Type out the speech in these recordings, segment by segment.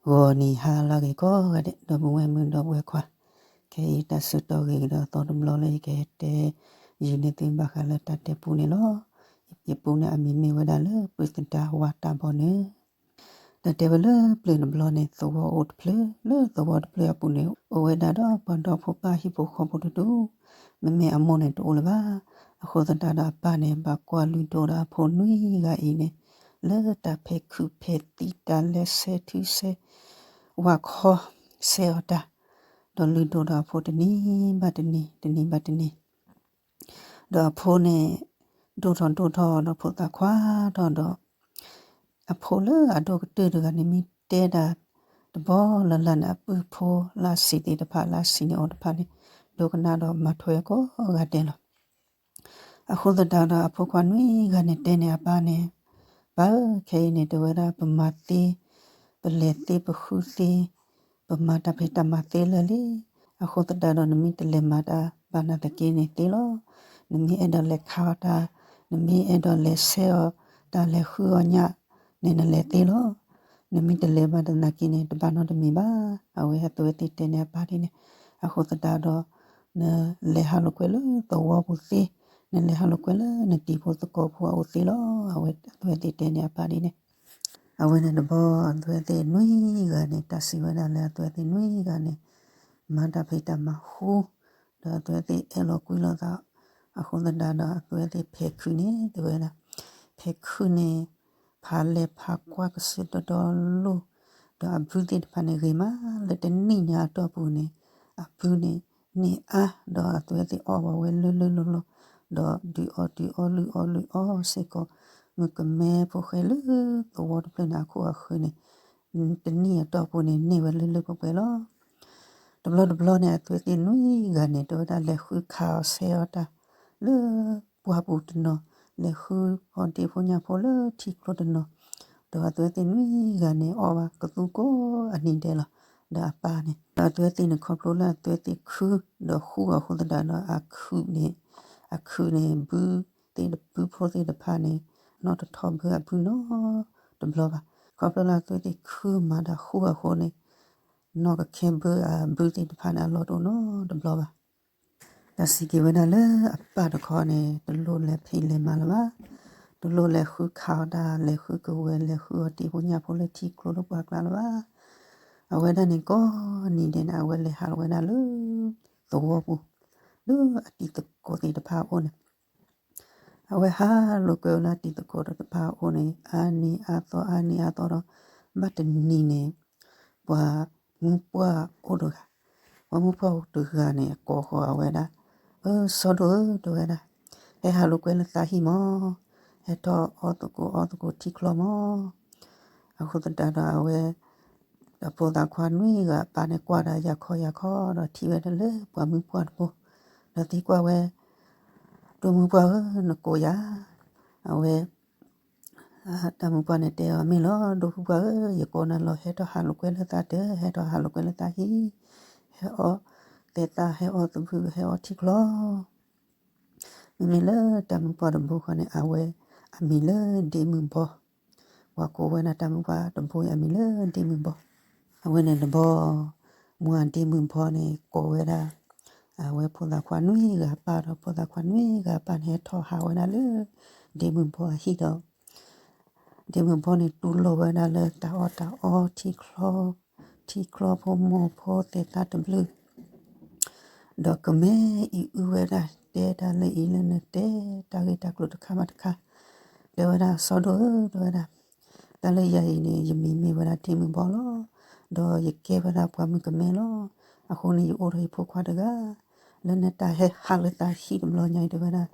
ဂီၤနံၤဟါလၢအဂ့ၤကိးဂၤဒဲး ဒီပုၢ်ဝဲၢ်မုၣ်ဒီပုၢ်ဝဲၢ်ခွါ, ခဲအံၤတၢ်ဆၢကတီၢ်ဂ့ၤကဒီးအသီတဘျီလၢယကဟဲတဲယုာ်န့ၢ်သုဘၣ်ဃးလၢတၢ်တဲပူန့ၣ်လီၤ. ယပူန့ၣ်အမံၤမ့ၢ်ဝဲဒၣ်လၢ ပှ့ၤသဒါဝါတၢ်ဘီနုာ် တၢ်တဲဝဲလၢပျၢၤတဘျီန့ၣ် သဝီအိၣ်တဖျၢၣ်, လၢသဝီတဖျၢၣ်အပူၤန့ၣ် အိၣ်ဝဲဒၣ်ဒီးပှၤဒီဖိပၢ်ဟံၣ်ဖိဃီဖိတဒူၣ်, မ့မ့ၢ်အမိၢ်န့ၣ်တအိၣ်လၢၤဘၣ်. အဃိသတးဒီးအပၢ်န့ၣ် ဘၣ်ကွၢ်လုၢ်ဒိၣ်ဒီးအဖိနွံဂၤအံၤန့ၣ် လၢတၢ်ဖဲးခုးဖဲးသံး တၢ်လဲၤဆဲးထုဆဲး ဝၣ်ခီဆဲးအီၣ်တၢ်, ဒီးလုၢ်ဒိၣ်ဒီးအဖိတနံၤဘၣ်တနံၤ တနံၤဘၣ်တနံၤ ဒီးအဖိန့ၣ် ဒိၣ်ထီၣ်ဒိၣ်ထီၣ်ဒီးဖိသၣ်ခွါထီၣ်ဒီး အဖိလၢအဒိၣ်ကတၢၢ်တဂၤန့ၣ် မ့ၢ်တဲဒၣ်တဘီလၢ်လၢ်န့ၣ် အပုၢ်ဖိလၢအဆံးသ့ၣ်တဖၣ် လၢအဆံးန့ၢ်အီၤတဖၣ်န့ၣ် ဒိကနၣ်ဒီးမၤထွဲအကိးဂၤဒဲးလီၤ. အဃိသတးဒီးအဖိခွါနွံဂၤန့ၣ်တဲန့ၢ်အပၢ်န့ၣ်, ပၢ်ဧၢ, ခဲအံၤန့ၣ် တဲဝဲဒၣ် ပမၤသ့, ပလဲၤသ့ ပဃုသ့, ပမၤတၢ်ဖံးတၢ်မၤသ့လၢာ်လံ. အဃိသတးဒီးနမ့ၢ်တလဲၤမၤတၢ်ဘၣ်နာ်သက့န့ၣ်သ့လီၤ. နမ့ၢ်အဲၣ်ဒိးလဲၤခးအီၣ်တၢ်, နမ့ၢ်အဲၣ်ဒိးလဲၤဆဲးအီၣ်တၢ် လဲၤဃုအီၣ်ညၣ်န့ၣ် နလဲၤသ့လီၤ. နမ့ၢ်တလဲၤဘၣ်သနာ်က့န့ၣ် တဘၣ်နီတမံၤဘၣ်. အဝဲအသွဲသ့ၣ်တဲန့ၢ်အပၢ်ဒ်န့ၣ်. အဃိသတးဒီး နလဲၤဟးလိာ်ကွဲလၢသဝီပူၤသ့, နလဲၤဟးလိာ်ကွဲလၢနတံၤဖိသကိးဖိအအိၣ်သ့လီၤ. အဝဲအသွဲသ့ၣ်တဲန့ၢ်အပၢ်ဒ်န့ၣ်. အဝဲန့ၣ်တဘျီအသွဲသ့ၣ်နွံဂၤန့ၣ် တၢ်စံးဝဲဒၣ်လၢအသွဲသ့ၣ်နွံဂၤန့ၣ် မၤတၢ်ဖံးတၢ်မၤဃူ, ဒီးအသွဲသ့ၣ်အဲၣ်လီၤကွံလီၤသး. အဃိသတးဒီးအသွဲသ့ၣ်ဖဲးခုးန့ၣ် တဲဝဲဒၣ်, ဖဲးခုးန့ၣ် ဖးလဲၢ်ဖးကွၢ်ကစၢၢ်တီတီလိၤ, ဒီးအဘုသ့ၣ်တဖၣ်န့ၣ်ဂ့ၤမး လၢတနံၣ်ညါအတီၢ်ပူၤန့ၣ် အဘုန့ၣ် န့ၢ်အါ, ဒီးအသွဲသ့ၣ်အီၣ်ဘၣ်ဝဲလၢလၢလီၢ်လီၢ်, ဒီးဒုးအီၣ်ဒုးအီလုၢ်အီလုၢ်အီစ့ၢ်ကီး, မုၣ်ကမဲဖိဃဲလၢသဝီတဖျၢၣ်န့ၣ် အခိၣ်အဃၢၤန့ၣ် တနံၣ်အတီၢ်ပူၤန့ၣ် န့ၢ်ဝဲလၢလၢပှဲၤပှဲၤလီၤ. တဘျီတဘျီန့ၣ် အသွဲသ့ၣ်နွံဂၤန့ၣ် တဲဝဲဒၣ်လဲၤဃုခးအီၣ်ဆဲးအီၣ်တၢ် လၢပှၢ်ပူၤတနီၤ, လဲၤဃုဖီဒ့ဖိညၣ်ဖိလၢထံကျိတနီၤ, ဒီးအသွဲသ့ၣ်နွံဂၤန့ၣ် အီၣ်ဘၣ်ကသူကိးအနံၤဒဲးလီၤ. ဒီးအပၢ်န့ၣ် ဒီးအသွဲသ့ၣ်န့ၣ် ခီဖျိလၢအသွဲသ့ၣ်ခု ဒီးဃူအဃိသတးဒီး အခုးန့ၣ်, အခုးန့ၣ် ဘုသ့ၣ်တဘုဖိသ့ၣ်တဖၣ်န့ၣ် နီၣ်တထီၣ်ဘုအဘုနီတဘျီဘၣ်. ခီဖျိလၢအသွဲသ့ၣ်ခုမၤတၢ်ဃူအဃိန့ၣ် နီၣ်ကခဲဘုအဘုသ့ၣ်တဖၣ်န့ၣ် အလီၢ်တအိၣ်နီတဘျီဘၣ်. တၢ်စံးက့ၤဝဲဒၣ်လၢအပၢ်တခီန့ၣ် တလိၣ်လဲၤဖံးလဲၤမၤလၢၤဘၣ်, တလိၣ်လဲၤဃုခးအီၣ်တၢ် လဲၤဃုကဝဲၤ လဲၤဃုအီၣ်ဒ့ဖိညၣ်ဖိလၢထံကျိလၢပှၢ်ကျါလၢၤဘၣ်. အဝဲဒၣ်န့ၣ်ကိးနံၤဒဲးန့ၣ် အဝဲလဲၤဟးလီၤဝဲဒၣ်လၢ သဝီပူၤ, လၢအတံၤသကိးသ့ၣ်တဖၣ်အအိၣ်န့ၣ် အဝဲဟးလိာ်ကွဲဝဲလၢအတံၤသကိးသ့ၣ်တဖၣ်အအိၣ်န့ၣ် အါနံၤအါသီ အါနံၤအါသီဒီး ဘၣ်တနံၤန့ၣ် ပှၤမုၢ်ပှၢ်အိၣ်တဂၤ, ပှၤမုၢ်ပှၢ်အိၣ်တဂၤန့ၣ် ကိးဃီၤအဝဲဒၣ်, အၢ စီၤဒိၣ်ဧၢ တဲဝဲဒၣ်, ဟဲဟးလိာ်ကွဲလၢသးဟံၣ်မး, ဟဲထီၣ်အီၣ်သကိးအီသကိးထံချီမး. အဃိသတးဒီးအဝဲ ဒီးဖိသၣ်ခွါနွံဂၤအပၢ်န့ၣ် ကွၢ်ဒီးယၤခီယၤခီဒီး ထံၣ်ဝဲဒၣ်လၢပှၤမုၢ်ပှၢ်တဘိ, ဒီးသံကွၢ်ဝဲ, ဒိၣ်မုၢ်ပှၢ်ဧၢ နကိးယၤ, အဝဲ တၢ်မုၢ်ပှၢ်န့ၣ်တဲအီၤ မ့ၢ်လီၤ ဒိၣ်မုၢ်ပှၢ်ဧၢ ယကိးနၤလီၤ ဟဲထီၣ်ဟးလိာ်ကွဲလၢသးတၢၢ်, ဟဲထီၣ်ဟးလိာ်ကွဲလၢသးဟံၣ်, ဟဲအီၣ်သဲးသၣ် ဟဲအီၣ်သဘုၣ် ဟဲအီၣ်ထံချီ မ့မ့ၢ်လၢတၢ်မုၢ်ပှၢ်တဘိဃီန့ၣ် အဝဲအမံၤလၢဒ့မုၢ်ဘီ, ပှၤကိးဝဲဒၣ်တၢ်မုၢ်ပှၢ်တဘိအံၤအမံၤလၢဒ့မုၢ်ဘီ, အဝဲန့ၣ်တဘျီ မ့ၢ်ဒ့မုၢ်ဘီန့ၣ် ကိးဝဲဒၣ် အဝဲဖိသၣ်ခွါနွံဂၤအပၢ်ဒီး ဖိသၣ်ခွါနွံဂၤအပၢ်န့ၣ် ဟဲထီၣ်ဟးဝဲဒၣ်လၢ ဒ့မုၢ်ဘီအဟံၣ်ဒီး ဒ့မုၢ်ဘီန့ၣ် တူၢ်လိာ်ဝဲဒၣ်လၢတၢ်အီၣ်တၢ်အီ ထံချီ, ထံချီဖိမိၢ်ဖိသဲးသၣ်တဘျုး, ဒီးကမဲအံၤအုဝဲဒၣ် တဲတၢ်လၢအံၤလၢနတဲ တၢ်ဂ့ၢ်တၢ်ကျိၤတခါဘၣ်တခါ, တဲဝဲဒၣ် စီၤဒိၣ်ဧၢ တဲဝဲဒၣ်, တၢ်လၢယၤအံၤန့ၣ် ယမံၤမ့ၢ်ဝဲဒၣ်ဒ့မုၢ်ဘီလီၤ, ဒီးယကဲဝဲဒၣ်ပှၤမုၣ်ကမဲလီၤ, အဃိန့ၣ် ယအိၣ်ဒီးယဖိခွါတဂၤ, လၢနတၢ်ဟဲဟးလၢသးဟံၣ်တဘျီညါအံၤတဲဝဲဒၣ်,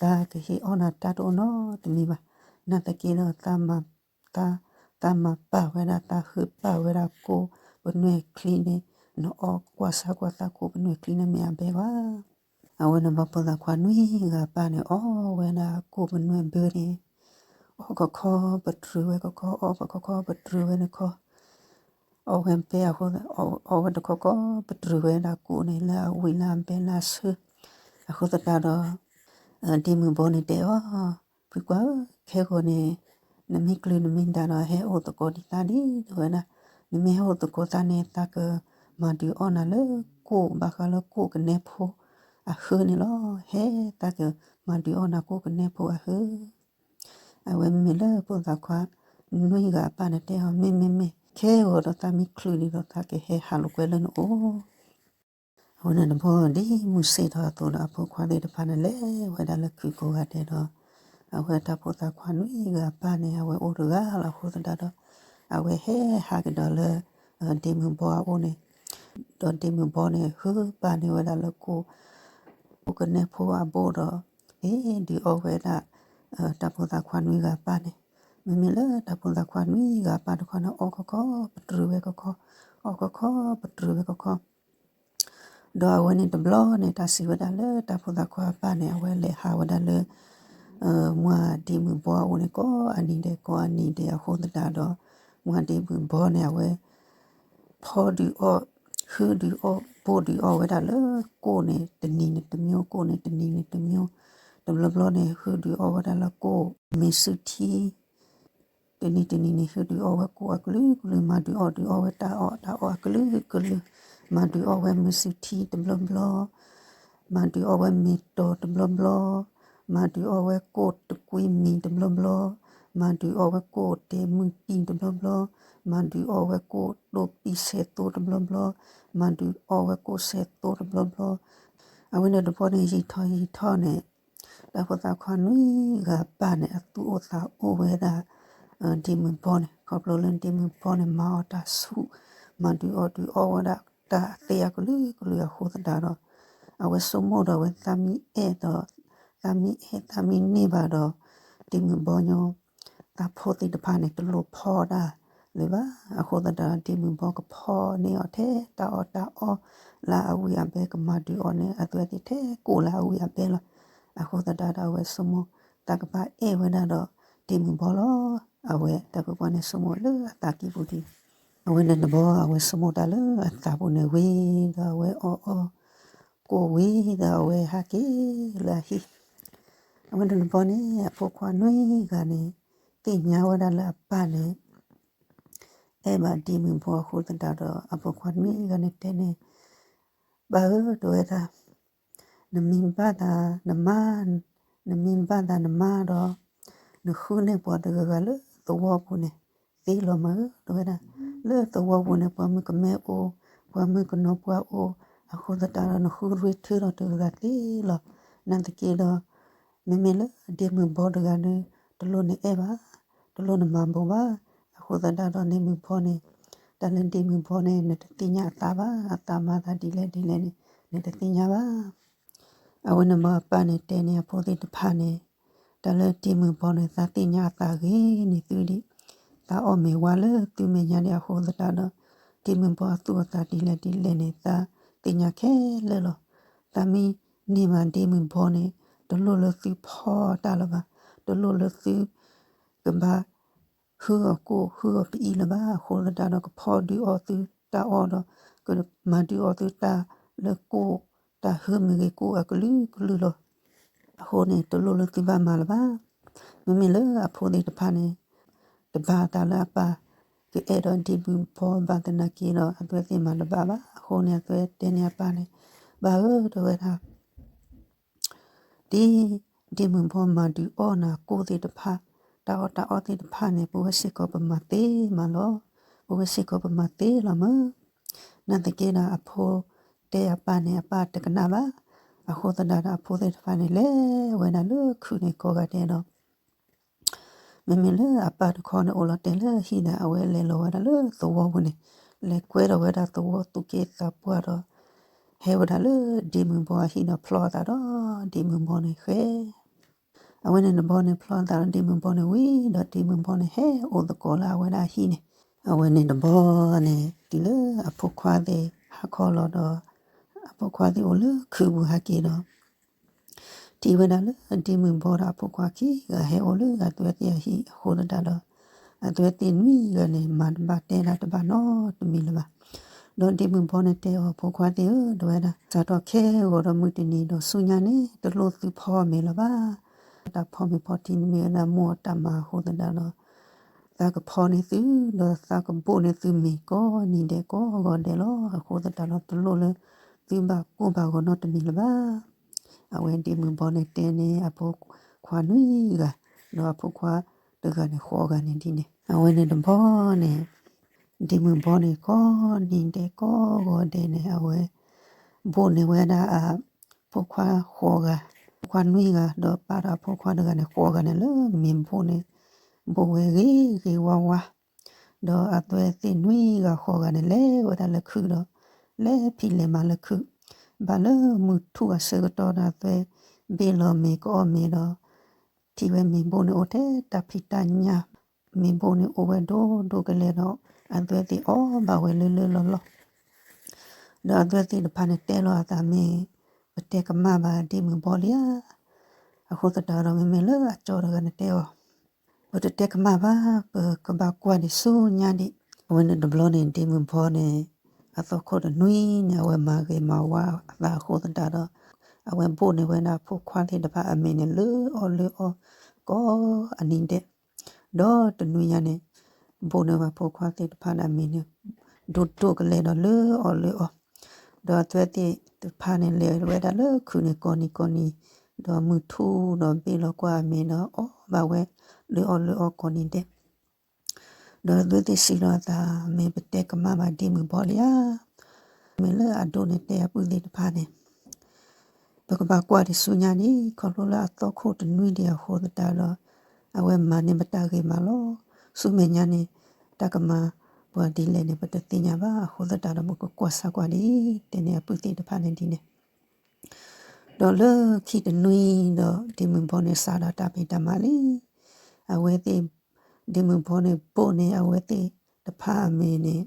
သးကဟ့ၣ်အီၣ်နၤတၢ်တအိၣ်နီတမံၤဘၣ်, နာ်သက့ဒီး သးမၤပာ်ဝဲဒၣ် သးဟၢပာ်ဝဲဒၣ်ကိၣ်ပနွဲၣ်ချံန့ၣ်, နအီၣ်ကွၢ်ဆၢကွၢ်သးကိၣ်ပနွဲၣ်ချံန့ၣ်မ့ၢ်အဘဲဘၣ်. အဝဲန့ၣ်ဘၣ်ဖိသၣ်ခွါနွံဂၤအပၢ်န့ၣ် အီၣ်ဝဲဒၣ်ကိၣ်ပနွဲၣ်ဘၢန့ၣ်, အီၣ်ခီခီပတြၢၤဝဲခီခီ, အီၣ်ဝဲခီခီပတြၢၤဝဲန့ၣ်ခီ, အီၣ်ဝဲဘဲအဃိ, အီၣ်ဝဲတခီခီပတြၢၤဝဲဒၣ်ကိၣ်န့ၣ် လၢအဝံၤလၢအဘဲလၢအဆၢ, အဃိသတးဒီး ဒ့မုၢ်ဘီန့ၣ်တဲအီၤ, ဖုကွၢ်ဧၢ, ခဲဂီၤန့ၣ် နမ့ၢ်ကျၢၤနမ့ၢ်ဒါဒီး ဟဲအိၣ်သကိးဒံးသးဒ်တဲဝဲဒၣ်, နမ့ၢ်ဟဲအိၣ်သကိးသးန့ၣ် သးကမၤဒုးအီၣ်နၤလၢကိၣ် ဘၣ်ဃးလၢကိၣ်ကနဲဖိအဟၢန့ၣ်လီၤ. ဟဲ သးကမၤဒုးအီၣ်နၤကိၣ်ကနဲဖိအဟၢ. အဝဲမ့မ့ၢ်လၢဖိသၣ်ခွါနွံဂၤအပၢ်န့ၣ်တဲအီၤ မ့ၢ်မ့ၢ်မ့ၢ် ခဲဂီၤဒီးသးမ့ၢ်ချုးဒံးဒီး သးကဟဲဟးလိာ်ကွဲလၢနအိၣ်. အဝဲန့ၣ်တဘျီ ဒ်မုၢ်ဆ့ၣ်ထီၣ်အသိးဒီး အဖိခွါသ့ၣ်တဖၣ်န့ၣ် လဲၤဝဲဒၣ်လၢခုၣ်ကိးဂၤဒဲးဒီး အဝဲတၢ်ဖိသၣ်ခွါနွံဂၤအပၢ်န့ၣ် အဝဲအိၣ်တဂၤလီၤအဃိသတးဒီး အဝဲဟဲဟးကဒီးလၢ ဒ့မုၢ်ဘီအအိၣ်န့ၣ်, ဒီးဒ့မုၢ်ဘီန့ၣ် ဟုပာ်န့ၢ်ဝဲဒၣ်လၢကိၣ် ကိၣ်ကနဲဖိအဘိၣ်ဒီး ဟ့ၣ်ဒုးအီၣ်ဝဲဒၣ် တၢ်ဖိသၣ်ခွါနွံဂၤအပၢ်န့ၣ်, မ့မ့ၢ်လၢတၢ်ဖိသၣ်ခွါနွံဂၤအပၢ်တခီန့ၣ် အီၣ်ခီခီ ပတြၢၤဝဲခီခီ, အီၣ်ခီခီ ပတြၢၤဝဲခီခီ ဒီးအဝဲန့ၣ်တဘျီန့ၣ် တၢ်စံးဝဲဒၣ်လၢတၢ်ဖိသၣ်ခွါအပၢ်န့ၣ် အဝဲလဲၤဟးဝဲဒၣ်လၢ မါဒ့မုၢ်ဘီအအိၣ်န့ၣ် ကိးအနံၤဒဲး ကိးအနံၤဒဲးအဃိသတးဒီး မါဒ့မုၢ်ဘီန့ၣ် အဝဲ ဖီဒုးအီၣ် ဟုဒုးအီၣ် ဘိၣ်ဒုးအီၣ်ဝဲဒၣ်လၢကိၣ်န့ၣ် တနံၤန့ၣ်တမျိုး ကိၣ်န့ၣ်တနံၤန့ၣ်တမျိုး, တဘျီဘျီန့ၣ် ဟုဒုးအီၣ်ဝဲဒၣ်လၢကိၣ်မ့ၢ်စုထံ တနံၤတနံၤန့ၣ် ဟုဒုးအီၣ်ဝဲကိၣ်အကလုာ်ကလုာ်, မၤဒုးအီၣ်ဒုးအီၣ်ဝဲတၢ်အီၣ်တၢ်အီအကလုာ်ကလုာ်, မၤဒုးအီၣ်ဝဲမ့ၢ်စုထံတဘျီဘျီ, မၤဒုးအီၣ်ဝဲမ့ၢ်တီၤတဘျီဘျီ, မၤဒုးအီၣ်ဝဲကိၣ်တကွံမံၤတဘျီဘျီ, မၤဒုးအီၣ်ဝဲကိၣ်တဲာ်မုၢ်တံၢ်တဘျီဘျီ, မၤဒုးအီၣ်ဝဲကိၣ်တိပံစဲးသိတဘျီဘျီ, မၤဒုးအီၣ်ဝဲကိၣ်စဲးသိတဘျီဘျီ, အဝဲန့ၣ်တဘျီန့ၣ် ယံာ်ထီၣ်ယံာ်ထီၣ်န့ၣ် တၢ်ဖိသၣ်ခွါနွံဂၤအပၢ်န့ၣ် အသူၣ်အိၣ်သးအိၣ်ဝဲဒၣ် ဒ့မုၢ်ဘီန့ၣ် ခီဖျိလၢဒ့မုၢ်ဘီန့ၣ် မၤအီၣ်တၢ်ဆူၣ် မၤဒုးအီၣ်ဒုးအီၣ်ဝဲဒၣ်တၢ်အသ့အကလုာ်ကလုာ်အဃိသတးဒီး အဝဲဆိကမိၣ်ဒီးအဝဲသးမံအဲၣ်ဒီး သးမံအဲၣ်သးမံန့ၢ်ဘၣ်ဒီး ဒ့မုၢ်ဘီညီ တၢ်ဖိသ့ၣ်တဖၣ်န့ၣ် တလိၣ်ဖီတၢ်လၢၤဘၣ်. အဃိသတးဒီး ဒ့မုၢ်ဘီကဖီန့ၢ်အီၤထဲတၢ်အီၣ်တၢ်အီလၢအဝံၣ်အဘဲ ကမၤဒုးအီၣ်န့ၢ်အသွဲသ့ၣ်ထဲကိၣ်လၢအဝံၣ်အဘဲလီၤ. အဃိသတးဒီးအဝဲဆိကမိၣ် တၢ်ကဘၣ်အဲၣ်ဝဲဒၣ်ဒီးဒ့မုၢ်ဘီလီၤ. အဝဲတၢ်ဖိခွါန့ၣ်ဆိကမိၣ်လၢအသးကံၢ်ပူၤဒ်န့ၣ်, အဝဲန့ၣ်တဘျီအဝဲဆိကမိၣ်တၢ်လၢအသးပူၤန့ၣ်ဝံၤဒီး အဝဲအီၣ်အီၣ်ကိၣ်ဝံၤဒီး အဝဲဟဲက့ၤလၢအဟံၣ်. အဝဲန့ၣ်တဘျီန့ၣ် အဖိခွါနွံဂၤန့ၣ် သ့ၣ်ညါဝဲဒၣ်လၢအပၢ်န့ၣ် အဲၣ်ဘၣ်ဒ့မုၢ်ဘီအဃိသတးဒီး အဖိခွါနွံဂၤန့ၣ်တဲန့ၣ် ပၢ်ဧၢ တဲဝဲဒၣ်, နမ့ၢ်ဘၣ်သးနမါ, နမ့ၢ်ဘၣ်သးနမါဒီး နဃုန့ၢ်ပှၤတဂၤဂၤလၢသဝီပူၤန့ၣ် သ့လီၤမးဧၢ တဲဝဲဒၣ်. လၢသဝီပူၤန့ၣ် ပှၤမုၣ်ကမဲအိၣ်, ပှၤမုၣ်ကနီၤပှၢ်အိၣ်, အဃိသတးဒီး နဃုရ့ၣ်ထုးဒီးတဂၤဂၤသ့လီၤ. နာ်သက့ဒီး မ့မ့ၢ်လၢဒ့မုၢ်ဘီတဂၤဒီး တလိၣ်နအဲၣ်ဘၣ်, တလိၣ်နမၤဘိးဘၣ်. အဃိသတးဒီးဒ့မုၢ်ဘီန့ၣ် တၢ်လၢဒ့မုၢ်ဘီန့ၣ် နတသ့ၣ်ညါအသးဘၣ်, အသးမၤသးဒ်လဲၣ်ဒ်လဲၣ်န့ၣ် နတသ့ၣ်ညါဘၣ်. အဝဲန့ၣ်မ့ၢ်အပၢ်န့ၣ်တဲန့ၢ်အဖိသ့ၣ်တဖၣ်န့ၣ် တၢ်လၢဒ့မုၢ်ဘီန့ၣ် သးသ့ၣ်ညါအသးဂ့ၤန့ၢ်သုဒံး, သးအီၣ်မ့ၤဝါလၢသုမဲာ်ညါဒံးအဃိသတးဒီး ဒ့မုၢ်ဘီအသူၣ်အသးဒ်လဲၣ်ဒ်လဲၣ်န့ၣ် သးသ့ၣ်ညါခဲလၢာ်လီၤ. သးမ့ၢ်န့ၢ်ဘၣ်ဒ့မုၢ်ဘီန့ၣ် တလိၣ်လၢသုဖီအီၣ်တၢ်လၢၤဘၣ်, တလိၣ်လၢသုကဘၣ် ဟုအီၣ်ကိၣ်ဟုအီၣ်ပအံၤလၢၤဘၣ်. အဃိသတးဒီး ကဖီဒုးအီၣ်သုတၢ်အီၣ်ဒီး ကမၤဒုးအီၣ်သုတၢ်လၢကိၣ်, တၢ်ဟုမ့ၢ်ဂ့ၤ ကိၣ်အကလုာ်ကလုာ်လီၤ. အဃိန့ၣ် တလိၣ်လၢသုဘၣ်မၤလၢၤဘၣ်. မ့မ့ၢ်လၢအဖိသ့ၣ်တဖၣ်န့ၣ် တဘၣ်အသးလၢအပၢ်ကအဲၣ်ဒီးဒ့မုၢ်ဘီဘၣ်သနာ်က့ဒီး အသွဲသ့ၣ်မၤတဘၣ်ဘၣ်. အဃိန့ၣ် အသွဲတဲန့ၢ်အပၢ်န့ၣ်, ပၢ်ဧၢ တဲဝဲဒၣ် ဒ်ဒ့မုၢ်ဘီမၤဒုးအီၣ်နၤကိၣ်သ့ၣ်တဖၣ်, တၢ်အီၣ်တၢ်အီသ့ၣ်တဖၣ်န့ၣ် ပဝဲစ့ၢ်ကီးပမၤသ့မးလီၤ. ပဝဲစ့ၢ်ကီးပမၤသ့လီၤမး. နာ်သက့ဒီးအဖိတဲအပၢ်န့ၣ် အပၢ်တကနၣ်ဘၣ်. အဃိသတးဒီးအဖိသ့ၣ်တဖၣ်န့ၣ် လဲၤဝဲဒၣ်လၢခုးန့ၣ်ကိးဂၤဒဲးဒီး မ့မ့ၢ်လၢအပၢ်တခီန့ၣ် အိၣ်လီၤတဲာ်လၢဟံၣ်ဒီး အဝဲလဲၤလီၤဝဲဒၣ်လၢသဝီပူၤန့ၣ်, လဲၤကွဲထီၣ်ဝဲဒၣ်သဝီသူၣ်က့သးပှၢ်ဒီး ဟဲဝဲဒၣ်လၢဒ့မုၢ်ဘီအဟံၣ်ဒီး ဖျီအသးဒီးဒ့မုၢ်ဘီန့ၣ်ဃဲ အဝဲန့ၣ်တဘျီန့ၣ် ဖျီအသးဒီးဒ့မုၢ်ဘီန့ၣ်ဝံၤဒီး ဒ့မုၢ်ဘီန့ၣ်ဟဲအိၣ်သကိးလၢအဝဲဒၣ်အဟံၣ်န့ၣ်, အဝဲန့ၣ်တဘျီန့ၣ် တုၤလၢအဖိခွါသ့ၣ်ဟးခီလီၤဒီး အဖိခွါသ့ၣ်အိၣ်လၢခုးပူၤဟဲက့ၤဒီး ထံၣ်ဝဲဒၣ်လၢဒ့မုၢ်ဘီဒီးအဖိခွါခံဂၤဟဲအိၣ်လၢအသွဲသ့ၣ်အဟံၣ်အဃိသတးဒီး အသွဲသ့ၣ်နွံဂၤန့ၣ် မၤတဘၣ်တဲဒၣ်တဘၣ်နီတမံၤလၢၤဘၣ်. ဒီးဒ့မုၢ်ဘီန့ၣ်တဲအီၤ ဖိခွါသ့ၣ်ဧၢ တဲဝဲဒၣ် စးထီၣ်ခဲဂီၤဒီးမုၢ်တနံၤဒီးဆူညါန့ၣ် တလိၣ်သုဖီအီၣ်မ့ၤလၢၤဘၣ်. တၢ်ဖီမ့ၤဖီထံန့ၣ်မ့ၢ်ဝဲဒၣ်မိၢ်အတၢ်မၤအဃိသတးဒီး သးကဖီန့ၢ်သု ဒီးသးကဘိၣ်န့ၢ်သုမ့ၤကိးနံၤဒဲးကိးဂီၤဒဲးလီၤ. အဃိသတးဒီးတလိၣ်လၢသုဘၣ်ကိၢ်ဘၣ်ဂီၤနီတမံၤလၢၤဘၣ်. အဝဲဒ့မုၢ်ဘီန့ၣ်တဲန့ၢ်အဖိခွါနွံဂၤ, ဒီးအဖိခွါတဂၤန့ၣ်ဃိးဂၤန့ၣ်ဒ်န့ၣ်. အဝဲန့ၣ်တဘျီန့ၣ် ဒ့မုၢ်ဘီန့ၣ်ကိးနံၤဒဲးကိးဂီၤဒဲးန့ၣ် အဝဲဘိၣ်န့ၢ်ဝဲဒၣ်အဖိခွါဃိးဂၤ, ဖိခွါနွံဂၤ ဒီးပာ်ဒီးအဖိခွါတဂၤန့ၣ်ဃိးဂၤန့ၣ်လၢမ့ၤဘိၣ်န့ၣ်, ဘိၣ်ဝဲဂ့ၤဂ့ၤဝါဝါ, ဒီးအသွဲသ့ၣ်နွံဂၤဃိးဂၤန့ၣ် လဲၤဝဲဒၣ်လၢခုၣ်ဒီး လဲၤဖံးလဲၤမၤလၢခုၣ်, ဘၣ်လၢမုၢ်ထူၣ်အဆၢကတီၢ်ဒီး အသွဲဘ့ၣ်လီၤမ့ၤကအီၣ်မ့ၤဒီး ထံၣ်ဝဲမ့ၤဘိၣ်န့ၣ်အိၣ်ထဲတၢ်ဖံးတၢ်ညၣ်, မ့ၤဘိၣ်န့ၣ်အိၣ်ဝဲဒိၣ်ဒိၣ်ကလဲာ်ဒီး အသွဲသ့ၣ်အီၣ်ဘၣ်ဝဲလၢလၢလီၢ်လီၢ်, ဒီးအသွဲသ့ၣ်တဖၣ်န့ၣ်တဲလီၤအသးမ့ၢ် ပတဲကမၣ်ဘၣ်ဒ့မုၢ်ဘီလံဧါ. အဃိသတးဒီးမ့မ့ၢ်လၢအကၠီတဂၤန့ၣ်တဲအီၤ, ပတတဲကမၣ်ဘၣ်, ပကဘၣ်ကွၢ်ဒံးဆူညါဒံး. အဝဲန့ၣ်တဘျီန့ၣ် ဒ့မုၢ်ဘီန့ၣ် အသီခိၣ်တနွံန့ၣ် အဝဲမၤဂ့ၤမၤဝါအသးအဃိသတးဒီး အဝဲဘိၣ်န့ၢ်ဝဲဒၣ်အဖိခွါသ့ၣ်တဖၣ်အမ့ၤန့ၣ် လၢအီၣ်လၢအီကိးအနံၤဒဲး, ဒီးတနွံညါန့ၣ် ဘိၣ်န့ၢ်ဝဲဖိခွါသ့ၣ်တဖၣ်န့ၣ်အမ့ၤန့ၣ် ဒိၣ်ဒိၣ်ကလဲာ်ဒီးလၢအီၣ်လၢအီ, ဒီးအသွဲသ့ၣ်တဖၣ်န့ၣ် လဲၤဝဲဒၣ်လၢခုၣ်န့ၣ်ကိးနံၤကိးနံၤ, ဒီးမုၢ်ထူၣ်ဒီးဘ့ၣ်လီၤကွၢ်အမ့ၤဒီးအီၣ်ဘၣ်ဝဲလၢအီၣ်လၢအီကိးနံၤဒဲး, ဒီးအသွဲသ့ၣ်စံးလီၤအသး မ့ၢ်ပတဲကမၣ်ဘၣ်ဒ့မုၢ်ဘီလံဧါ. မ့ၢ်လၢအဒိၣ်န့ၣ်တဲအပုၢ်သ့ၣ်တဖၣ်န့ၣ် ပကဘၣ်ကွၢ်ဒံးဆူညါဒံး ခီဖျိလၢအသီခိၣ်တနွံဒံးအဃိသတးဒီး အဝဲမၤန့ၢ်ပတၢ်ဂ့ၤမးလီၤ. ဆူမဲာ်ညါန့ၣ် တၢ်ကမၤပှၤဒ်လဲၣ်န့ၣ် ပတသ့ၣ်ညါဘၣ်. အဃိသတးဒီး ပကကွၢ်ဆၢကွၢ်ဒံး တဲန့ၢ်အပုၢ်သ့ၣ်တဖၣ်န့ၣ်ဒ်န့ၣ်. ဒီးလၢခံတနွံဒီး ဒ့မုၢ်ဘီန့ၣ်စးဒီးတၢ်ဖံးတၢ်မၤလံ. အဝဲသ့ၣ် ဒ့မုၢ်ဘီန့ၣ်ဘိၣ်န့ၢ်အဝဲသ့ၣ်တဖၣ်အမ့ၤန့ၣ်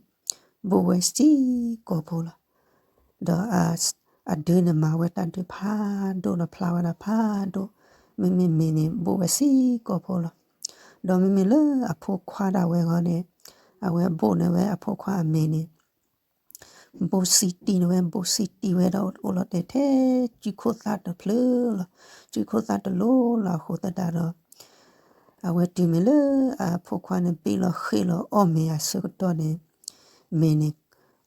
ဘိၣ်ဝဲစ့ၢ်ကီးဖိလီၤ. ဒီးအဒၢန့ၣ်မၤဝဲတၢ်ဒၢဖးဒိၣ်ဒီး ဖျါဝဲဒၣ်ဖးဒိၣ်, မ့မ့ၢ်မ့ၤန့ၣ် ဘိၣ်ဝဲစ့ၢ်ကီးဖိလီၤ. ဒီးမ့မ့ၢ်လၢအဖိခွါဒၣ်ဝဲဂီၢ်န့ၣ် အဝဲဘိၣ်န့ၢ်ဝဲအဖိခွါအမ့ၤန့ၣ် ဘိၣ်စံးတံၢ်န့ၢ်ဝဲ ဘိၣ်စံးတံၢ်ဝဲဒီးအိၣ်လီၤတဲာ်ထဲ စုခိၣ်သၣ်တဖျၢၣ်လီၤ. စုခိၣ်သၣ်တလိၤလီၤအဃိသတးဒီး အဝဲတုၤမ့ၢ်လၢအဖိခွါန့ၣ် ဘ့ၣ်လီၤဃ့ၢ်လီၤအီၣ်မ့ၤအဆၢကတီၢ်န့ၣ် မ့ၤန့ၣ်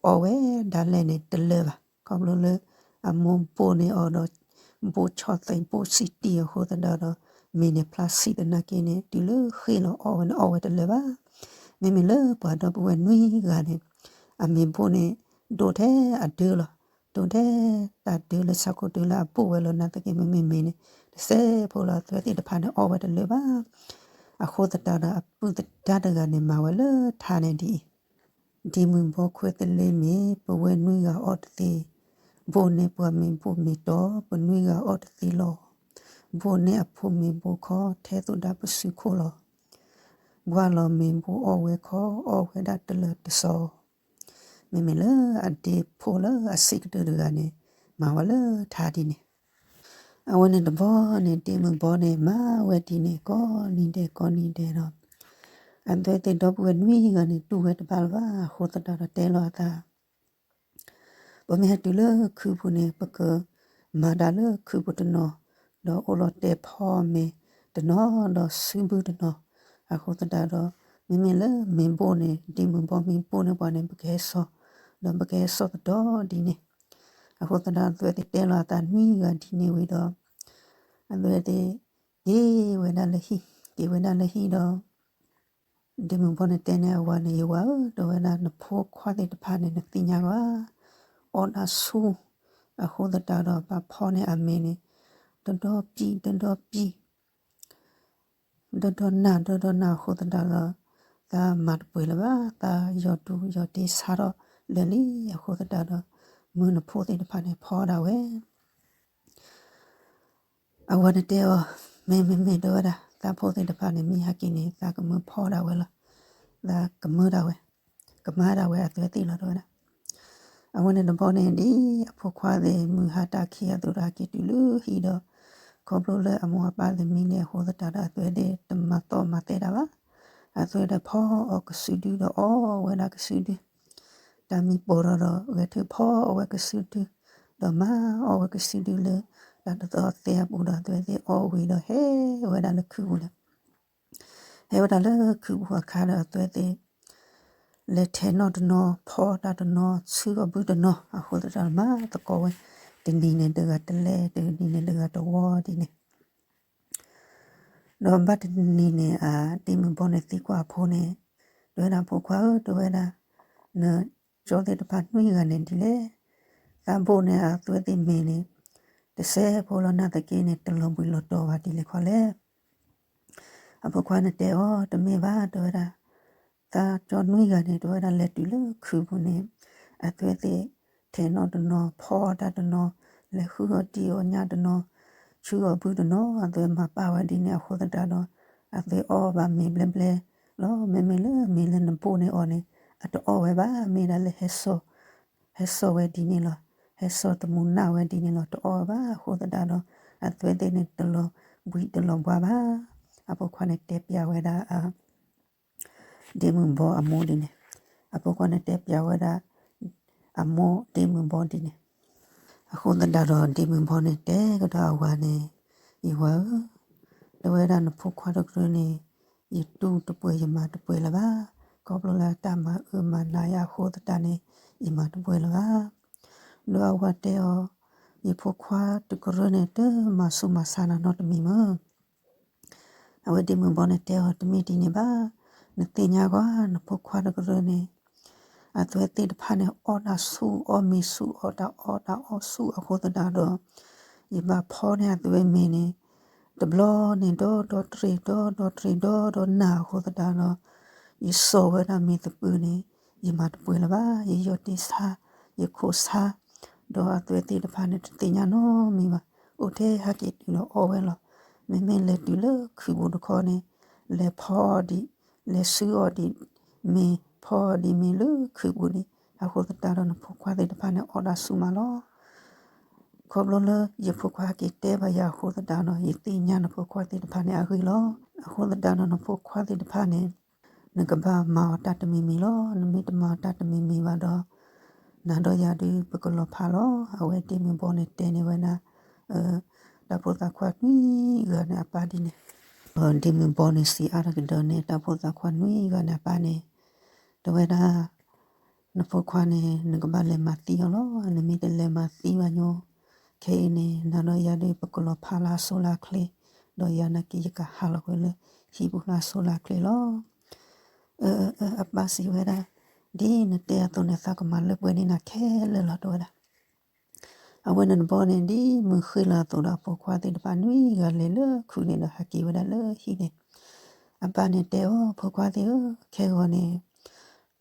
အီၣ်ဝဲဒၣ်လဲာ်န့ၣ်တလၢာ်ဘၣ်. ခီဖျိလၢအမိၢ်ဘိၣ်န့ၢ်အီၤဒီး ဘိၣ်ဆီၣ်သဲး ဘိၣ်စံးတံၢ်အဃိသတးဒီး မ့ၤန့ၣ်ဖျါဆံးသနာ်က့န့ၣ် တုၤလၢဃ့ၢ်လီၤအီၣ်ဝဲန့ၣ် အီၣ်ဝဲတလၢာ်ဘၣ်. မ့မ့ၢ်လၢပှၤဒီပုၢ်ဝဲၢ်နွံဂၤန့ၣ် အမ့ၤဘိၣ်န့ၣ် ဒိၣ်ထဲအဒၢလီၤ. ဒိၣ်ထဲတၢ်ဒၢလၢဆၣ်ခိၣ်ဒၢလၢအဘိၣ်ဝဲလီၤ. နာ်သက့ မ့မ့ၢ်မ့ၤန့ၣ် တစဲးဖိလီၤ. အသွဲသ့ၣ်တဖၣ်န့ၣ် အီၣ်ဝဲတလၢာ်ဘၣ်. အဃိသတးဒီး အပုၢ်သဒါတဂၤန့ၣ် မၤဝဲလၢထါန့ၣ်ဒ်အံၤ, ဒ့မုၢ်ဘီခွဲးသလဲမ့ၤ ပဝဲနွံဂၤအီၣ်တသ့, ဘိၣ်န့ၢ်ပှၤမ့ၤဘိၣ်မ့ၤတီၤ ပနွံဂၤအီၣ်တသ့လီၤ. ဘိၣ်န့ၢ်အဖိမ့ၤဘိၣ်ခီ ထဲသိးဒၣ်ပစုခိၣ်လီၤ. ဘှါလီၤမ့ၤဘိၣ်အီၣ်ဝဲခီ အီၣ်ဝဲဒၣ်တလၢာ်တစီၤ. မ့မ့ၢ်လၢအဒ့ဖိလၢအဆံးကတၢၢ်တဂၤန့ၣ် မၤဝဲလၢထါဒ်န့ၣ်. အဝဲန့ၣ်တဘျီန့ၣ် ဒ့မုၢ်ဘီန့ၣ် မၤဝဲဒ်န့ၣ် ကိးနံၤဒဲးကိးနံၤဒဲးဒီး အသွဲသ့ၣ်ဒီပုၢ်ဝဲၢ်နွံဂၤန့ၣ် တူၢ်ဝဲတဘၣ်လၢၤဘၣ်. အဃိသတးဒီးတဲလီၤအသး ပမ့ၢ်ဟဲတုၤလၢခုပူၤန့ၣ် ပကမၤတၢ်လၢခုပူၤတနီၤ, ဒီးအိၣ်လီၤတဲာ်ဖီမ့ၤတနီၤ ဒီးစုဘုတနီၤ. အဃိသတးဒီး မ့မ့ၢ်လၢမ့ၤဘိၣ်န့ၣ် ဒ့မုၢ်ဘီမ့ၤဘိၣ်န့ၢ်ပှၤန့ၣ် ပကဟဲစိာ်, ဒီးပကဟဲစိာ်ကဒီးဒ်န့ၣ်. အဃိသတးဒီး အသွဲသ့ၣ်တဲလီၤအသးနွံဂၤဒ်န့ၣ်ဝံၤဒီး အသွဲသ့ၣ်က့ၤဝဲဒၣ်လၢဟံၣ်, က့ၤဝဲဒၣ်လၢဟံၣ်ဒီး ဒ့မုၢ်ဘီန့ၣ်တဲန့ၢ်အဝၤန့ၣ် ယဝၤဧၢ, တဲဝဲဒၣ် နဖိခွါသ့ၣ်တဖၣ်န့ၣ် နသ့ၣ်ညါဘၣ်, အီၣ်တၢ်ဆူၣ်, အဃိသတးဒီး ဘၣ်ဖီန့ၢ်အမ့ၤန့ၣ် ဒီဒီပံၣ် ဒီဒီပံၣ် ဒီဒီနၢ် ဒီဒီနၢ်အဃိသတးဒီး သးမၤတပှဲၤလၢၤဘၣ်, သးယီၤဒူယီၤဒ့ဆါထီၣ်လၢာ်လံ. အဃိသတးဒီး မုၢ်နဖိသ့ၣ်တဖၣ်န့ၣ် ဖီဒၣ်ဝဲ အဝၤန့ၣ်တဲအီၤ, မ့ၢ်မ့ၢ်မ့ၢ် တဲဝဲဒၣ် သးဖိသ့ၣ်တဖၣ်န့ၣ် မ့ၢ်ဟဲက့ၤန့ၣ် သးကမၢဖီဒၣ်ဝဲလီၤ. သးကမၢဒၣ်ဝဲ, ကမၤဒၣ်ဝဲအသွဲသ့ၣ်လီၤ တဲဝဲဒၣ်. အဝဲန့ၣ်တဘျီန့ၣ်ဒ်အဖိခွါသ့ၣ် မုၢ်ဟါတၢ်ခံးအသိးဒီး ဟဲက့ၤတုၤလၢဟံၣ်ဒီး ခီဖျိလၢအမိၢ်အပၢ်သ့ၣ်မံလံအဃိသတးဒီး အသွဲသ့ၣ်တမၤသီမၤသဲဒၣ်ဘၣ်. အသွဲဒီးဖီအီၣ်ကစုဒုဒီးအီၣ်ဝဲဒၣ်ကစုဒု တၢ်မံပိာ်ထီၣ်ဒီး ဂဲၤထၢၣ်ဖီအီၣ်ဝဲကစုဒု, ဒီးမၤအီၣ်ဝဲကစုဒုလၢ တၢ်တသီသဲအပူၤဒီး အသွဲသ့ၣ်အီၣ်ဝံၤဒီးဟဲဝဲဒၣ်လၢခုပူၤလီၤ. ဟဲဝဲဒၣ်လၢခုးပူၤအခါဒီးအသွဲသ့ၣ် လဲၤထဲးနီၣ်တနီၤ, ဖီတၢ်တနီၤ, ဆူအီၣ်ဘုတနီၤ, အဃိသတးဒီးမၤသကိးဝဲ, တနံၤန့ၣ် တဂၤတလဲ, တနံၤန့ၣ် တဂၤတဝီဒ်န့ၣ် ဒီးဘၣ်တနံၤန့ၣ် အဒ့မုၣ်ဘီန့ၣ်သံကွၢ်အဖိန့ၣ်, တဲဝဲဒၣ် ဖိခွါဧၢ, တဲဝဲဒၣ်, နကၠီသ့ၣ်တဖၣ်နွံဂၤန့ၣ်ဒ်လဲၣ်. သးဘိၣ်န့ၣ်အသွဲသ့ၣ်မ့ၢ်န့ၣ် တစဲးဖိလီၤ, နာ်သက့န့ၣ် တလီၤဘှံးလီၤတီၤဘၣ်ဒ်လဲၣ်ခီလဲၣ်. အဖိခွါန့ၣ်တဲအီၤ, တမ့ၢ်ဘၣ်, တဲဝဲဒၣ်, သးကၠီနွံဂၤန့ၣ် တဲဝဲဒၣ် လဲၤတုၤလၢခုးပူၤန့ၣ် အသွဲသ့ၣ်ထဲးနီၣ်တနီၤ, ဖီတၢ်တနီၤ, လဲၤဃုအီၣ်တံၢ်အီၣ်ညၣ်တနီၤ, ဆူအီၣ်ဘုတနီၤ, အသွဲမၤပာ်ဝဲဒ်န့ၣ် အဃိသတးဒီး အသွဲအီၣ်ဘၣ်မ့ၤဘျဲဘျဲလီၤ. မ့မ့ၢ်လၢမ့ၢ်လၢနဘိၣ်န့ၣ်အီၤန့ၣ် အတအီၣ်ဝဲဘၣ်, မ့ၢ်ဒၣ်လၢ ဟဲစိာ်ဝဲဒ်န့ၣ်လီၤ. ဟဲစိာ်တမူးနၢ်ဝဲဒ်န့ၣ်လီၤ. တအီၣ်ဝဲဘၣ်. အဃိသတးဒီး အသွဲသ့ၣ်န့ၣ် တလီၤဘှံးတလီၤဘှါဘၣ်. အဖိခွါန့ၣ်တဲပျးဝဲဒၣ် ဒ့မုၣ်ဘီအမိၢ်ဒ်န့ၣ်, အဖိခွါန့ၣ်တဲပျးဝဲဒၣ် အမိၢ်ဒ့မုၣ်ဘီဒ်န့ၣ်, အဃိသတးဒီး ဒ့မုၣ်ဘီန့ၣ်တဲကဒီးအဝၤန့ၣ်, ယဝၤဧၢ, တဲဝဲဒၣ် နဖိခွါတကရၢန့ၣ် ယတူၢ်တပှဲၤယမၤတပှဲၤလၢၤဘၣ်. ခီဖျိလၢတၢ်မၤအၢမၤနးယၤအဃိသတးန့ၣ် ယမၤတပှဲၤလၢၤဘၣ်. ဒီးအဝၤတဲအီၤ, ယဖိခွါတကရၢန့ၣ် တမၤဆူးမၤဆါနၤနီတမံၤမ့ၢ် အဝဲဒ့မုၣ်ဘီန့ၣ်တဲအီၤ, တမ့ၢ်ဒ်န့ၣ်ဘၣ်. နသ့ၣ်ညါကွၢ် နဖိခွါတကရၢန့ၣ် အသွဲသ့ၣ်တဖၣ်န့ၣ် အီၣ်တၢ်ဆူၣ်အီၣ်မ့ၤဆူၣ် အီၣ်တၢ်အီၣ်တၢ်အီဆူၣ်အဃိသတးဒီး ယဘၣ်ဖီန့ၢ်အသွဲမ့ၤန့ၣ် တဘျီန့ၣ် ဒီဒီတရံး ဒီဒီတရံး ဒီဒီနၢ်အဃိသတးဒီး ယစိာ်ဝဲဒၣ်မ့ၤသပၢၤန့ၣ် ယမၤတပှဲၤလၢၤဘၣ်. ယယီၢ်တ့ဆါ ယခိၣ်ဆါ ဒီးအသွဲသ့ၣ်တဖၣ်န့ၣ် တသ့ၣ်ညါနီတမံၤဘၣ်. အိၣ်ထဲဟဲက့ၤတုၤလီၤအီၣ်ဝဲလီၤ. မ့မ့ၢ်လဲၤတုၤလၢခုးပူၤတခီန့ၣ် လဲၤဖီအီၣ်ဒံး လဲၤဆူအီၣ်ဒံးမ့ၤ ဖီအီၣ်ဒံးမ့ၤလၢခုးပူၤဒံး အဃိသတးဒီး နဖိခွါသ့ၣ်တဖၣ်န့ၣ် အီၣ်ဒၣ်ဆူၣ်မးလီၤ. ခီဖျိလၢယဖိခွါဟဲက့ၤတဲဘၣ်ယၤအဃိသတးဒီး ယသ့ၣ်ညါနဖိခွါသ့ၣ်တဖၣ်န့ၣ်အဂ့ၢ်လီၤ. အဃိသတးဒီး နဖိခွါသ့ၣ်တဖၣ်န့ၣ် နကဘၣ်မၤအီၤတၢ်တမံၤမံၤလီၤ. နမ့ၢ်တမၤအီၤတၢ်တမံၤမံၤဘၣ်ဒီး နၤဒီးယၤဒုး ပကလီၤဖးလီၤ. အဝဲဒ့မုၣ်ဘီန့ၣ်တဲန့ၢ်ဝဲဒၣ် တၢ်ဖိသၣ်ခွါနွံဂၤန့ၣ်အပၢ်ဒ်န့ၣ်, ဒ့မုၣ်ဘီန့ၣ်စံးအါထီၣ်ကဒီးန့ၣ် တၢ်ဖိသၣ်ခွါနွံဂၤန့ၣ်အပၢ်န့ၣ် တဲဝဲဒၣ် နဖိခွါန့ၣ် နကဘၣ်လဲၤမၤသံအီၤလီၤ. နမ့ၢ်တလဲၤမၤသံဘၣ်ညီ ခဲအံၤန့ၣ် နၤဒီးယၤဒုး ပကလီၤဖးလၢအစိလၢအချ့, ဒီးယၤနာ်က့ ယကဟးလီၤကွံာ်လၢဟံၣ်ပူၤလၢအစိလၢအချ့လီၤ. အၢ အၢ အပၢ်စံးဝဲဒၣ်, ဒ်နတဲအသိးန့ၣ် သးကမၤလၢပှဲၤန့ၢ်နၤခဲလၢာ်လီၤ တဲဝဲဒၣ်. အဝဲန့ၣ်တဘျီန့ၣ် ဒ်မုၢ်ဃ့ၢ်လီၤအသိးဒီး အဖိခွါသ့ၣ်တဖၣ်နွံဂၤလဲၤလၢခုးန့ၣ်ဒီးဟဲက့ၤဝဲဒၣ်လၢဟံၣ်န့ၣ်, အပၢ်န့ၣ်တဲအီၤ ဖိခွါသ့ၣ်ဧၢ, ခဲဂီၤန့ၣ်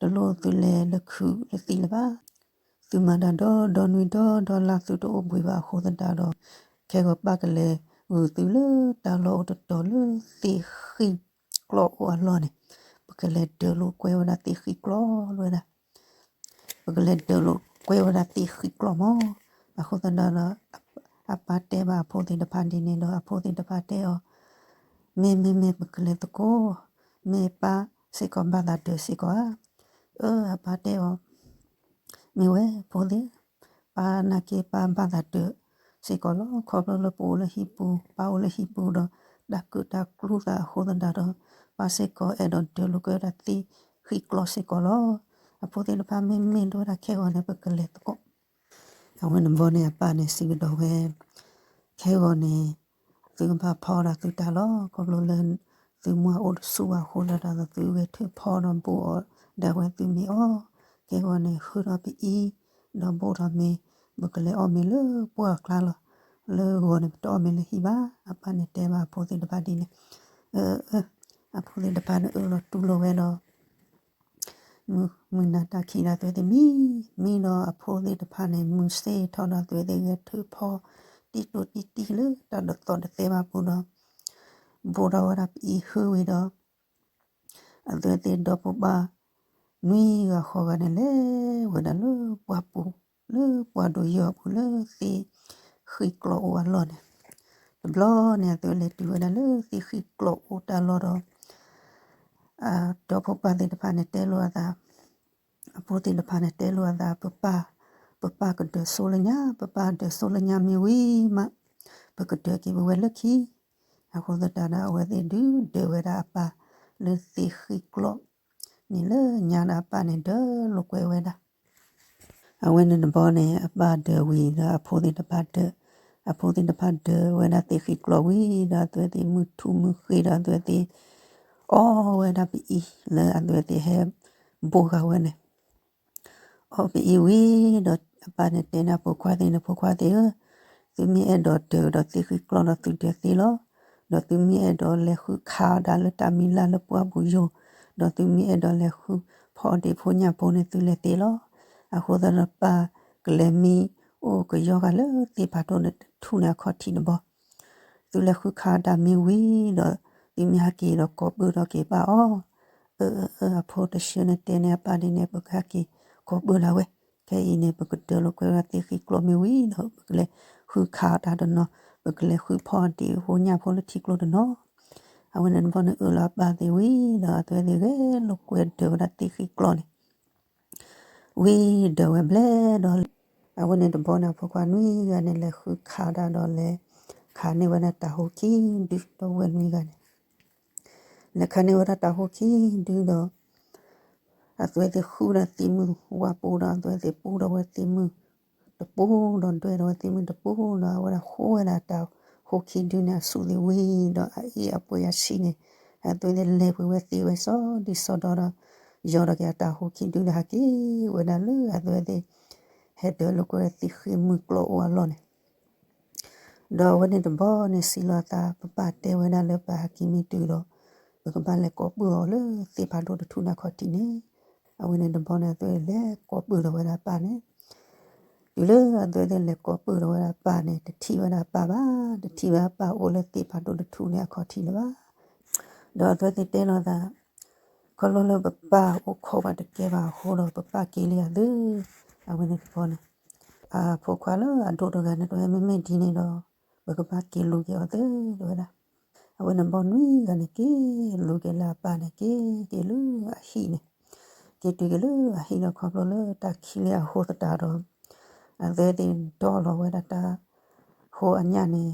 တလိၣ်သုလဲၤလၢခုးလၢသံလၢၤဘၣ်. သုမၤတၢ်ဒီဒီနွံဒီဒီလါ သုတအိၣ်ဘှံးဘၣ်အဃိသတးဒီး ခဲဂီၤပၢ်ကလဲၤဂုာ်သုလၢတၢ်လီၢ်အိၣ်တတီၤလၢသ့ၣ်ဃံၣ်ကျီအိၣ်အလီၢ်န့ၣ်, ပကလဲၤဒၢးလိာ်ကွဲဝဲဒၣ်သ့ၣ်ဃံၣ်ကျီလီၤဝဲဒၣ် ပကလဲၤဒၢးလိာ်ကွဲဝဲဒၣ်သ့ၣ်ဃံၣ်ကျီမး. အဃိသတးဒီး အပၢ်တဲဘၣ်အဖိသ့ၣ်တဖၣ်ဒ်န့ၣ်ဒီး အဖိသ့ၣ်တဖၣ်တဲအီၤ, မ့ၢ် မ့ၢ် မ့ၢ် ပကလဲၤသကိး, မ့ၢ်ပၢ်စ့ၢ်ကီးဘၣ်သးဒၢးစ့ၢ်ကီးဧါ. အၢ အပၢ်တဲအီၤ, မ့ၢ်ဝဲဖိသ့ၣ်, ပၢ်နာ်က့ ပၢ်ဘၣ်သးဒၢးစ့ၢ်ကီးလီၤ. ခီဖျိလၢပအိၣ်လၢဟံၣ်ပူၤ ပၢ်အိၣ်လၢဟံၣ်ပူၤဒီး တၢ်ကၢၣ်တၢ်ကျူသးအဃိသတးဒီး ပၢ်စ့ၢ်ကီးအဲၣ်ဒိးဒၢးလိာ်ကွဲဝဲဒၣ်သ့ၣ်ဃံၣ်ကျီစ့ၢ်ကီးလီၤ. အဖိသ့ၣ်တဖၣ် မ့ၢ်မ့ၢ် တဲဝဲဒၣ် ခဲဂီၤန့ၣ် ပကလဲၤသကိး. အဝဲန့ၣ်တဘျီန့ၣ် အပၢ်န့ၣ်စံးကဒီးဝဲ, ခဲဂီၤန့ၣ် သုကဘၣ်ဖီဒၣ်သုတၢ်လီၤ. ခီဖျိလၢ သုမုၢ်အိၣ်တဆူၣ်ဘၣ်အဃိသတးဒီး သုဂဲၤထၢၣ်ဖီဒီးဘိၣ်အီၤဒၣ်ဝဲသုမ့ၢ်အီၣ်. ခဲဂီၤန့ၣ် ဟုဒီးပအံၤ ဒီးဘိၣ်ထီၣ်မ့ၤ, ပကလဲၤအီၣ်မ့ၤလၢပှၢ်အကျါလီၤ. လၢဂီၤန့ၣ် ပတအီၣ်မ့ၤလၢဟံၣ်ဘၣ်. အပၢ်န့ၣ်တဲဘၣ်အဖိသ့ၣ်တဖၣ်ဒ်န့ၣ်. အၢ အၢ အဖိသ့ၣ်တဖၣ်န့ၣ်အၢၣ်လီၤတူၢ်လိာ်ဝဲဒီး မုၢ်နၤတၢ်ခံးဒီးအသွဲသ့ၣ်မံ, မံဒီးအဖိသ့ၣ်တဖၣ်န့ၣ် မုၢ်ဆ့ၣ်ထီၣ်ဒီးအသွဲသ့ၣ်ဂဲၤထၢၣ်ဖီ တံၢ်တိၢ်တံၢ်တံၢ်လၢတၢ်တသီၣ်တသဲဘၣ်ပူၤဒီး ဘိၣ်ထီၣ်ဝဲဒၣ်ပအံၤဟုဝံၤဒီး အသွဲသ့ၣ်ဒီဖိပၢ် နွံဂၤဃိးဂၤန့ၣ် လဲၤဝဲဒၣ်လၢပှၢ်ပူၤ လၢပှၢ်ဒိၣ်ယီၤအပူၤလၢသ့ၣ်ဃံၣ်ကျီအိၣ်အလီၢ်န့ၣ်, တဘျီန့ၣ် အသွဲလဲၤတုၤဝဲဒၣ်လၢသ့ၣ်ဃံၣ်ကျီအိၣ်တၢ်လီၢ်ဒီး ဒီဖိပၢ်သ့ၣ်တဖၣ်န့ၣ်တဲလိာ်အသး, အဖိသ့ၣ်တဖၣ်န့ၣ်တဲလိာ်အသး, ပပၢ်, ပပၢ်ကဒၢးစိလၢညါ, ပပၢ်ဒၢးစိလၢညါမ့ၢ်ဝံၤမး ပကဒၢးက့ၤပဝဲလၢခံ. အဃိသတးဒီး အဝဲသ့ၣ်ဒုးဒၢးဝဲဒၣ်အပၢ် လၢသ့ၣ်ဃံကျိးန့ၣ်လၢညါဒီးအပၢ်န့ၣ်ဒၢလိာ်ကွဲဝဲဒၣ်. အဝဲန့ၣ်တဘျီန့ၣ် အပၢ်ဒၢဝံၤဒီးအဖိသ့ၣ်တဖၣ်ဒၢ, အဖိသ့ၣ်တဖၣ်ဒၢဝဲဒၣ်သ့ၣ်ဃံကျိးဝံၤဒီးအသုဝဲသ့ၣ်မုၢ်ထူၣ်မုၢ်ဃ့ဒီးအသုဝဲသ့ၣ် အီဝဲဒၣ်ပအံၤလၢအသုဝဲသ့ၣ်ဟဲဘိးဃာ်ဝဲန့ၣ် အီပအံၤဝံၤဒီးအပၢ်န့ၣ်တဲန့ၣ်အဖိခွါသ့ၣ်န့ၣ် ဖိခွါသ့ၣ်ဧၢ, သုမ့ၢ်အဲၣ်ဒိးဒၢးဒီးသ့ၣ်ဃံကျိးဒီးသုဒၢးသ့လီၤ. ဒီးသုမ့ၢ်အဲၣ်ဒိးလဲၤဃုခးဒၣ်လၢတၢ်မံၤလၢ်လၢပှၢ်ပူၤယိာ်, ဒီးသုမ့ၢ်အဲၣ်ဒိးလဲၤဃုဖီအီၣ်ဒံးဖိညၣ်ဖိန့ၣ် သုလဲၤသ့လီၤ. အဃိသတးဒီးပၢ်ကလဲၤမံ အိၣ်ကယီဂၤလၢသ့ၣ်ဖးဒိၣ်န့ၣ်တထူၣ်န့ၣ်အခီၣ်ထံးတဘျီ သုလဲၤဃုခးတၢ်မ့ၢ်ဝံၤဒီး သုမ့ၢ်ဟဲက့ၤဒီးကိးပၢၢ်ထီၣ်က့ၤပၢ်အီၤ, အၢ အၢ အၢ အဖိတဆှၢန့ၣ်တဲန့ၢ်အပၢ်ဒ်န့ၣ် ပကဟဲက့ၤကိးပၢၢ်လၢၤဝဲ, ခဲအံၤန့ၣ် ပကဒၢလိာ်ကွဲဝဲဒၣ်သ့ၣ်ဃံကျိးမ့ၢ်ဝံၤဒီး ပကလဲၤဃုခးတၢ်တနီၤ, ပကလဲၤဃုဖီအီၣ်ဒံးဖိညၣ်ဖိလၢထံကျိတနီၤ. အဝဲန့ၣ်တဘျီန့ၣ်အၢၣ်လီၤအပၢ်သ့ၣ်ဝံၤဒီး အသုဝဲသ့ၣ်ဂဲၤလိာ်ကွဲဒၢးဝဲဒၣ်သ့ၣ်ဃံကျိးန့ၣ် ဝံၤဒၢးဝဲဘျဲၣ်ဒီး အဝဲန့ၣ်တဘျီန့ၣ် အဖိခွါနွံဂၤန့ၣ် လဲၤဃုခးဒၣ်ဒီးလဲၤခးန့ၢ်ဝဲဒၣ်တၢ်ဟိခံဒု ဒီပုၢ်ဝဲၢ်နွံဂၤန့ၣ် လဲၤခးန့ၢ်ဝဲဒၣ်တၢ်ဟိခံဒုဒီး အသုဝဲသ့ၣ်ဃုဒီးသ့ၣ်မုၢ်ဝါပူၤဒီး အသုဝဲသ့ၣ်ပူဒီးဝဲသ့ၣ်မုၢ်တပူဒီး ဒွဲၣ်ဒီးဝဲသ့ၣ်မုၢ်တပူဒီး အဝဲဒၣ်ဃိဝဲဒၣ်တၢ်ဟိခံဒုန့ၣ်အဆူၣ်သ့ၣ်ဝံၤဒီး အအ့ၣ်အပှဲၤအဆံးန့ၣ် အသုဝဲသ့ၣ်လဲၤပှ့ၤဝဲသ့ဝဲစီၤဒံစီၤဒီဒီး ယီၤဒီးက့ၤအတၢ်ဟိခံဒုလၢဟဲက့ၤဝဲဒၣ်လၢအသုဝဲသ့ၣ် ဟဲဒၢးလိာ်ကွဲသ့ၣ်ဃံမုၢ်ကျိးအိၣ်အလီၢ်န့ၣ် ဒီးအဝဲန့ၣ်တဘျီန့ၣ် စံးလီၤအသး ပပၢ်တဲဝဲဒၣ်လၢပဟဲက့ၤမ့ၢ်တုၤဒီး ပကဘၣ်လဲၤကိးပၢၢ်အီၤလၢသ့ၣ်ဖးဒိၣ်တထူၣ်န့ၣ်အခီၣ်ထံးန့ၣ်, အဝဲန့ၣ်တဘျီန့ၣ် အသုဝဲသ့ၣ်လဲၤကိးပၢၢ်ဒီးဝဲဒၣ်အပၢ်န့ၣ်, တုၤလၢအသုဝဲသ့ၣ်လဲၤကိးပၢၢ်ဒီးဝဲဒၣ်အပၢ်န့ၣ် တထံၣ်ဝဲဒၣ်အပၢ်ဘၣ်, တထံၣ်ဝဲအပၢ်အိၣ်လၢသ့ၣ်ဖးဒိၣ်တထူၣ်န့ၣ်အခီၣ်ထံးလၢၤဘၣ်. ဒီးအသုဝဲသ့ၣ်တဲလီၤသး ခီဖျိလၢပပၢ်အိၣ်ခိးဘၣ်တကဲဘၣ်အဃိဒီး ပပၢ်က့ၤလံအသု, အဝဲန့ၣ်တဘျီန့ၣ် အဖိခွါလၢအဒိၣ်တဂၤန့ၣ် တဝဲမ့မ့ၢ်ဒ်န့ၣ်ဒီး ပကဘၣ်က့ၤလူၤက့ၤအီၤသု တဝဲဒၣ်. အဝဲန့ၣ်ဘီနွံဂၤန့ၣ် က့ၤလူၤက့ၤလၢအပၢ်န့ၣ် က့ၤက့ၤလၢအဟံၣ်န့ၣ်, က့ၤတုၤက့ၤလၢအဟံၣ်ဒီးခီဖျိလၢတၢ်ခံလၢအဟိသတးဒီး အသုဝဲသ့ၣ်ဒီလီၤဝဲဒၣ်တၢ်ဟိအညၣ်န့ၣ်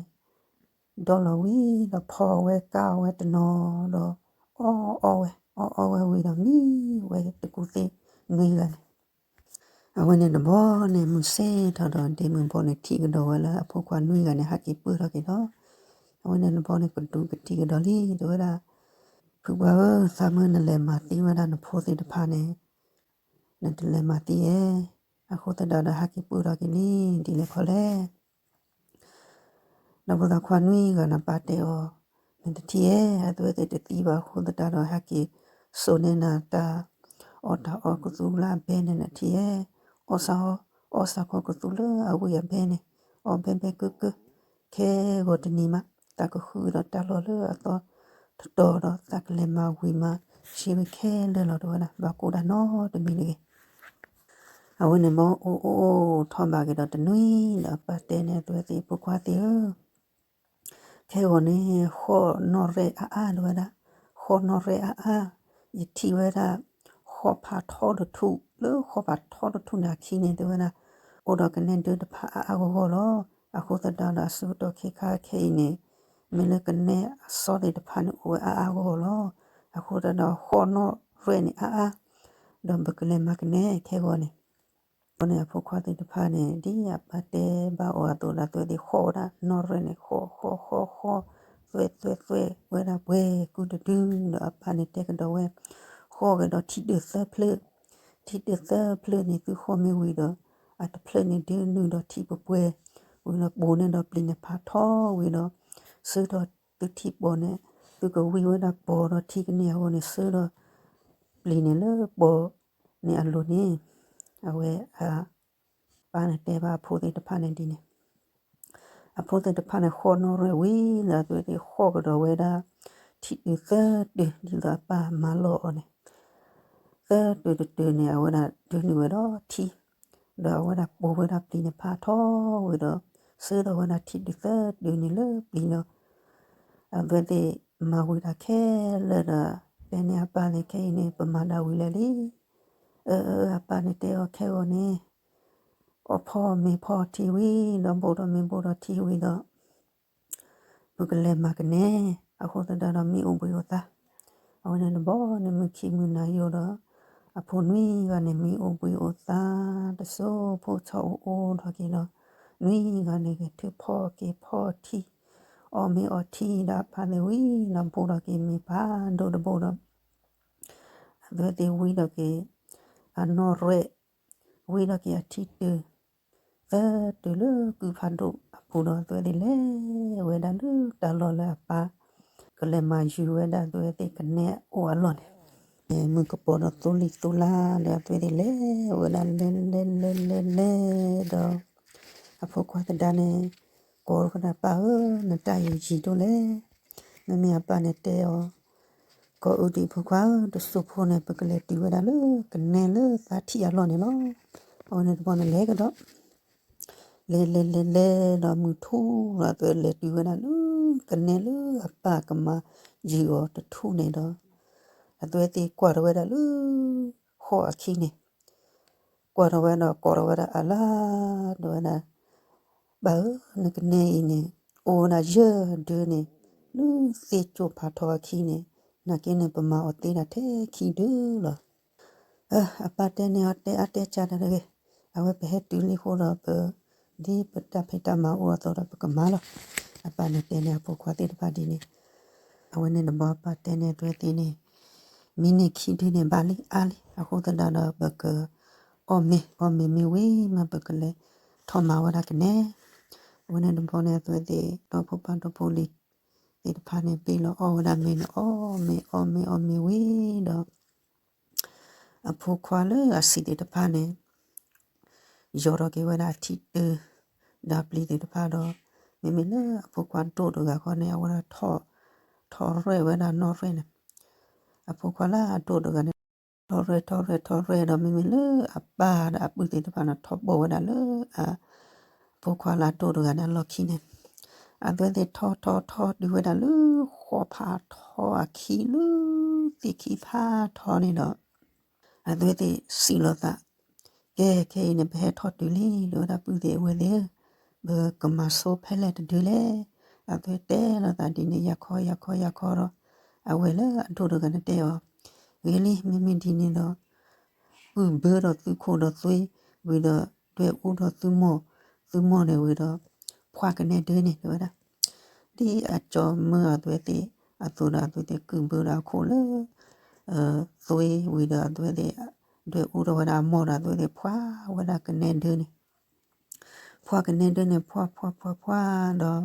ဒီလီၤဝံၤဒီးဖီအီၣ်ဝဲကၢ်အီၣ်ဝဲတနီၤဒီး အီၣ်အီၣ်ဝဲ အီၣ်အီၣ်ဝဲဝံၤဒီးမံဝဲတကူၣ်သ့ၣ်နွံဂၤန့ၣ်, အဝဲန့ၣ်တဘျီန့ၣ် မုၢ်ဆ့ၣ်ထီၣ်ဒီးဒ့မုၣ်ဘီန့ၣ် ထံၣ်ကဒီးဝဲလၢအဖိခွါနွံဂၤန့ၣ် ဟဲက့ၤပၢၢ်ထီၣ်က့ၤဒီး အဝဲန့ၣ်တဘျီန့ၣ် ကဒူးကဒံကဒီးလံ တဲဝဲဒၣ်, ဖုပှၢ်ဧၢ, သးမုၢ်နလဲၤမၤသံဝဲဒၣ်နဖိသ့ၣ်တဖၣ်န့ၣ် နတလဲၤမၤသံဧါ, အဃိသတးဒီးဟဲက့ၤပၢၢ်ထီၣ်က့ၤန့ၣ် ဒ်လဲၣ်ခီလဲၣ် ဒီးဖိသၣ်ခွါနွံဂၤန့ၣ် ပၢ်တဲအီၤ, နတထံၣ်ဧါ, အသုဝဲသ့ၣ်တသံဘၣ်အဃိသတးဒီး ဟဲက့ၤစိာ်န့ၢ်နၤတၢ်အီၣ်တၢ်အီကသူလၢအဘဲန့ၣ် နထံၣ်ဧါ, အီၣ်စ့ၢ်ကီး, အီၣ်စ့ၢ်ကီးကသူလၢအဝံၣ်အဘဲန့ၣ်, အီၣ်ဘဲဘဲကုၢ်ကုၢ်, ခဲဂီၤတနံၤမး သးကဃုဒီးတၢ်လီၢ်လၢအသီတတီၤဒီး သးကလဲၤမၤဝံၤမၤဆ့ဝဲခဲလၢာ်လီၤ တဲဝဲဒၣ်, ဘၣ်ကိၢ်ဒၣ်နီတမံၤတဂ့ၤ. အဝဲန့ၣ်ဘီအိၣ်အိၣ်အိၣ်ထီၣ်ဘၣ်က့ၤဒီးတနွံဒီး အပၢ်တဲန့ၢ်အသုဝဲသ့ၣ် ဖိခွါသ့ၣ်ဧၢ, ခဲဂီၤန့ၣ် ဃီၣ်နီၣ်ရဲၣ်အါအါ တဲဝဲဒၣ်, ဃီၣ်နီၣ်ရဲၣ်အါအါ, ယထံၣ်ဝဲဒၣ် ဃီၣ်ဖးထီတထူၣ် လၢဃီၣ်ဖးထီတထူၣ်န့ၣ်အခံန့ၣ် တဲဝဲဒၣ်, အိၣ်ဒီးကနဲဒၢတဖၣ်အါအါဂီၢ်ဂီၢ်လီၤ. အဃိသတးဒီးအဆၢကတီၢ်ခဲခါခဲအံၤန့ၣ် မ့ၢ်လၢကနဲအစီသ့ၣ်တဖၣ်န့ၣ် အိၣ်ဝဲအါအါဂီၢ်ဂီၢ်လီၤ. အဃိသတးဒီးဃီၣ်နီၣ်ရဲၣ်န့ၣ်အါအါ, ဒီးပကလဲၤမၤကနဲခဲဂီၤန့ၣ် အဃိန့ၣ် အဖိခွါသ့ၣ်တဖၣ်န့ၣ် ဒ်အပၢ်တဲဘၣ်အီၤအသိးဒီး အသုဝဲသ့ၣ်ဃီၣ်ဝဲဒၣ်နီၣ်ရဲၣ်န့ၣ် ဃီၣ်ဃီၣ်ဃီၣ်ဃီၣ် သွဲၣ်သွဲၣ်သွဲၣ်ဝဲဒၣ်ပှဲၤကုတဒု ဒီးအပၢ်န့ၣ်တဲကဒီးဝဲ ဃီၣ်ကဒီးထံဒၢးသၢဖျၢၣ်, ထံဒၢးသၢဖျၢၣ်န့ၣ် သုဃီၣ်မ့ၢ်ဝံၤဒီး အတဖျၢၣ်န့ၣ်ဒုးနုာ်ဒီးထံပှဲၤပှဲၤ ဝံၤဒီးပိာ်န့ၢ်ဒီးပျံၤန့ၣ်ဖးထီဝံၤဒီး ဆၢဒီးသုထံပီၤန့ၣ် သုကဝံဝဲဒၣ်ပီၤဒီးထံကန့ၢ်အဂီၢ်န့ၣ် ဆၢဒီးပျံၤန့ၣ်လၢပီၤန့ၣ်အလိၤန့ၣ် အဝဲအပၢ်န့ၣ်တဲဘၣ်အဖိသ့ၣ်တဖၣ်န့ၣ်ဒ်န့ၣ် အဖိသ့ၣ်တဖၣ်န့ၣ် ဃီၣ်နီၣ်ရဲၣ်ဝံၤလၢအသုဝဲသ့ၣ်ဃီၣ်ကဒီးဝဲဒၣ် ထံဒၢးသၢဒၢး ဒ်သိးအပၢ်မၤလီၤအီၤန့ၣ် သၢဒၢးတဒၢးန့ၣ် အဝဲဒၣ်ဒုးနုာ်ဝဲဒီးထံ ဒီးအဝဲဒၣ်ပိာ်ဝဲဒၣ်ပျံၤန့ၣ်ဖးထီဝံၤဒီး ဆၢဒီးဝဲဒၣ်ထံဒၢးသၢဒၢးန့ၣ်လၢပျံၤဒီး အဝဲသ့ၣ်မၤဝံၤတၢ်ခဲလၢာ်ဒီး တဲန့ၢ်အပၢ်န့ၣ် ခဲအံၤန့ၣ် ပမၤဒၣ်ဝံၤလၢာ်လံ. အၢ အၢ အပၢ်န့ၣ်တဲအီၤခဲဂီၤန့ၣ် အီၣ်ဖီမ့ၤဖီထံဝံၤဒီး ဘိၣ်ဒီးမ့ၤဘိၣ်ဒီးထံဝံၤဒီး ပကလဲၤမၤကနဲ အဃိသတးဒီးမ့ၢ်အိၣ်ဘှံးအိၣ်သါ အဝဲန့ၣ်တဘျီန့ၣ် မုၢ်ခံမုၢ်နၤယိာ်ဒီး အဖိနွံဂၤန့ၣ် မံအိၣ်ဘှံးအိၣ်သါ တစိၢ်ဖိဆီအိၣ်အိၣ်ထီၣ်က့ၤဒီး နွံဂၤန့ၣ် ဂဲၤထၢၣ်ဖီၣ်က့ၤဖီၣ်ထံ အီၣ်မ့ၤအီထံဒီးအဖါသ့ၣ်ဝံၤဒီး ဘိၣ်ထီၣ်က့ၤမ့ၤဖးဒိၣ်တဘိဒီး အဝဲသ့ၣ်ဝံၤထီၣ်က့ၤ အနီၣ်ရဲၣ် ဝံၤထီၣ်က့ၤအထံတုၤ သၢတုၤလၢကုၢ်ဖးဒိၣ်အပူၤဒီး အဝဲသ့ၣ်လဲၤဝဲဒၣ်လၢတၢ်လီၢ်လၢအပၢ် ကလဲၤမၤယုၤဝဲဒၣ်အဝဲသ့ၣ်ကနဲအိၣ်အလီၢ်န့ၣ် မုၢ်ကပီၤဒီးသိလံၤသိလါဒီး အဝဲသ့ၣ်လဲၤဝဲဒၣ်လဲၤလဲၤလဲၤလဲၤဒီး အဖိခွါသဒါန့ၣ် ကိးဝဲဒၣ် ပၢ်ဧၢ, နတၢ်အံၤယံာ်ဒိၣ်လဲၣ်. မ့မ့ၢ်အပၢ်န့ၣ်တဲအီၤ, ကိးအုဒံးဖိခွါဧၢ, တစိၢ်ဖိန့ၣ် ပကလဲၤတုၤဝဲဒၣ်လၢကနဲလၢသးထံၣ်အလီၢ်န့ၣ်လီၤ. အဝဲန့ၣ်တဘျီန့ၣ်လဲၤကဒီး လဲၤလဲၤလဲၤလဲၤဒီးမုၢ်ထူၣ်ဒီး အဝဲလဲၤတုၤဝဲဒၣ်လၢကနဲလၢအပၢ်ကမၤယုၤအီၤတထူၣ်န့ၣ်ဒီး အဝဲသ့ၣ်ကွၢ်ထီၣ်ဝဲဒၣ်လၢ ဃီၣ်အခံန့ၣ် ကွၢ်ထီၣ်ဝဲဒီးကိးထီၣ်ဝဲဒၣ်အလါ တဲဝဲဒၣ်, ပၢ်ဧၢ, နကနဲအံၤန့ၣ် အိၣ်ဝဲဒၣ်ယဲၢ်ဒၢန့ၣ် လၢသ့ၣ်ကၠိဖးထီအခံန့ၣ် နာ်က့န့ၣ် ပမၤအီၤသ့ဒၣ်ထဲခံဒၢလီၤ. အပၢ်တဲန့ၢ်အီၤတဲအါတဲကၢ်တဂ့ၤ, အဝဲပဟဲတုၤလံအဃိဒီး ပ ဒ်ပတၢ်ဖံးတၢ်မၤအိၣ်အသိးဒီး ပကမၤလီၤ. အပၢ်န့ၣ်တဲန့ၢ်အဖိခွါသ့ၣ်တဖၣ်ဒ်န့ၣ် အဝဲန့ၣ်တဘျီအပၢ်တဲန့ၢ်အဝဲသ့ၣ်န့ၣ်, မံန့ၢ်ခံဒုန့ၣ်ဘၣ်လံအါလံ, အဃိသတးဒီး ပကအီၣ်မ့ၤ, အီၣ်မ့ၤမ့ၢ်ဝံၤမး ပကလဲၤထီၣ်မၤဝဲဒၣ်ကနဲ. အဝဲန့ၣ်တဘျီန့ၣ် အဝဲသ့ၣ်ဒီဖိပၢ်ဒီဖိလံၤသ့ၣ်တဖၣ်န့ၣ် ဘ့ၣ်လီၤအီၣ်ဝဲဒၣ်မ့ၤန့ၣ် အီၣ်မ့ၤအီၣ်မ့ၤအီၣ်မ့ၤဝံၤဒီး အဖိခွါလၢအဆံးသ့ၣ်တဖၣ်န့ၣ် ယီၤထီၣ်က့ၤဝဲဒၣ်အထံတုၤ ဒီးပျံၤသ့ၣ်တဖၣ်ဒီး မ့မ့ၢ်လၢအဖိခွါဒိၣ်တဂၤဃီန့ၣ် အဝဲဒၣ်ထီၣ်, ထီၣ်ရဲၣ်ဝဲဒၣ်နီၣ်ရဲၣ်န့ၣ်, အဖိခွါလၢအဒိၣ်တဂၤန့ၣ် ထီၣ်ရဲၣ်ထီၣ်ရဲၣ်ထီၣ်ရဲၣ်ဒီး မ့မ့ၢ်လၢအပၢ်ဒီးအပုၢ်သ့ၣ်တဖၣ်န့ၣ် ထီၣ်ဘီၣ်ဝဲဒၣ်လၢအ ဖိခွါလၢအဒိၣ်တဂၤန့ၣ်အလီၢ်ခံန့ၣ်, အဝဲသ့ၣ်ထီၣ်ထီၣ်ထီၣ်တုၤဝဲဒၣ်လၢဃီၣ်ဖးထီအခံလၢသ့ၣ်ခံဖးထီန့ၣ်ဒီး အဝဲသ့ၣ်စံးလိာ်သး, ကဲ ခဲအံၤန့ၣ် ပဟဲထီၣ်တုၤလံ တဲဝဲဒၣ်ပုၢ်သ့ၣ်ဝဲၢ်သ့ၣ်ဧၢ, ပကမၤဆိဖဲလဲၣ်တဒုလဲၣ်. အဝဲသ့ၣ်တဲလိာ်သးဒ်န့ၣ် ယၤခီယၤခီယၤခီဒီး အဝဲၢ်လၢအဒိၣ်တဂၤန့ၣ်တဲအီၤ, ဂ့ၤလံ မ့မ့ၢ်ဒ်န့ၣ်ဒီး ကုၢ်ဘၢဒီးသုခိၣ်ဒီးသွ့ ဝံၤဒီး ဒွဲၣ်အူဒီးသုမိၢ်, သုမိၢ်န့ၣ်ဝံၤဒီး ဖှၣ်ကနဲဒၢန့ၣ် တဲဝဲဒၣ် ဒ်အကၠီမၢအဝဲသ့ၣ်အသိးဒီး အဝဲသ့ၣ်ကုၢ်ဘၢဒီးအခိၣ်လၢ သွ့ဝံၤဒီးအဝဲသ့ၣ် ဒွဲၣ်အူထီၣ်ဝဲဒၣ်အမိၢ်ဒီး အဝဲသ့ၣ်ဖှၣ်ဝဲဒၣ်ကနဲဒၢန့ၣ် ဖှၣ်ကနဲဒၢန့ၣ် ဖှၣ်ဖှၣ်ဖှၣ်ဖှၣ်ဒီး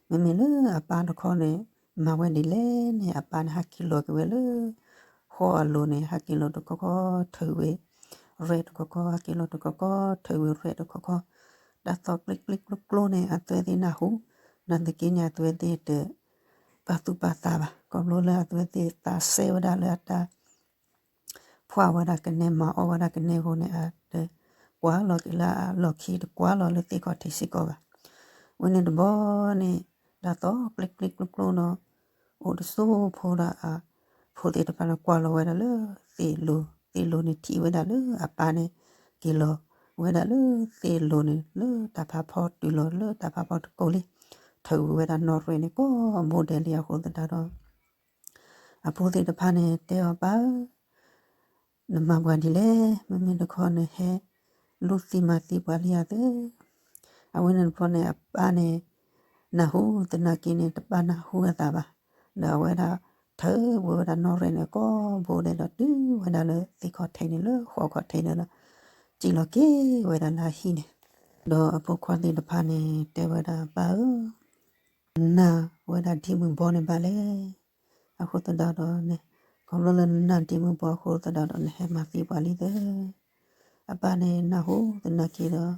မ့မ့ၢ်လၢအပၢ်တခီန့ၣ် မၤဝဲဒ်လဲၣ်န့ၣ် အပၢ်န့ၣ် ဟဲက့ၤလီၤက့ၤဝဲလၢ ဃီအလိၤန့ၣ် ဟဲက့ၤလီၤတခီခီ ထုးဝဲ ရဲၣ်တခီခီ ဟဲက့ၤလီၤတခီခီ ထုးဝဲရဲၣ်တခီခီ တၢ်သီၣ်ပျ့ပျ့ကျိကျိန့ၣ် အဝဲသ့ၣ်နၢ်ဟူ နာ်သက့န့ၣ် အဝဲသ့ၣ်တပာ်သူၣ်ပာ်သးဘၣ် ခီဖျိလၢအဝဲသ့ၣ်သးစဲဝဲဒၣ်လၢအတၢ် ဖှၣ်ဝဲဒၣ်ကနဲ မၤအီၣ်ဝဲဒၣ်ကနဲအဃိန့ၣ် အတကွၢ်လီၤက့ၤလၢအလီၢ်ခံ တကွၢ်လီၤလၢသ့ၣ်ခီၣ်ထံးစ့ၢ်ကီးဘၣ်. ဝဲန့ၣ်တဘျီန့ၣ် တၢ်သီၣ်ပျ့ပျ့ကျိကျိဒီး အိၣ်တစိၢ်ဖိဒီးအ ဖိသ့ၣ်တဖၣ်န့ၣ် ကွၢ်လီၤဝဲဒၣ်လၢသ့ၣ်လိၤ, သ့ၣ်လိၤန့ၣ်ထံၣ်ဝဲဒၣ်လၢအပၢ်န့ၣ် က့ၤလီၤဝဲဒၣ်လၢသ့ၣ်လိၤန့ၣ် လၢတၢ်ဖးဖီတုၤလီၤလၢတၢ်ဖးဖီတကိးလံ, ထုးဝဲဒၣ်နီၣ်ရဲၣ်န့ၣ် ကိးဘိဒဲးလံအဃိသတးဒီး အဖိသ့ၣ်တဖၣ်န့ၣ် တဲအီၤ ပၢ်ဧၢ, နမၤပှၤဒ်လဲၣ်, မ့မ့ၢ်တခီနဟဲလူၤသံမၤသံပှၤလံဧါသၢ. အဝဲန့ၣ်တဘျီန့ၣ် အပၢ်န့ၣ် နၢ်ဟူသနာ်က့န့ၣ် တပာ်နၢ်ဟူအသးဘၣ်, ဒီးအဝဲဒၣ် ထုးဝဲဒၣ်နီၣ်ရဲၣ်န့ၣ် ကိးဘိဒဲးဒီးတုၤဝဲဒၣ်လၢသ့ၣ်ခီၣ်ထံးန့ၣ် လၢဃီခီၣ်ထံးန့ၣ်ဒီး စံၣ်လီၤက့ၤဝဲဒၣ်လၢအဟံၣ်န့ၣ်, ဒီးအဖိခွါသ့ၣ်တဖၣ်န့ၣ် တဲဝဲဒၣ် ပၢ်ဧၢ နနာ်ဝဲဒၣ်ဒ့မုၣ်ဘီန့ၣ်ဘၣ်လဲၣ်. အဃိသတးဒီးန့ၣ် ခီဖျိလၢနနာ်ဒ့မုၣ်ဘီအဃိသတးဒီး နဟဲမၤသံပှၤလံသၢ. အပၢ်န့ၣ်နၢ်ဟူသနာ်က့ဒီး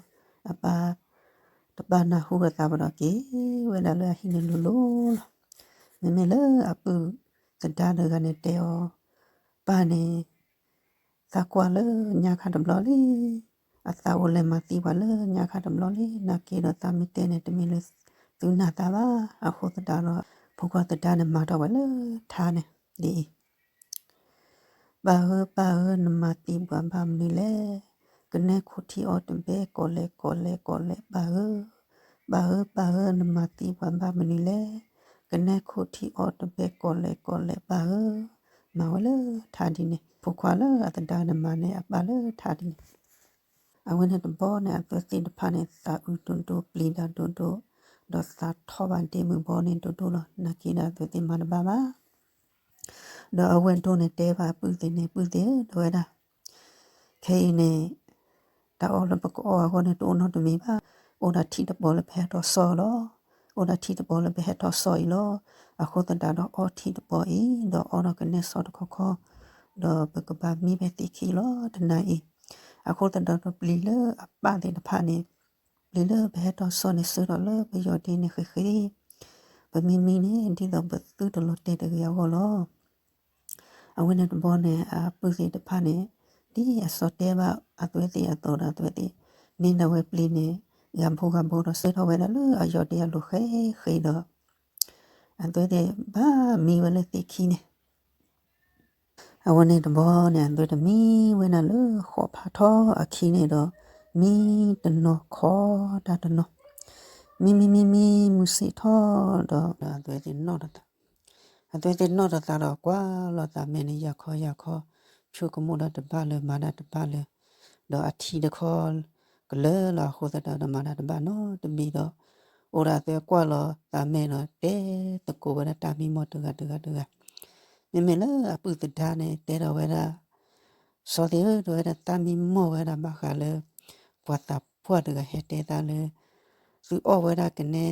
အပၢ်တပာ်နၢ်ဟူအသးဘၣ်ဒီး က့ၤဝဲဒၣ်လၢအဟံၣ်န့ၣ်လိၤလိၤလီၤ. မ့မ့ၢ်လၢအပုၢ်သဒါတဂၤန့ၣ်တဲအီၤ, ပၢ်န့ၣ် သးကွၢ်လၢညါခါတဘျီလံ, အသးအိၣ်လဲၤမၤသံပှၤလၢညါခါတဘျီလံ, နာ်က့ဒီးသးမ့ၢ်တဲန့ၣ် တမ့ၢ်လၢသုနာ်သးဘၣ်. အဃိသတးဒီး ဖိခွါသဒါန့ၣ်မၤထီၣ်ဝဲလၢထါန့ၣ် ဒ်အံၤ, ပၢ်ဧၢ ပၢ်ဧၢ နမၤသံပှၤဘၣ်မနုၤလဲၣ်. ကနဲခိၣ်ထံအီၤတဘဲကိးလဲၣ်ကိးလဲၣ်ကိးလဲၣ် ပၢ်ဧၢ, ပၢ်ဧၢ ပၢ်ဧၢ နမၤသံပှၤဘၣ်မနုၤလဲၣ်. ကနဲခိၣ်ထံအီၤတဘဲကိးလဲၣ်ကိးလဲၣ် ပၢ်ဧၢ, မၤဝဲလၢထးဒ်န့ၣ်, ဖိခွါလၢအသဒါန့ၣ်မၤန့ၢ်အပၢ်လၢထးဒ်န့ၣ်. အဝဲန့ၣ်တဘျီန့ၣ် အသွဲသ့ၣ်တဖၣ်န့ၣ် သးအုးဒိၣ်ဒိၣ် ပျံၤတၢ်ဒိၣ်ဒိၣ်, ဒီးသးထီၣ်ဘၣ်ဒ့မုၣ်ဘီန့ၣ်ဒိၣ်ဒိၣ်လီၤ. နာ်က့ဒီးအသွဲသ့ၣ်မၤတဘၣ်ဘၣ်. ဒီးအဝဲၢ်ဒိၣ်န့ၣ်တဲဘၣ်အပုၢ်သ့ၣ်န့ၣ်, ပုၢ်သ့ၣ်ဧၢ, တဲဝဲဒၣ်, ခဲအံၤန့ၣ် တၢ်အီၣ်လၢပကအီၣ်အဂီၢ်န့ၣ် တအိၣ်နီတမံၤဘၣ်. အိၣ်ဒၣ်ထံတပီၤလၢပဟဲထီၣ်စီၣ်အီၤလီၤ. အိၣ်ဒၣ်ထံတပီၤလၢပဟဲထီၣ်စီၣ်အံၤလီၤ. အဃိသတးဒီးအီၣ်ထံတပီၤအံၤ, ဒီးအီၣ်ဒီးကနဲစီတခီခီ, ဒီးပကဘၣ်မံဖဲသ့ၣ်ခံလီၤတနၤအံၤ. အဃိသတးဒီးပျံၤလၢအပၢ်သ့ၣ်တဖၣ်န့ၣ်, ပျံၤလၢပဟဲထီၣ်စီၣ်န့ၣ်ဆှၢထီၣ်လၢပယီၢ်ဒ့န့ၣ်ဃ့ဃ့, ပမံမံန့ၣ် ဒ်သိးပသုတလီၤတဲာ်တဂ့ၤအဂီၢ်လီၤ. အဝဲန့ၣ်တဘျီန့ၣ် အပုၢ်သ့ၣ်တဖၣ်န့ၣ် ဒ်အစီၤတဲဘၣ်အသွဲသ့ၣ်အသိးဒီး အသွဲသ့ၣ် န့ၢ်ဒၣ်ဝဲပျံၤန့ၣ် ဂၤဘိဂၤဘိဒီး ဆှၢထီၣ်ဝဲဒၣ်လၢအယီၢ်ဒ့အလိၤဃ့ဃ့ဒီး အသွဲသ့ၣ်ဘၣ်မံဝဲလၢသ့ၣ်ခံန့ၣ်. အဝဲန့ၣ်တဘျီန့ၣ် အသွဲသ့ၣ်မံဝဲဒၣ်လၢဃိးဖးထီအခံန့ၣ်ဒီး မံတနီၤခီတၢ်တနီၤ, မံမံမံမံ မုၢ်ဆ့ၣ်ထီၣ်ဒီး အသွဲသ့ၣ်နီၣ်ဒီးသး အသွဲသ့ၣ်နီၣ်ဒီးသးဒီးကွၢ်လီၤသးမဲာ်န့ၣ် ယၤခီယၤခီ, ဆိကမိၣ်ဒၣ်တဘၣ်လၢၤ မၤဒၣ်တဘၣ်လၢၤ, ဒီးအထံတခီကလၢာ်လီၤ. အဃိသတးဒီးမၤဒၣ်တဘၣ်နီတမံၤဒီး အိၣ်ဒီးအသွဲကွၢ်လီၤသးမဲာ်ဒီး တဲသကိးဝဲဒၣ်တၢ်မံမီၢ်တဂၤတဂၤတဂၤ, မ့မ့ၢ်လၢအပုၢ်သဒါန့ၣ် တဲဒီးဝဲဒၣ် စီၤသ့ၣ်ဧၢ, တဲဝဲဒၣ် တၢ်မံမီၢ်ဝဲဒၣ်ဘၣ်ဃးလၢ ပှၤသးပှၢ်တဂၤဟဲတဲသးလၢ သုအီၣ်ဝဲဒၣ်ကနဲ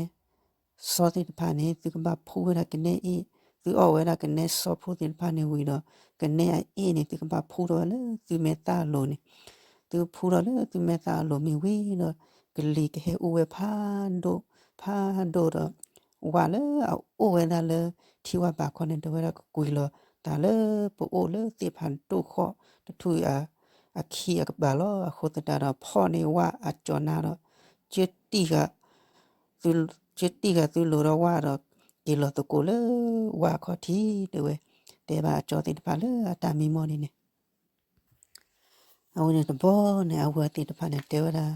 စီသ့ၣ်တဖၣ်န့ၣ် သုကဘၣ်ဖှူဝဲဒၣ်ကနဲအ့ၣ်, သုအီၣ်ဝဲဒၣ်ကနဲစီဖှူသ့ၣ်တဖၣ်န့ၣ်ဝံၤဒီး ကနဲအ့ၣ်န့ၣ် သုကဘၣ်ဖှူထီၣ်ဝဲလၢသုမဲာ်သၣ်အလိၤန့ၣ်, သုဖှူထီၣ်လၢသုမဲာ်သၣ်အလိၤမ့ၢ်ဝံၤဒီး ကလံၤကဟဲအူဝဲဖးဒိၣ်ဖးဒိၣ်ဒီး ဝၣ်လၢအအိၣ်ဝဲဒၣ်လၢထံဝၣ်ဘးခီန့ၣ် တဲဝဲဒၣ်ကကွံာ်လီၤသးလၢပအိၣ်လၢသ့ၣ်ဖးဒိၣ်ဃီတထူၣ်အံၤ အခံအကပၤလီၤ. အဃိသတးဒီးဖီၣ်န့ၢ်ဝၣ်အကၠီၤနါဒီး ကၢတံၢ်ဃာ် ကၢတံၢ်ဃာ်သုလိၤဒီးဝၣ်ဒီး က့ၤလီၤသကိးလၢဝၣ်အခီၣ်ထံး တဲဝဲ, တဲဘၣ်အကၠီသ့ၣ်တဖၣ်လၢအတၢ်မံမီၢ်ဒ်န့ၣ် အဝဲန့ၣ်တဘျီန့ၣ် အဝဲသ့ၣ်တဖၣ်န့ၣ် တဲဝဲဒၣ်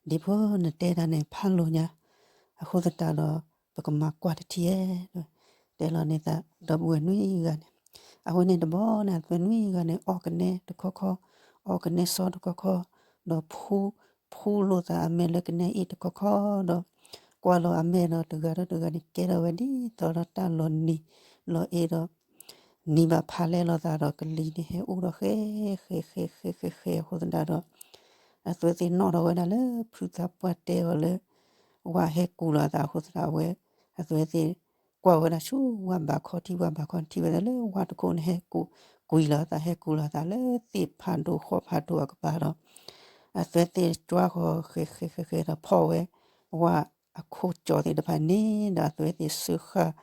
ဒ်ဖိနတဲဒၣ်န့ၣ်ဖးလိာ်ညါ, အဃိသတးဒီး ပကမၤကွၢ်တထံၣ်ဧါ, တဲလီၤန့ၢ်သးဒီပုၢ်ဝဲၢ်နွံဂၤန့ၣ်, အဝဲန့ၣ်တဘျီန့ၣ် အသွဲနွံဂၤန့ၣ် အီၣ်ကနဲတခီခီ, အီၣ်ကနဲစီတခီခီ, ဒီးဖှူ ဖှူလိာ်သးအမဲာ်လၢကနဲအ့ၣ်တခီခီဒီး ကွၢ်လီၤအမဲာ်ဒီးတဂၤဒီးတဂၤန့ၣ် ကဲထီၣ်ဝဲဒ်သိးဒီးတၢ်လီၤနံၤလီၤအ့ဒီး နံၤဘၣ်ဖးလဲလီၤသးဒီးကလံၤန့ၣ်ဟဲအူဒီးဃဲ ဃဲ ဃဲ ဃဲ ဃဲ ဃဲ အဃိသတးဒီး အသွဲသ့ၣ်နီၣ်ထီၣ်ဝဲဒၣ်လၢဖုသးပှၢ်တဲအီၤလၢ ဝၣ်ဟဲကူၤလီၤသးအဃိသတးဝဲ အသွဲသ့ၣ် ကွၢ်ဝဲဒၣ်ဆူဝၣ်ဘးခီၣ်ထံး ဝၣ်ဘးခီၣ်ထံး ထံၣ်ဝဲဒၣ်လၢဝၣ်တခိၣ်န့ၣ်ဟဲကူၤ ကွံာ်လီၤသး ဟဲကူၤလီၤသးလၢသ့ၣ်ဖးဒိၣ်ဃီဖးဒိၣ်အကပၤဒီး အသွဲသ့ၣ်ကွၢ်ဃီ ဃဲ ဃဲ ဃဲ ဃဲ ဒီးဖီၣ်ဝဲ ဝၣ်အခိၣ်ကၠီသ့ၣ်တဖၣ်န့ၣ်ဒီး အသွဲသ့ၣ်စၢဃာ်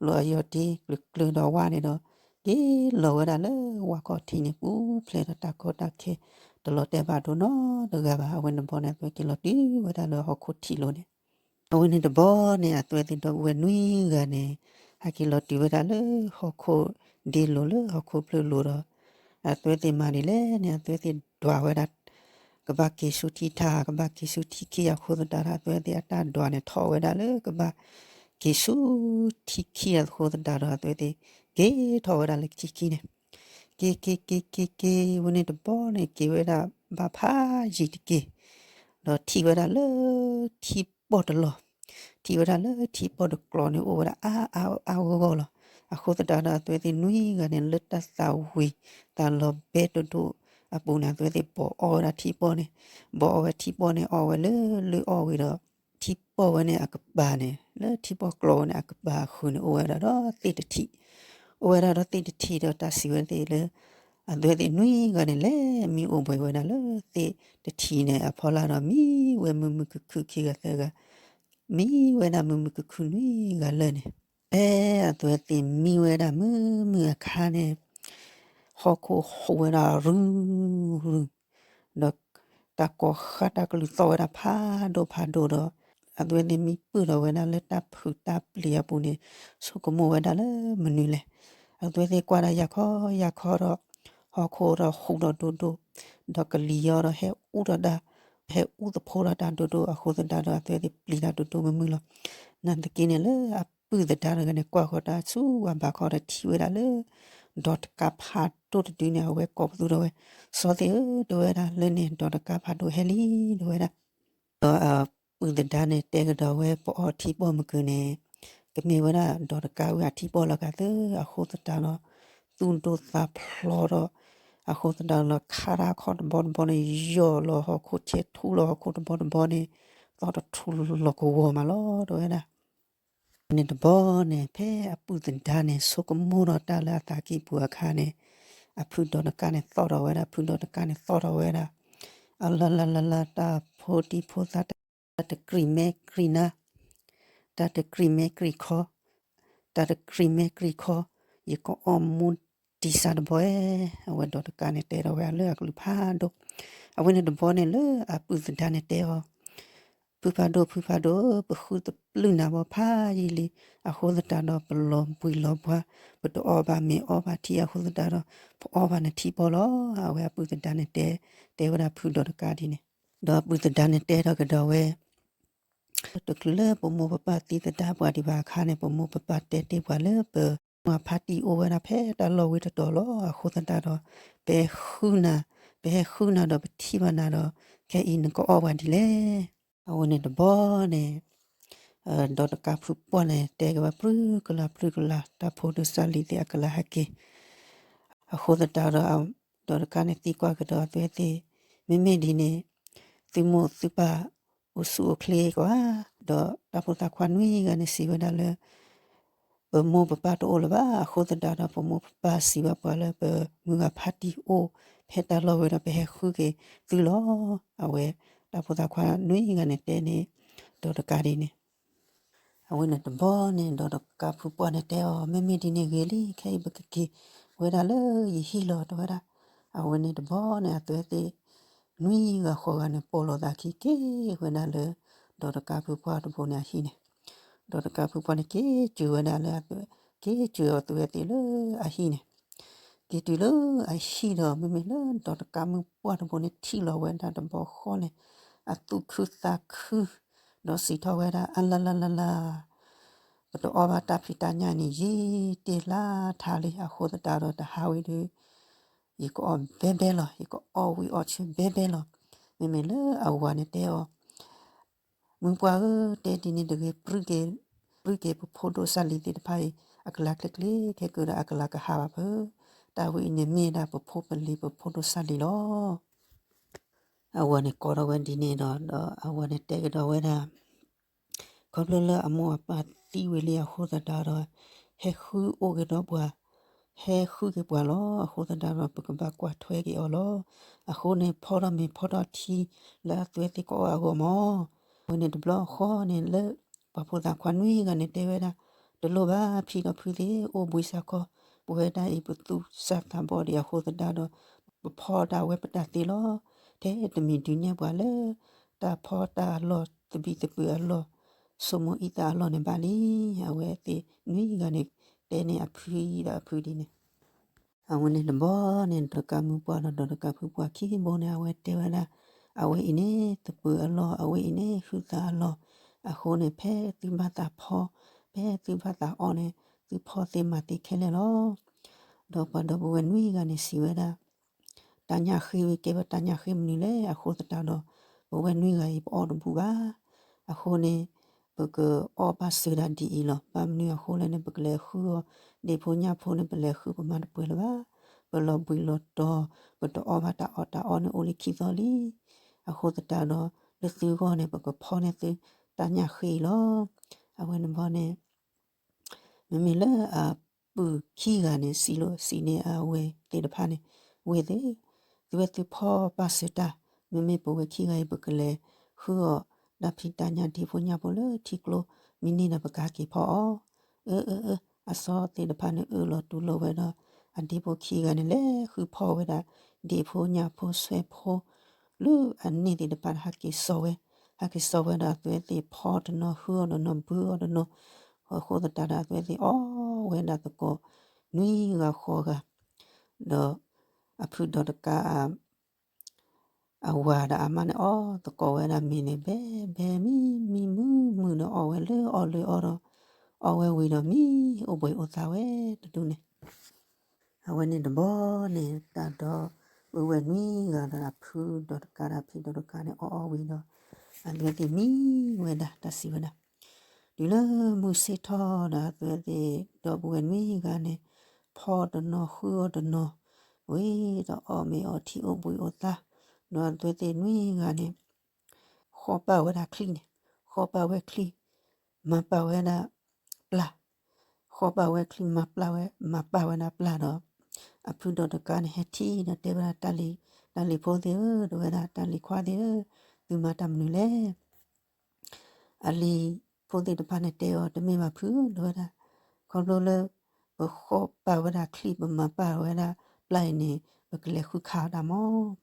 လီၤအယီၢ်ဒ့ကျၢၤကျၢၤဒီးဝၣ်န့ၣ်ဒီး က့ၤလီၤဝဲဒၣ်လၢဝၣ်ခီၣ်ထံးန့ၣ် ပူၤဖျဲးဒီးတၢ်ကီတၢ်ခဲ တလီၤတဲာ်ဘၣ်ဒိၣ်နီတဂၤဘၣ်. အဝဲန့ၣ်တဘျီန့ၣ် အသွဲက့ၤလီၤတုၤဝဲဒၣ်လၢဟီၣ်ခိၣ်ထံးလိၤန့ၣ် အဝဲန့ၣ်တဘျီန့ၣ် အသွဲသ့ၣ်ဒီပုၢ်ဝဲၢ်နွံဂၤန့ၣ် ဟဲက့ၤလီၤတုၤဝဲဒၣ်လၢဟီၣ်ခိၣ်ဒ့လိၤလၢဟီၣ်ခိၣ်ဖျၢၣ်လိၤဒီး အသွဲသ့ၣ်မၤဒ်လဲၣ်န့ၣ် အသွဲသ့ၣ်ဒွးဝဲဒၣ် ကဘၣ်က့ၤဆူထံထး ကဘၣ်က့ၤဆူထံခံအဃိသတးဒီး အသွဲသ့ၣ်အတၢ်ဒွးန့ၣ် ထီၣ်ဝဲဒၣ်လၢကဘၣ်က့ၤဆူထံခံအဃိသတးဒီး အသွဲသ့ၣ်က့ၤထီၣ်ဝဲဒၣ်လၢထံခံန့ၣ် က့ၤ က့ၤ က့ၤ က့ၤ က့ၤ ဝဲန့ၣ်တဘျီန့ၣ် က့ၤဝဲဒၣ်ဘၣ်ဖးယံၤတက့ၢ် ဒီးထံၣ်ဝဲဒၣ်လၢထံပီၢ်တလီၢ်, ထံၣ်ဝဲဒၣ်လၢထံပီၢ်တကျီန့ၣ် အိၣ်ဝဲဒၣ်အါအါအါဂီၢ်ဂီၢ်လီၤ. အဃိသတးဒီးအသွဲသ့ၣ်နွံဂၤန့ၣ် လၢတၢ်သးဝံၤသးလီၤဘဲဒိၣ်ဒိၣ်အပူၤန့ၣ် အသွဲသ့ၣ်ဘီၣ်အီၣ်ဝဲဒၣ်ထံပီၢ်န့ၣ်, ဘီၣ်အီၣ်ဝဲထံပီၢ်န့ၣ် အီၣ်ဝဲလၢလၢအီၣ်ဝံၤဒီး ထံပီၢ်ဝဲန့ၣ်အကပၤန့ၣ် လၢထံပီၢ်ကျီဝဲန့ၣ် အကပၤအဃုာ်န့ၣ် အိၣ်ဝဲဒၣ်ဒီးသ့ၣ်တထံး, အိၣ်ဝဲဒၣ်ဒီးသ့ၣ်တထံးဒီးတၢ်စံးဝဲသ့ၣ်လၢ အသွဲသ့ၣ်နွံဂၤန့ၣ် လဲၤမံအိၣ်ဘှံးဝဲဒၣ်လၢသ့ၣ်တထံးန့ၣ် အဖီလာ်ဒီးမံဝဲမုာ်မုာ်ခုၣ်ခုၣ်ခံဂၤသၢဂၤ, မံဝဲဒၣ်မုာ်မုာ်ခုၣ်ခုၣ်နွံဂၤလၢာ်န့ၣ်, ဖဲအသွဲသ့ၣ်မံဝဲဒၣ်မုာ်မုာ်အခါန့ၣ် ဟီၣ်ခိၣ်ဟူးဝဲဒၣ်ရုၢ်ရုၢ် ဒီးတၢ်ကီၤဃၣ်တၢ်ကလုၢ်သီၣ်ဝဲဒၣ်ဖးဒိၣ်ဖးဒိၣ်ဒီး အသွဲသ့ၣ်မံပုၢ်ထီၣ်ဝဲဒၣ်လၢ တၢ်ဖုးတၢ်ပျံၤအပူၤန့ၣ် ဆိကမိၣ်ဝဲဒၣ်လၢမနုၤလဲၣ်. အသွဲသ့ၣ်ကွၢ်ဒၣ်ယၤခီယၤခီဒီး ဟီၣ်ခိၣ်ဒီးဟူးဒီးဒိၣ်ဒိၣ်, ဒီးကလံၤယီဒီးဟဲအူဒီးတၢ်, ဟဲအူသဖိဒီးတၢ်ဒိၣ်ဒိၣ်အဃိသတးဒီး အသွဲသ့ၣ်ပျံၤတၢ်ဒိၣ်ဒိၣ်မုာ်မုာ်လီၤ. နာ်သက့န့ၣ်လၢအပုၢ်သဒါတဂၤန့ၣ် ကွၢ်ဃီၤတၢ်ဆူဝၣ်ဘးခီဒီးထံၣ်ဝဲဒၣ်လၢ ဒီးတကါဖးဒိၣ်တဒုန့ၣ် အဝဲကိးပသူဒီးဝဲ, စီၤသ့ၣ်ဧၢ တဲဝဲဒၣ်, လၢန့ၣ်ဒီးတကါဖးဒိၣ်ဟဲလံ တဲဝဲဒၣ်. ဒီးအပုၢ်သဒါန့ၣ်တဲကဒီးဝဲ, ပအီထံပီၣ်မုၢ်ကၢၤန့ၣ် ကမ့ၢ်ဝဲဒၣ်ဒီးတကါဝံၤအထံပီၣ်လီၤကသၢ, အဃိသတးဒီး သူၣ်ဒိၣ်သးဖျိးဒီး အဃိသတးဒီး ခါတၢ်ခီၣ်တဘီတဘီန့ၣ် ယီၢ်လီၤဟီၣ်ခိၣ် ဆဲးထူလီၤဟီၣ်ခိၣ်တဘီတဘီန့ၣ် သီၣ်တထူလီၤကဝီၤမးလီၤ တဲဝဲဒၣ်. န့ၣ်တဘီန့ၣ် ဖဲအပုၢ်သဒါန့ၣ် ဆိကမိၣ်ဒီးတၢ်လၢအသးကံၢ်ပူၤအခါန့ၣ်, အဖုဒီးတကါန့ၣ်သီၣ်ထီၣ်ဝဲဒၣ်, ဖုဒီးတကါန့ၣ်သီၣ်ထီၣ်ဝဲဒၣ်, အလၢလၢလၢလၢ တၢ်ဖိတံၤဖိသၣ် တၢ်တကြံၢ်မဲာ်ကြံၢ်နါ, တၢ်တကြံၢ်မဲာ်ကြံၢ်ခီ, တၢ်တကြံၢ်မဲာ်ကြံၢ်ခီ, ယကအီၣ်မူဒံစၢ်တဘီဧါ, အဝဲဒီးတကါန့ၣ်တဲထီၣ်ဝဲဒၣ်လၢအကလုၢ်ဖးဒိၣ်. အဝဲန့ၣ်တဘီန့ၣ်လၢအပုၢ်သဒါန့ၣ်တဲအီၤ, ဖုဖးဒိၣ် ဖုဖးဒိၣ်ဧၢ, ပဃုသပျုၢ်နၤဘီဖးယံာ်လံ, အဃိသတးဒီးပလီၤဘှံးလီၤဘှါ, ပတအီၣ်ဘၣ်မ့ၤအီဘၣ်ထံအဃိသတးဒီး ပအီၣ်ဘၣ်နထံပီၣ်လီၤ. အဝဲအပုၢ်သဒါန့ၣ်တဲ, တဲဝဲဒၣ်ဖုဒီးတကါဒ်န့ၣ်, ဒီးအပုၢ်သဒါန့ၣ်တဲထီၣ်ကဒီးဝဲ တချုးလၢပမိၢ်ပပၢ်သံသဒၢပှၤဒံးဘၣ်အခါန့ၣ် ပမိၢ်ပပၢ်တဲတ့ၢ်ပှၤလၢပမုၢ်ဖါတံၢ်အိၣ်ဝဲဒၣ်ဖဲတၢ်လီၢ်ဝံၤတတီၤလီၤ. အဃိသတးဒီး ပဟဲဃုနၤ, ပဟဲဃုနၤဒီးပထံၣ်ဘၣ်နၤဒီး ခဲအံၤနကအီၣ်ပှၤဒ်လဲၣ်. အဝဲန့ၣ်တဘီန့ၣ် ဒီးတကါဖုပှၢ်န့ၣ် တဲက့ၤဝဲ ပြုၢ်ကလာ် ပြုၢ်ကလာ်, တၢ်ဖိဒိၣ်စၢ်လံၤသ့ၣ်အကလၤဟဲက့ၤ. အဃိသတးဒီး ဒီးတကါန့ၣ်သံကွၢ်ကဒီးအဝဲသ့ၣ်, မ့မ့ၢ်ဒ်န့ၣ် သုမိၢ်သုပၢ်အိၣ်ဆူၣ်အိၣ်ချ့ကီဧါ, ဒီးတၢ်ဖိသၣ်ခွါနွံဂၤန့ၣ်စံးဝဲဒၣ်လၢ ပမိၢ်ပပၢ်တအိၣ်လၢၤဘၣ်. အဃိသတးဒီး ပမိၢ်ပပၢ်စံးဘၣ်ပှၤလၢ ပမုၢ်ဂၤဖါတံၢ်အိၣ်ဖဲတၢ်လီၢ်ဝဲဒီး ပဟဲဃုက့ၤသုလီၤ. အဝဲတၢ်ဖိသၣ်ခွါနွံဂၤန့ၣ်တဲန့ၣ် ဒီးတကါဒ်န့ၣ်. အဝဲန့ၣ်တဘီန့ၣ် ဒီးတကါဖုပှၢ်န့ၣ်တဲအီၤ, မ့မ့ၢ်ဒ်န့ၣ်ဂ့ၤလံ, ခဲအံၤပကက့ၤဝဲဒၣ်လၢယဟံၣ်လီၤ တဲဝဲဒၣ်. အဝဲန့ၣ်တဘီန့ၣ် အဝဲသ့ၣ်နွံဂၤဃိးဂၤန့ၣ် ပိာ်လိာ်သးခံက့ၤဝဲဒၣ်လၢ ဒီးတကါဖုပှၢ်တဘိန့ၣ်အဟံၣ်န့ၣ်. ဒီးတကါဖုပှၢ်န့ၣ် က့ၤစၢၤဝဲဒၣ်လၢ က့ၤစၢၤအဝဲသ့ၣ်လၢအဟံၣ်န့ၣ်. က့ၤတုၤလၢအဟံၣ်ဒီး မ့မ့ၢ်လၢဒီးတကါမုၢ်ပှၢ်တဘိန့ၣ် ထံၣ်လီၤဝဲဒၣ်တဘီဃီန့ၣ် အသူၣ်ခုသးခု ဒီးစံးထီၣ်ဝဲဒၣ် အလၢလၢလၢလၢ ပတအီၣ်ဘၣ်တၢ်ဖံးတၢ်ညၣ်န့ၣ် ယံာ်တ့ၢ်လါထါလံ. အဃိသတးဒီးတဟါဝံၤဒီး ယကအီၣ်ဘဲဘဲလီၤ, ယကအီၣ်ဝံၣ်အီၣ်ဆၢဘဲဘဲလီၤ. မ့မ့ၢ်လၢအဝၤန့ၣ်တဲအီၤ, မုၢ်ပှၢ်ဧၢ, တဲဒ်န့ၣ်တဂ့ၤ, ပြုၢ်က့ၤ, ပြုၢ်က့ၤပဖိဒိၣ်စၢ်လံၤသ့ၣ်တဖၣ်အံၤ အကလၤချ့ချ့ ခဲကဒီးအကလၤကဟးဘၣ်ဖုး. တၢ်ဝဲအံၤန့ၣ်မ့ၢ်ဒၣ်ပဖိပလံၤပဖိဒိၣ်စၢ်လံၤလီၤ. အဝၤန့ၣ်ကိးထီၣ်ဝဲဒ်န့ၣ်ဒီး ဒီးအဝၤန့ၣ်တဲကဒီးဝဲဒၣ် ခီဖျိလၢအမိၢ်အပၢ်သံဝံၤလံအဃိသတးဒီး ဟဲဃုအိၣ်က့ၤဒီးပှၤ, ဟဲဃုက့ၤပှၤလီၤ. အဃိသတးဒီး ပကဘၣ်ကွၢ်ထွဲက့ၤအီၤလီၤ. အဃိန့ၣ် ဖီထီၣ်မ့ၤဖီထီၣ်ထံလၢအဝဲသ့ၣ်ကအီၣ်အဂီၢ်မး. အဝဲန့ၣ်တဘျီဃီန့ၣ်လၢ ပှၤဖိသၣ်ခွါနွံဂၤန့ၣ်တဲဝဲဒၣ်, တလိၣ်ဘၣ်ဖံဒီးဖုသ့ၣ်, အိၣ်ဘှံးစၢ်ခီ, ပဝဲဒၣ်အံၤပသူၣ်စၢ်သးဘီၣ်ဒံးအဃိသတးဒီး ပဖီတၢ်ဝဲပတၢ်သ့လီၤ. ထဲတမံၤဒုးနဲၣ်ပှၤလၢ တၢ်ဖီတၢ်အလီၢ်သဘံၣ်သဘုၣ်အလီၢ်, ဆိမိၣ်အံသၣ်အလီၢ်န့ၣ်ဘၣ်လံ. အဝဲသ့ၣ်နွံဂၤန့ၣ် တဲန့ၢ်အဖုဒီးအဖုဒ်န့ၣ်. အဝဲန့ၣ်တဘျီန့ၣ် ဒီးတကါမုၢ်ပှၢ်ဒီး ဒီးတကါဖုပှၢ်ခံဘိန့ၣ် အဝဲတဲဝဲဒၣ်, အဝဲအံၤန့ၣ်သပၢၤအလီၢ်, အဝဲအံၤန့ၣ်ဟုသၣ်အလီၢ်. အဃိန့ၣ် ဖဲသုဘၣ်သးဖီ, ဖဲသုဘၣ်သးအီၣ်န့ၣ် သုဖီသ့မၤသ့ခဲလၢာ်လီၤ. ဒီးပှၤဒီပုၢ်ဝဲၢ်နွံဂၤန့ၣ်စံးဝဲဒၣ်, တၢ်ညၣ်ဃ့ဝံၤကဲဘၣ်တၢ်ညၣ်ဃ့မနုၤလဲၣ်. အဃိသတးဒီး ပဝဲနွံဂၤအံၤပအီၣ်တဘူးဘၣ်. အဃိန့ၣ် ပကအီၣ်ဘၣ်စၢၤဒၣ်ဒ်အံၤလီၤ. ဘၣ်မနုၤအဃိလဲၣ်န့ၣ် ပကလဲၤဃုအီၤ ဒ့ၣ်ဖိညၣ်ဖိန့ၣ် ပလဲၤဃုပမၤတပှဲၤလၢၤဘၣ်. ပလီၤဘှံးလီၤတီၤ, ပတအီၣ်ဘၣ်တၢ်အီၣ်တၢ်အီန့ၣ်အိၣ်လံခံသီလံ. အဃိသတးဒီး လၢသုဂီၢ်န့ၣ် ပကဖီန့ၢ်သုတၢ်ညၣ်ဃ့အံၤလီၤ. အဝဲန့ၣ်ဘီန့ၣ် မ့မ့ၢ်လၢအပုၢ်ခံဂၤန့ၣ် စံးလိာ်စံးန့ၢ်အဝဲသ့ၣ်တဖၣ်န့ၣ်, ဝဲၢ်သ့ၣ်, သုဝဲသုဖီပာ်စၢၤတၢ်, မ့မ့ၢ်ပဝဲခံဂၤအံၤ ပကလဲၤဃုအီၤတၢ်ဖံးတၢ်ညၣ်ဒ့ၣ်ဖိညၣ်ဖိလၢထံကျိ, မ့ၢ်န့ၢ်ဒီးပကဟဲက့ၤဖီအီၤ. အၢ အၢ အၢ, အစီသ့ၣ်တဖၣ်န့ၣ် အၢၣ်လီၤတူၢ်လိာ်ဝဲဒီး အဒ့ၣ်ဖိခံဂၤန့ၣ် လဲၤဃုဖီဝဲဒၣ် ဒ့ၣ်ဖိညၣ်ဖိဆွဲဖိ လၢအန့ၢ်သ့ၣ်တဖၣ် ဟဲက့ၤစိာ်ဝဲ, ဟဲက့ၤစိာ်ဝဲဒီး အဝဲသ့ၣ်ဖီတနီၤ ဃုအီၤတနီၤ ဘုအီၤတနီၤ, အဃိသတးဒီး အဝဲသ့ၣ်အီၣ်ဝဲဒၣ်သကိး နွံဂၤဃိးဂၤ, ဒီးအဖုဒီးတကါ အဝၤဒီးအမါန့ၣ် အီၣ်သကိးဝဲဒၣ်မ့ၤန့ၣ် ဘဲဘဲမံမံမုာ်မုာ်ဒီး အီၣ်ဝဲလၢအီၣ်လၢအီၣ်ဒီး အီၣ်ဝဲဝံၤဒီးမံ အိၣ်ဘှံးအိၣ်သါဝဲတဒူၣ်န့ၣ်. အဝဲန့ၣ်တဘျီန့ၣ် တၢ်ဒီပုၢ်ဝဲၢ်နွံဂၤဒီးအဖုဒီးတကးဒီးအဖံဒီးတကးန့ၣ် အီၣ်အီၣ်ဝံၤဒီး အဝဲသ့ၣ်မံဝဲဒၣ် တၢ်စံးဝဲဒၣ်, တုၤလၢမုၢ်ဆ့ၣ်ထီၣ်ဒီး အဝဲသ့ၣ်ဒီပုၢ်ဝဲၢ်နွံဂၤန့ၣ် ဖီတနီၤဃုအီၣ်တနီၤ, ဝံၤဒီးအီၣ်မ့ၤအီထံအိၣ်ဘှံးအိၣ်သါ, ဒီးအဝဲသ့ၣ်နွံဂၤန့ၣ် ဃီပာ်ဝဲဒၣ်ချံန့ၣ်, ဃီပာ်ဝဲချံ, မၤပာ်ဝဲဒၣ်ပျၢ်, ဃီပာ်ဝဲချံ မၤပျၢ်ဝဲ မၤပာ်ဝဲဒၣ်ပျၢ်ဒီး အဖုဒီးတကးန့ၣ် ဟဲထံၣ်ဒီးတဲဝဲဒၣ် တၢ်လံၤ, တၢ်လံၤဖိသ့ၣ်ဧၢ, တဲဝဲဒၣ် တၢ်လံၤခွါသ့ၣ်ဧၢ, သုမၤတၢ်မနုၤလဲၣ်. အလံၤဖိသ့ၣ်တဖၣ်န့ၣ်တဲအီၤ တမ့ၢ်ဘၣ်ဖု တဲဝဲဒၣ်, ခီဖျိလၢ ပဃီပာ်ဝဲဒၣ်ချံ ပမၤပာ်ဝဲဒၣ်ပျၢ်အံၤန့ၣ် ပကလဲၤဃုခးအီၤတၢ်မီၤ.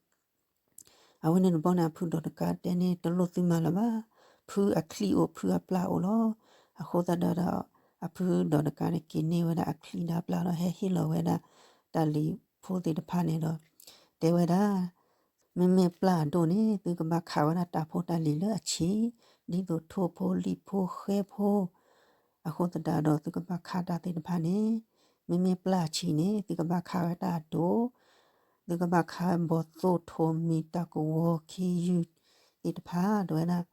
အဝဲန့ၣ်တဘျီန့ၣ် အဖုဒီးတကးတဲန့ၣ် တလိၣ်သုမၤလၢၤဘၣ်, ဖုအချံအိၣ် ဖုအပျၢ်အိၣ်လီၤ. အဃိသတးဒီး အဖုဒီးတကးန့ၣ် က့ၤန့ၢ်ဝဲဒၣ်အချံဒီးအပျၢ်ဒီး ဟဲဟ့ၣ်လီၤဝဲဒၣ် တၢ်လံၤဖိသ့ၣ်တဖၣ်န့ၣ်ဒီး တဲဝဲဒၣ် မ့မ့ၢ်ပျၢ်အဒိၣ်န့ၣ် သုကဘၣ်ခးဝဲဒၣ်တၢ်ဖိတၢ်လံၤလၢအဆံး, ဒ်သိးထိၣ်ဖိလံာ်ဖိ ဃဲဖိ, အဃိသတးဒီး သုကဘၣ်ခးတၢ်သ့ၣ်တဖၣ်န့ၣ်, မ့မ့ၢ်ပျၢ်အဆံးန့ၣ် သုကဘၣ်ခးဝဲတၢ်အဒိၣ်, သုကဘၣ်ခးဝဲဘီၣ်သိၣ်ထိၣ်မံၤ တၢ်ကဝီၤခံယုၢ်သ့ၣ်တဖၣ် တဲဝဲဒၣ်,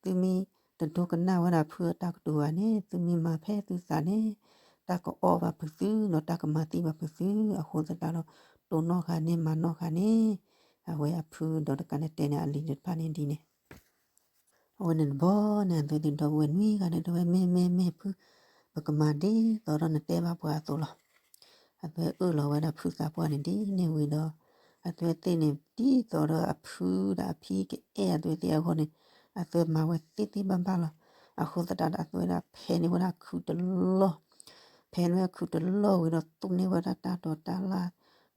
သုမ့ၢ်တဒိကနၣ်ဝဲဒၣ်ဖုအတၢ်ကတိၤဘၣ်န့ၣ် သုမ့ၢ်မၤဖဲသုသးန့ၣ် တၢ်ကအီၣ်ဘၣ်ဖုးသု ဒီးတၢ်ကမၤသံဘၣ်ဖုးသု, အဃိသတးဒီး တိၢ်နီၣ်ဃာ်န့ၢ်မၤနီၣ်ဃာ်န့ၣ်, အဝဲအဖုဒီးတကးန့ၣ်တဲန့ၣ် အလံၤသ့ၣ်တဖၣ်န့ၣ်ဒ်န့ၣ် အဝဲန့ၣ်တဘျီန့ၣ် အဝဲသ့ၣ်ဒီပုၢ်ဝဲၢ်နွံဂၤန့ၣ် တဲဝဲ မ့ၢ်မ့ၢ်မ့ၢ်ဖု, ပကမၤဒ်သိးဒီးနတဲဘၣ်ပှၤအသိးလီၤ. အဝဲအၢၣ်လီၤဝဲဒၣ်ဖုသးပှၢ်န့ၣ်ဒ်န့ၣ်ဝံၤဒီး အဝဲသ့ၣ်န့ၣ် ဒ်သိးဒီးအဖုဒီးအဖံကအဲၣ်အဝဲသ့ၣ်အဂီၢ်န့ၣ် အဝဲမၤဝဲသ့သ့ဘၣ်ဘၣ်လီၤ. အဃိသတးဒီး အဝဲဒၣ်ဖဲန့ၢ်ဝဲဒၣ်အခုတလီၢ်, ဖဲန့ၢ်ဝဲအခုတလီၢ်ဝံၤဒီး သူၣ်န့ၢ်ဝဲဒၣ်တၢ်ဒိးတၢ်လၢ်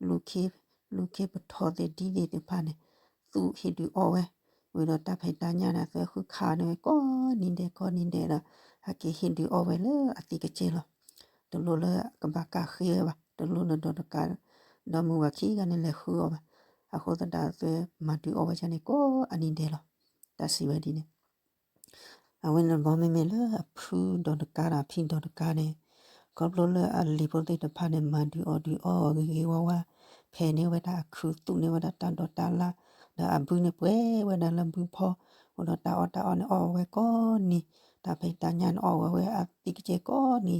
လူၤခ့ပထီသ့ၣ်ဒ်သ့ၣ်တဖၣ်န့ၣ် သူၣ်ဟ့ၣ်ဒုးအီၣ်ဝဲ, ဝံၤဒီးတၢ်ဖံးတၢ်ညၣ်န့ၣ် အဝဲဃုခးန့ၢ်ဝဲကိးနံၤဒဲးကိးနံၤဒဲးဒီး ဟဲက့ၤဟ့ၣ်ဒုးအီၣ်ဝဲလၢအသံးကစဲလီၤ. တလိၣ်လၢအကဘၣ်ကးဃ့ဝဲဘၣ်, တလိၣ်လၢဒီးတကး ဒီမုၢ်ဝၤခံဂၤန့ၣ်လဲၤဃုအီၣ်ဘၣ်. အဃိသတးအဝဲမၤဒုးအီၣ်ဝဲဒ်န့ၣ်ကိးအနံၤဒဲးလီၤ. တၢ်စံးဝဲဒ်န့ၣ် အဝဲန့ၣ်တဘျီမ့မ့ၢ်လၢအဖုဒီးတကးဒီးအဖံဒီးတကးန့ၣ် ခီဖျိလၢအလံၤဖိသ့ၣ်တဖၣ်န့ၣ် မၤဒုးအီၣ်ဒုးအီအီၤဂ့ၤဂ့ၤဝါဝါ, ဖဲန့ၢ်ဝဲဒၣ်အခုသူၣ်န့ၢ်ဝဲဒၣ်တၢ်ဒိးတၢ်လၢ်, ဒီးအဘုန့ၣ်ပှဲၤဝဲဒၣ်လၢဘုဖီ, အိၣ်ဒီးတၢ်အီၣ်တၢ်အီန့ၣ်အီၣ်ဝဲကိးနံၤ, တၢ်ဖံးတၢ်ညၣ်န့ၣ်အီၣ်ဝဲဝဲအသံးကစဲကိးနံၤ,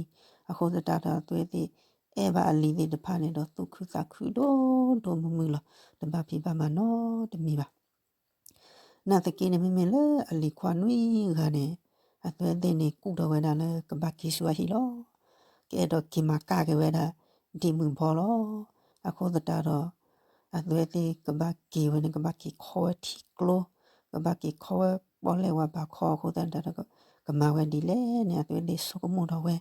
အဃိသတးဒီးအဝဲသ့ၣ် အဲၣ်ဘၣ်အလံၤသ့ၣ်တဖၣ်န့ၣ်ဒီးသူၣ်ခုသးခုဒိၣ်ဒိၣ်မုၢ်မုၢ်လီၤ. တဘၣ်ဖံးဘၣ်မၤနီတမံၤဘၣ်. နာ်သက့န့ၣ် မ့မ့ၢ်လၢအလံၤခွါနွံဂၤန့ၣ် အဝဲသ့ၣ်န့ၣ်ကူၣ်ထီၣ်ဝဲဒၣ်လၢကဘၣ်က့ၤဆူအဟံၣ်လီၤ. ကအဲၣ်ဒိးက့ၤမၤကၣ်က့ၤဝဲဒၣ် ဒ့ၣ်မုၢ်ဘီလီၤ. အဃိသတးဒီး အဝဲသ့ၣ်ကဘၣ်က့ၤဝဲန့ၣ် ကဘၣ်က့ၤခီဝဲထံကျိ, ကဘၣ်က့ၤခီဝဲပီၣ်လဲၣ်ဝါဘးခီ, အဃိသတးဒီး ကမၤဝဲဒ်လဲၣ်န့ၣ် အဝဲသ့ၣ်ဆိကမိၣ်ထီၣ်ဝဲ,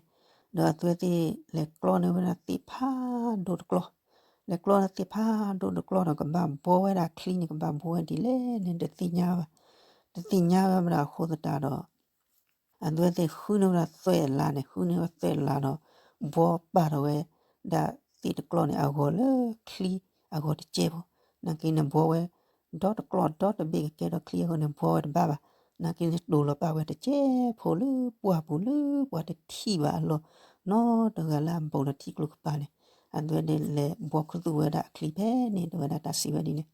ဒီးအဝဲသ့ၣ်လဲၤကျီန့ၢ်ဝဲဒၣ်သ့ၣ်ဖးဒိၣ်တကျီၢ်, လဲၤကျီန့ၢ်သ့ၣ်ဖးဒိၣ်တကျီၢ်ဒီး ကဘၣ်ဘှီဝဲဒၣ်ချံန့ၣ် ကဘၣ်ဘှီဝဲဒ်လဲၣ်န့ၣ် တသ့ၣ်ညါဘၣ်, တသ့ၣ်ညါဝဲဘၣ်ဒီး အဃိသတးဒီး အဝဲသ့ၣ်ဃုန့ၢ်ဝဲဒၣ်သွဲၣ်အလါန့ၣ် ဃုန့ၢ်ဝဲသွဲၣ်အလါဒီး ဘှီပာ်ထီၣ်ဝဲဒၣ်သ့ၣ်တကျီၢ်န့ၣ် အဂီၤလၢချံအဂီၤတကဲဖိ, နာ်က့န့ၣ်ဘှီဝဲ ဒီတကျီၢ်ဒီတဘ့ၣ်ကကဲထီၣ်ချံအဂီၤန့ၣ် ဘှီဝဲတဘၣ်ဘၣ်, နာ်က့န့ၣ် တိၤလီၤပာ်ဝဲတကဲဖိလၢပှၤပူၤလၢပှၤတထံၣ်ဘၣ်အလီၢ်နီတဂၤလၢအဘူးဒီးထံကျိကပၤန့ၣ်, အဝဲသ့ၣ်လဲၤဘှီခူသူၣ်ဝဲဒၣ်အချံဖဲန့ၣ် တဲဝဲဒၣ်တၢ်စံးဝဲဒ်န့ၣ်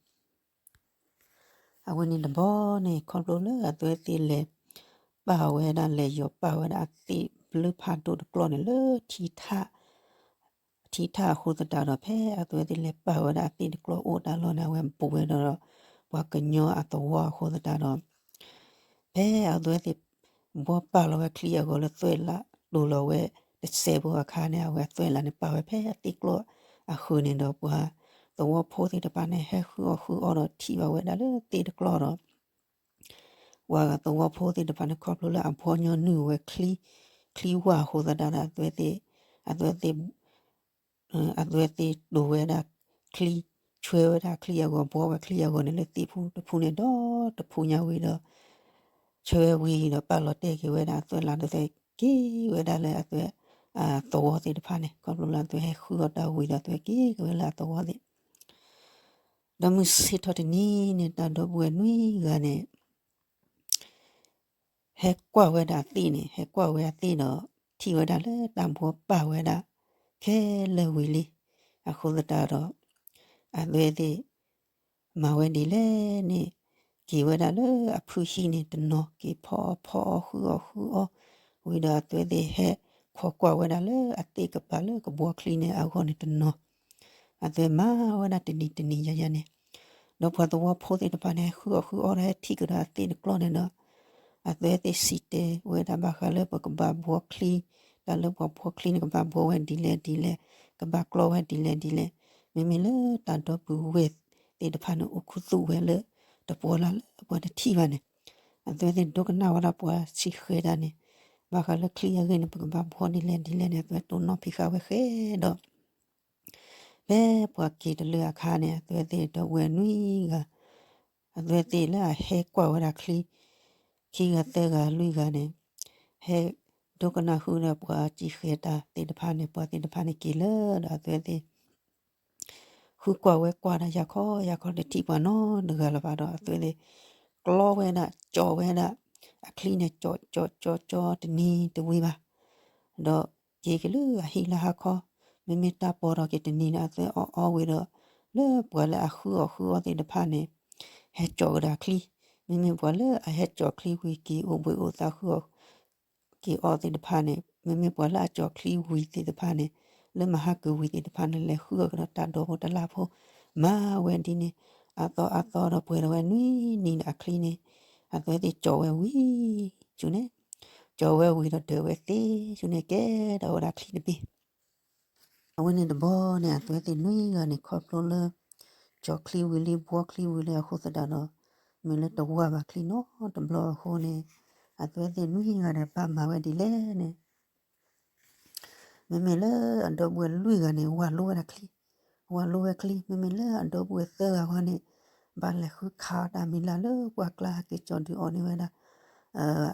အဝဲန့ၣ်တဘျီန့ၣ် ခီဖျိလၢအဝဲသ့ၣ်လဲၤပာ်ဝဲဒၣ် လဲၤယီၤပာ်ဝဲဒၣ်အသ့ၣ်ဘျုးဖးဒိၣ်တကျီၢ်န့ၣ်လၢထံထၣ်, ထံထၣ်အဃိသတးဒီး ဖဲအဝဲသ့ၣ်လဲၤပာ်ဝဲဒၣ်အသ့ၣ်တကျီၢ်အိၣ်တၢ်လီၢ်န့ၣ် အဝဲဘူးဝဲဒီး ပှၤကညီအသဝီအဃိသတးဒီး ဖဲအဝဲသ့ၣ် ဘှီပာ်လီၤဝဲချံအဂီၤလၢသွဲၣ်လါ တိၤလီၤဝဲတစဲးဖိအခါန့ၣ် အဝဲသွဲၣ်လါန့ၣ်ပာ်ဝဲဖဲအသ့ၣ်ကျီၢ်အဃၢၤန့ၣ်ဒီး ပှၤသဝီဖိသ့ၣ်တဖၣ်န့ၣ် ဟဲဃုအီၣ်ဃုအီဒီးထံၣ်ဘၣ်ဝဲဒၣ်လၢသ့ၣ်တကျီၢ်ဒီး ပှၤသဝီဖိသ့ၣ်တဖၣ်န့ၣ် ခီဖျိလၢအဘှီညီနုၢ်ဝဲချံ, ချံဝၢ်အဃိသတးဒီး အဝဲသ့ၣ် အဝဲသ့ၣ် အဝဲသ့ၣ်တိၤဝဲဒၣ်ချံ, ဆွဲဝဲဒၣ်ချံအဂီၤ ဘှီဝဲချံအဂီၤန့ၣ်လၢသ့ၣ်ဖူတဖူန့ၣ်ဒီတဖူညါဝံၤဒီး ဆွဲဝဲဝံၤဒီး ပာ်လီၤတဲာ်က့ၤဝဲဒၣ်အသွဲၣ်လါဒီး သွဲၣ်က့ၤဝဲဒၣ်လၢအသွဲၣ် အသဝီသ့ၣ်တဖၣ်န့ၣ် ခီဖျိလၢအသွဲၣ်ဟဲဃုအီၣ်တၢ်ဝံၤဒီး သွဲၣ်က့ၤက့ၤဝဲလၢအသဝီသ့ၣ် ဒီးမုၢ်ဆ့ၣ်ထီၣ်တနံၤန့ၣ် တၢ်ဒီပုၢ်ဝဲၢ်နွံဂၤန့ၣ် ဟဲကွၢ်ဝဲဒၣ်အသ့ၣ်န့ၣ် ဟဲကွၢ်ဝဲအသ့ၣ်ဒီး ထံၣ်ဝဲဒၣ်လၢတၢ်ဘှီပာ်ဝဲဒၣ် ခဲလၢာ်ဝံၤလံ. အဃိသတးဒီး အဝဲသ့ၣ် မၤဝဲဒ်လဲၣ်န့ၣ် က့ၤဝဲဒၣ်လၢအဖုဟံၣ်န့ၣ်တနီၤ က့ၤဖီအီၣ်ဖီအီၣ်ဃုအီၣ်ဃုအီၣ် ဝံၤဒီးအဝဲသ့ၣ်ဟဲခိးကွၢ်ဝဲဒၣ်လၢအသ့ၣ်ကပၤလၢကဘှီချံန့ၣ်အဂီၢ်န့ၣ်တနီၤ အဝဲမၤဝဲဒၣ်တနံၤတနံၤယၤယၤန့ၣ် ဒီးပှၤသဝီဖိသ့ၣ်တဖၣ်န့ၣ် ဟဲဃုအီၣ်ဃုအီၣ်ဒီးဟဲထံၣ်ကဒီးအသ့ၣ်တကျီန့ၣ်ဒီး အဝဲသ့ၣ်စံးတဲဝဲဒၣ်ဘၣ်ဃးလၢပကဘၣ်ဘှီချံ တၢ်လၢပှၤဘှီချံန့ၣ် ကဘၣ်ဘှီဝဲဒ်လဲၣ်ဒ်လဲၣ် ကဘၣ်ကျီဝဲဒ်လဲၣ်ဒ်လဲၣ် မ့မ့ၢ်လၢတၢ်ဒီပုၢ်ဝဲၢ်သ့ၣ်တဖၣ်န့ၣ် အိၣ်ခူသူၣ်ဝဲလၢတပှီၤလၢ်လၢပှၤတထံၣ်ဘၣ်န့ၣ် အဝဲသ့ၣ်ဒိကနၣ်ဝဲဒၣ်ပှၤစံၣ်ဃဲၤတၢ်န့ၣ် ဘၣ်ဃးလၢချံအဂ့ၢ်န့ၣ် ပကဘၣ်ဘှီဒ်လဲၣ်ဒ်လဲၣ်န့ၣ် အဝဲတိၢ်နီၣ်ဖံးဃာ်ဝဲဃဲဒီး ဖဲပှၤက့ၤတလၢအခါန့ၣ် အဝဲသ့ၣ်ဒီပုၢ်ဝဲၢ်နွံဂၤ အဝဲသ့ၣ်လၢအဟဲကွၢ်ဝဲဒၣ်ချံ ခံဂၤသၢဂၤလွံၢ်ဂၤန့ၣ် ဟဲဒိကနၣ်ဃုာ်ဒီးပှၤစံၣ်ဃဲၤတၢ်သ့ၣ်တဖၣ်န့ၣ် ပှၤသ့ၣ်တဖၣ်န့ၣ်က့ၤလၢဒီးအဝဲသ့ၣ် ဃုကွၢ်ဝဲကွၢ်ဒီးယၤခီယၤခီတထံၣ်ပှၤနီတဂၤလၢၤဘၣ်ဒီး အဝဲသ့ၣ် ကျီဝဲဒၣ် ကၠီဝဲဒၣ် အချံန့ၣ် ကၠီကၠီကၠီတနံၤတဝံၤဘၣ် ဒီးက့ၤက့ၤလၢအဟံၣ်လၢဟါခီ မ့မ့ၢ်တၢ်ပီးထီၣ်က့ၤတနံၤန့ၣ် အဝဲသ့ၣ်အီၣ်အီဝံၤဒီး လၢပှၤလၢအဃုအီၣ်ဃုအီသ့ၣ်တဖၣ်န့ၣ် ဟဲကၠီကဒီးချံ မ့မ့ၢ်ပှၤလၢအဟဲကၠီချံဝံၤက့ၤအိၣ်ဘှံးအိၣ်သါဃုအီၣ် က့ၤအီသ့ၣ်တဖၣ်န့ၣ် မ့မ့ၢ်ပှၤလၢအကၠီချံဝံၤသ့ၣ်တဖၣ်န့ၣ် လၢမၤဟါကုာ်ဝံၤသ့ၣ်တဖၣ်န့ၣ် လဲၤဃုအီၣ်ကဒီးတၢ်ဒီဖိတလၢ်ဖိ မၤဝဲဒ်န့ၣ် အသီအသီဒီးပှဲၤထီၣ်ဝဲနွံနံၤဒီးအချံန့ၣ် အဝဲသ့ၣ်ကၠီဝဲဝံၤ ဆူန့ၣ် ကၠီဝဲဝံၤဒီးဒၢးဝဲသ့ ဆူန့ၣ်ကဲထီၣ်ဝဲဒၣ်ချံတဘ့ၣ် အဝဲန့ၣ်တဘျီန့ၣ် အဝဲသ့ၣ်နွံဂၤန့ၣ် ခီဖျိလၢ ကၠီချံဝံၤလံ ဘှီချံဝံၤလံအဃိသတးဒီး မ့ၢ်လၢတဝါဘၣ်ချံနီတဘျီအဃိန့ၣ် အဝဲသ့ၣ်နွံဂၤန့ၣ် ဘၣ်မၤဝဲဒ်လဲၣ်န့ၣ် မ့မ့ၢ်လၢအဒီပုၢ်ဝဲၢ်လွံၢ်ဂၤန့ၣ် ဝၢ်လိဝဲဒၣ်ချံ, ဝၢ်လိဝဲချံ, မ့မ့ၢ်လၢအဒီပုၢ်ဝဲၢ်သၢဂၤဃီန့ၣ် ဘၣ်လဲၤဃုခးတၢ်မံၤလၢ်လၢပှၢ်ကျါ ဟဲက့ၤကၠီဒုးအီၣ်န့ၢ်ဝဲဒၣ်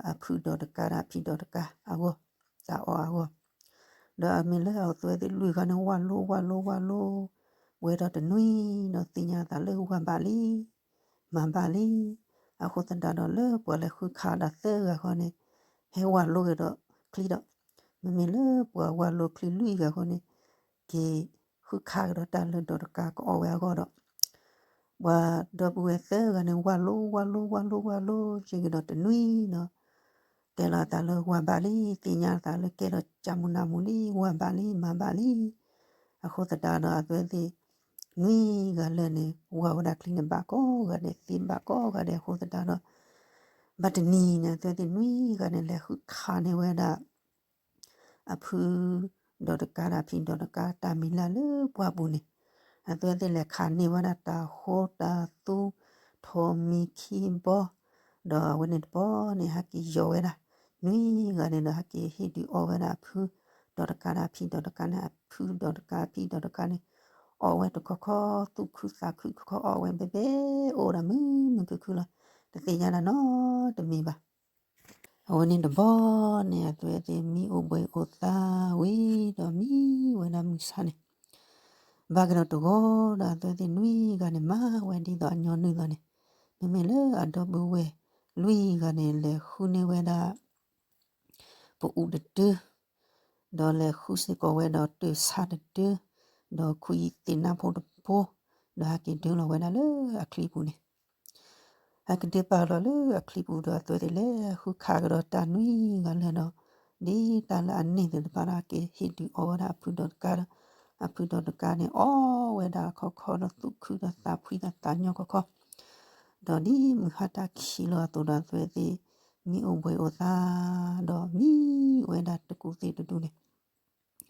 အဖုဒီးတကးဒီးအဖံဒီးတကးအဂီၢ်, သးအီၣ်အဂီၢ်, ဒီးအမ့ၢ်လၢအဝဲသ့ၣ်လွံၢ်ဂၤန့ၣ် ဝၢ်လိ ဝၢ်လိ ဝၢ်လိ ဝဲဒီးတနွံဒီးသ့ၣ်ညါသးလၢဝၢ်ဘၣ်လံ မၤဘၣ်လံ. အဃိသတးဒီးလၢပှၤလဲၤဃုခးဒၣ်သၢဂၤဃီန့ၣ် ဟဲဝၢ်လိက့ၤဒီးချံဒီး မ့မ့ၢ်လၢပှၤဝၢ်လိချံလွံၢ်ဂၤဃီန့ၣ် က့ၤဃုခးကဒီးတၢ်လၢဒီးတကးကအီၣ်ဝဲအဂီၢ်ဒီး ပှၤဒီပုၢ်ဝဲၢ်သၢဂၤန့ၣ် ဝၢ်လိ ဝၢ်လိ ဝၢ်လိ ဝၢ်လိ က့ၤကဒီးတနွံဒီး တဲလီၤအသးလၢဝၢ်ဘၣ်လံ သ့ၣ်ညါအသးလၢကဲထီၣ်ကၢမူနးမူလံ ဝၢ်ဘၣ်လံ မၤဘၣ်လံ. အဃိသတးဒီးအဝဲသ့ၣ်နွံဂၤလၢာ်န့ၣ် ဝၢ်ဝဲဒၣ်ချံန့ၣ်ဘၣ်ကိးဂၤဒဲး သ့ဘၣ်ကိးဂၤဒဲးအဃိသတးဒီး ဘၣ်တနံၤန့ၣ် အဝဲသ့ၣ်နွံဂၤန့ၣ် လဲၤဃုခးန့ၢ်ဝဲဒၣ် အဖုဒီးတကးဒီးအဖံဒီးတကး တၢ်မံၤလၢ်လၢပှၢ်ပူၤန့ၣ် အဝဲသ့ၣ်လဲၤခးန့ၢ်ဝဲဒၣ်တၤဟိတၤသူ ထိးမံခံဘီ ဒီးအဝဲန့ၣ်တဘျီန့ၣ် ဟဲက့ၤယီၤဝဲဒၣ် နွံဂၤန့ၣ်ဒီး ဟဲက့ၤဟ့ၣ်ဒုးအီၣ်ဝဲဒၣ်အဖုဒီးတကးဒီးအဖံဒီးတကးန့ၣ် အဖုဒီးတကးအဖံဒီးတကးန့ၣ် အီၣ်ဝဲတခီခီ သူၣ်ခုသးခုတခီခီ အီၣ်ဝဲဘဲဘဲ အိၣ်ဒၣ်မုာ်မုာ်ခုၣ်ခုၣ်လီၤ. တသ့ၣ်ညါတၢ်နီတမံၤဘၣ်. အဝဲန့ၣ်တဘျီန့ၣ် အဝဲသ့ၣ်မံအိၣ်ဘှံးအိၣ်သါဝံၤဒီးမံဝဲဒၣ်မုၢ်ဆါန့ၣ် ဘၣ်ကဒီးတဂီၤဒီး အဝဲသ့ၣ်နွံဂၤန့ၣ် မၤဝဲဒ်သိးအညီနုၢ်လီၤန့ၣ် မ့မ့ၢ်လၢအဒီပုၢ်ဝဲၢ်လွံၢ်ဂၤန့ၣ် လဲၤဃုန့ၢ်ဝဲဒၣ် ပအူးတဒု ဒီးလဲၤဃုစ့ၢ်ကီးဝဲဒီးတၢ်ဆါတဒု ဒီးခွံသ့ၣ်နါဖိတဖိ ဒီးဟဲက့ၤဒုးလီၤဝဲဒၣ်လၢအချံပူၤန့ၣ် ဟဲက့ၤဒုးပာ်လီၤလၢအချံပူၤဒီး အဝဲသ့ၣ်လဲၤဃုခးကဒီးတၢ်နွံဂၤလၢာ်ဒီး ဒ်တၢ်လၢအန့ၢ်သ့ၣ်တဖၣ်ဒီး ဟဲက့ၤဟ့ၣ်ဒုးအီၣ်ဝဲဒၣ်အဖုဒီးတကးဒီး အဖုဒီးတကးန့ၣ် အီၣ်ဝဲဒၣ်ခီခီဒီးသူၣ်ခုဒီးသးဖှံဒီးသးညီခီခီ ဒီးဒ်မုၢ်ဟါတၢ်ခံးလီၤအသိးဒီး အဝဲသ့ၣ်မံအိၣ်ဘှံးအိၣ်သါ ဒီးမံဝဲဒၣ်တကူးသ့ၣ်တဒူၣ်န့ၣ်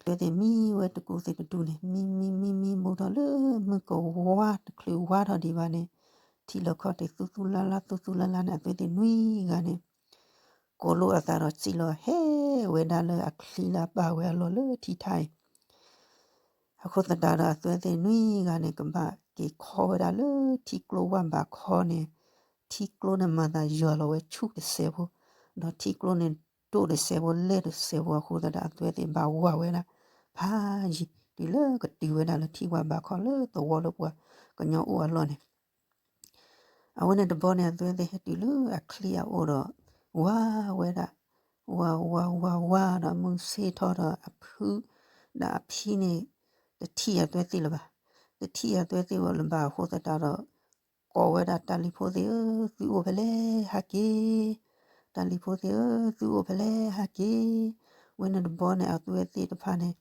အဝဲသ့ၣ်မံဝဲတကူးသ့ၣ်တဒူၣ်န့ၣ် မံမံမံမံဘူးထီၣ်လၢမုၢ်ကဝါတချုးဝါထီၣ်ဒံးဘၣ်န့ၣ် ထံလီၤခီၣ်ထံးသူသူလါလါသူသူလါလါန့ၣ် အဝဲသ့ၣ်နွံဂၤန့ၣ် ကိးလိာ်အသးဒီးစံၣ်လီၤဟဲဝဲဒၣ်လၢအချံလၢအပာ်ဝဲအလီၢ်လၢထံထါအံၤ အဃိသတးဒီးအဝဲသ့ၣ်နွံဂၤန့ၣ် ကဘၣ်က့ၤခီဝဲဒၣ်လၢထံကျိဝၢ်ဘးခီန့ၣ် ထံကျိန့ၣ်မၤသးယွၤလီၤဝဲဆူၣ်တစဲးဖိ ဒီးထံကျိန့ၣ် ဒိၣ်တစဲးဖိလဲၢ်တစဲးဖိအဃိသတးဒီး အဝဲသ့ၣ်ဘၣ်ဝၢ်ဝဲဒၣ် ဖးယံၤတုၤလၢကတုၤဝဲဒၣ်လၢထံဝၢ်ဘးခီလၢသဝီလၢပှၤကညီအိၣ်အလီၢ်န့ၣ် အဝဲန့ၣ်တဘျီန့ၣ် အဝဲသ့ၣ်ဟဲတုၤလၢအချံအအိၣ်ဒီး ဝၢ်ဝဲဒၣ် ဝၢ်ဝၢ်ဝၢ်ဝၢ်ဒီးမုၢ်ဆ့ၣ်ထီၣ်ဒီးအဖု ဒီးအဖံန့ၣ် တထံၣ်အသွဲသ့ၣ်လၢၤဘၣ်. တထံၣ်အသွဲသ့ၣ်လၢၤဘၣ်အဃိသတးဒီး ကိးဝဲဒၣ်တၢ်လံၤဖိသ့ၣ်ဧၢ, သုအိၣ်ဖဲလဲၣ်ဟဲက့ၤ. တၢ်လံၤဖိသ့ၣ်ဧၢ, သုအိၣ်ဖဲလဲၣ်ဟဲက့ၤ. ဝဲန့ၣ်တဘျီန့ၣ် အသွဲသ့ၣ်တဖၣ်န့ၣ်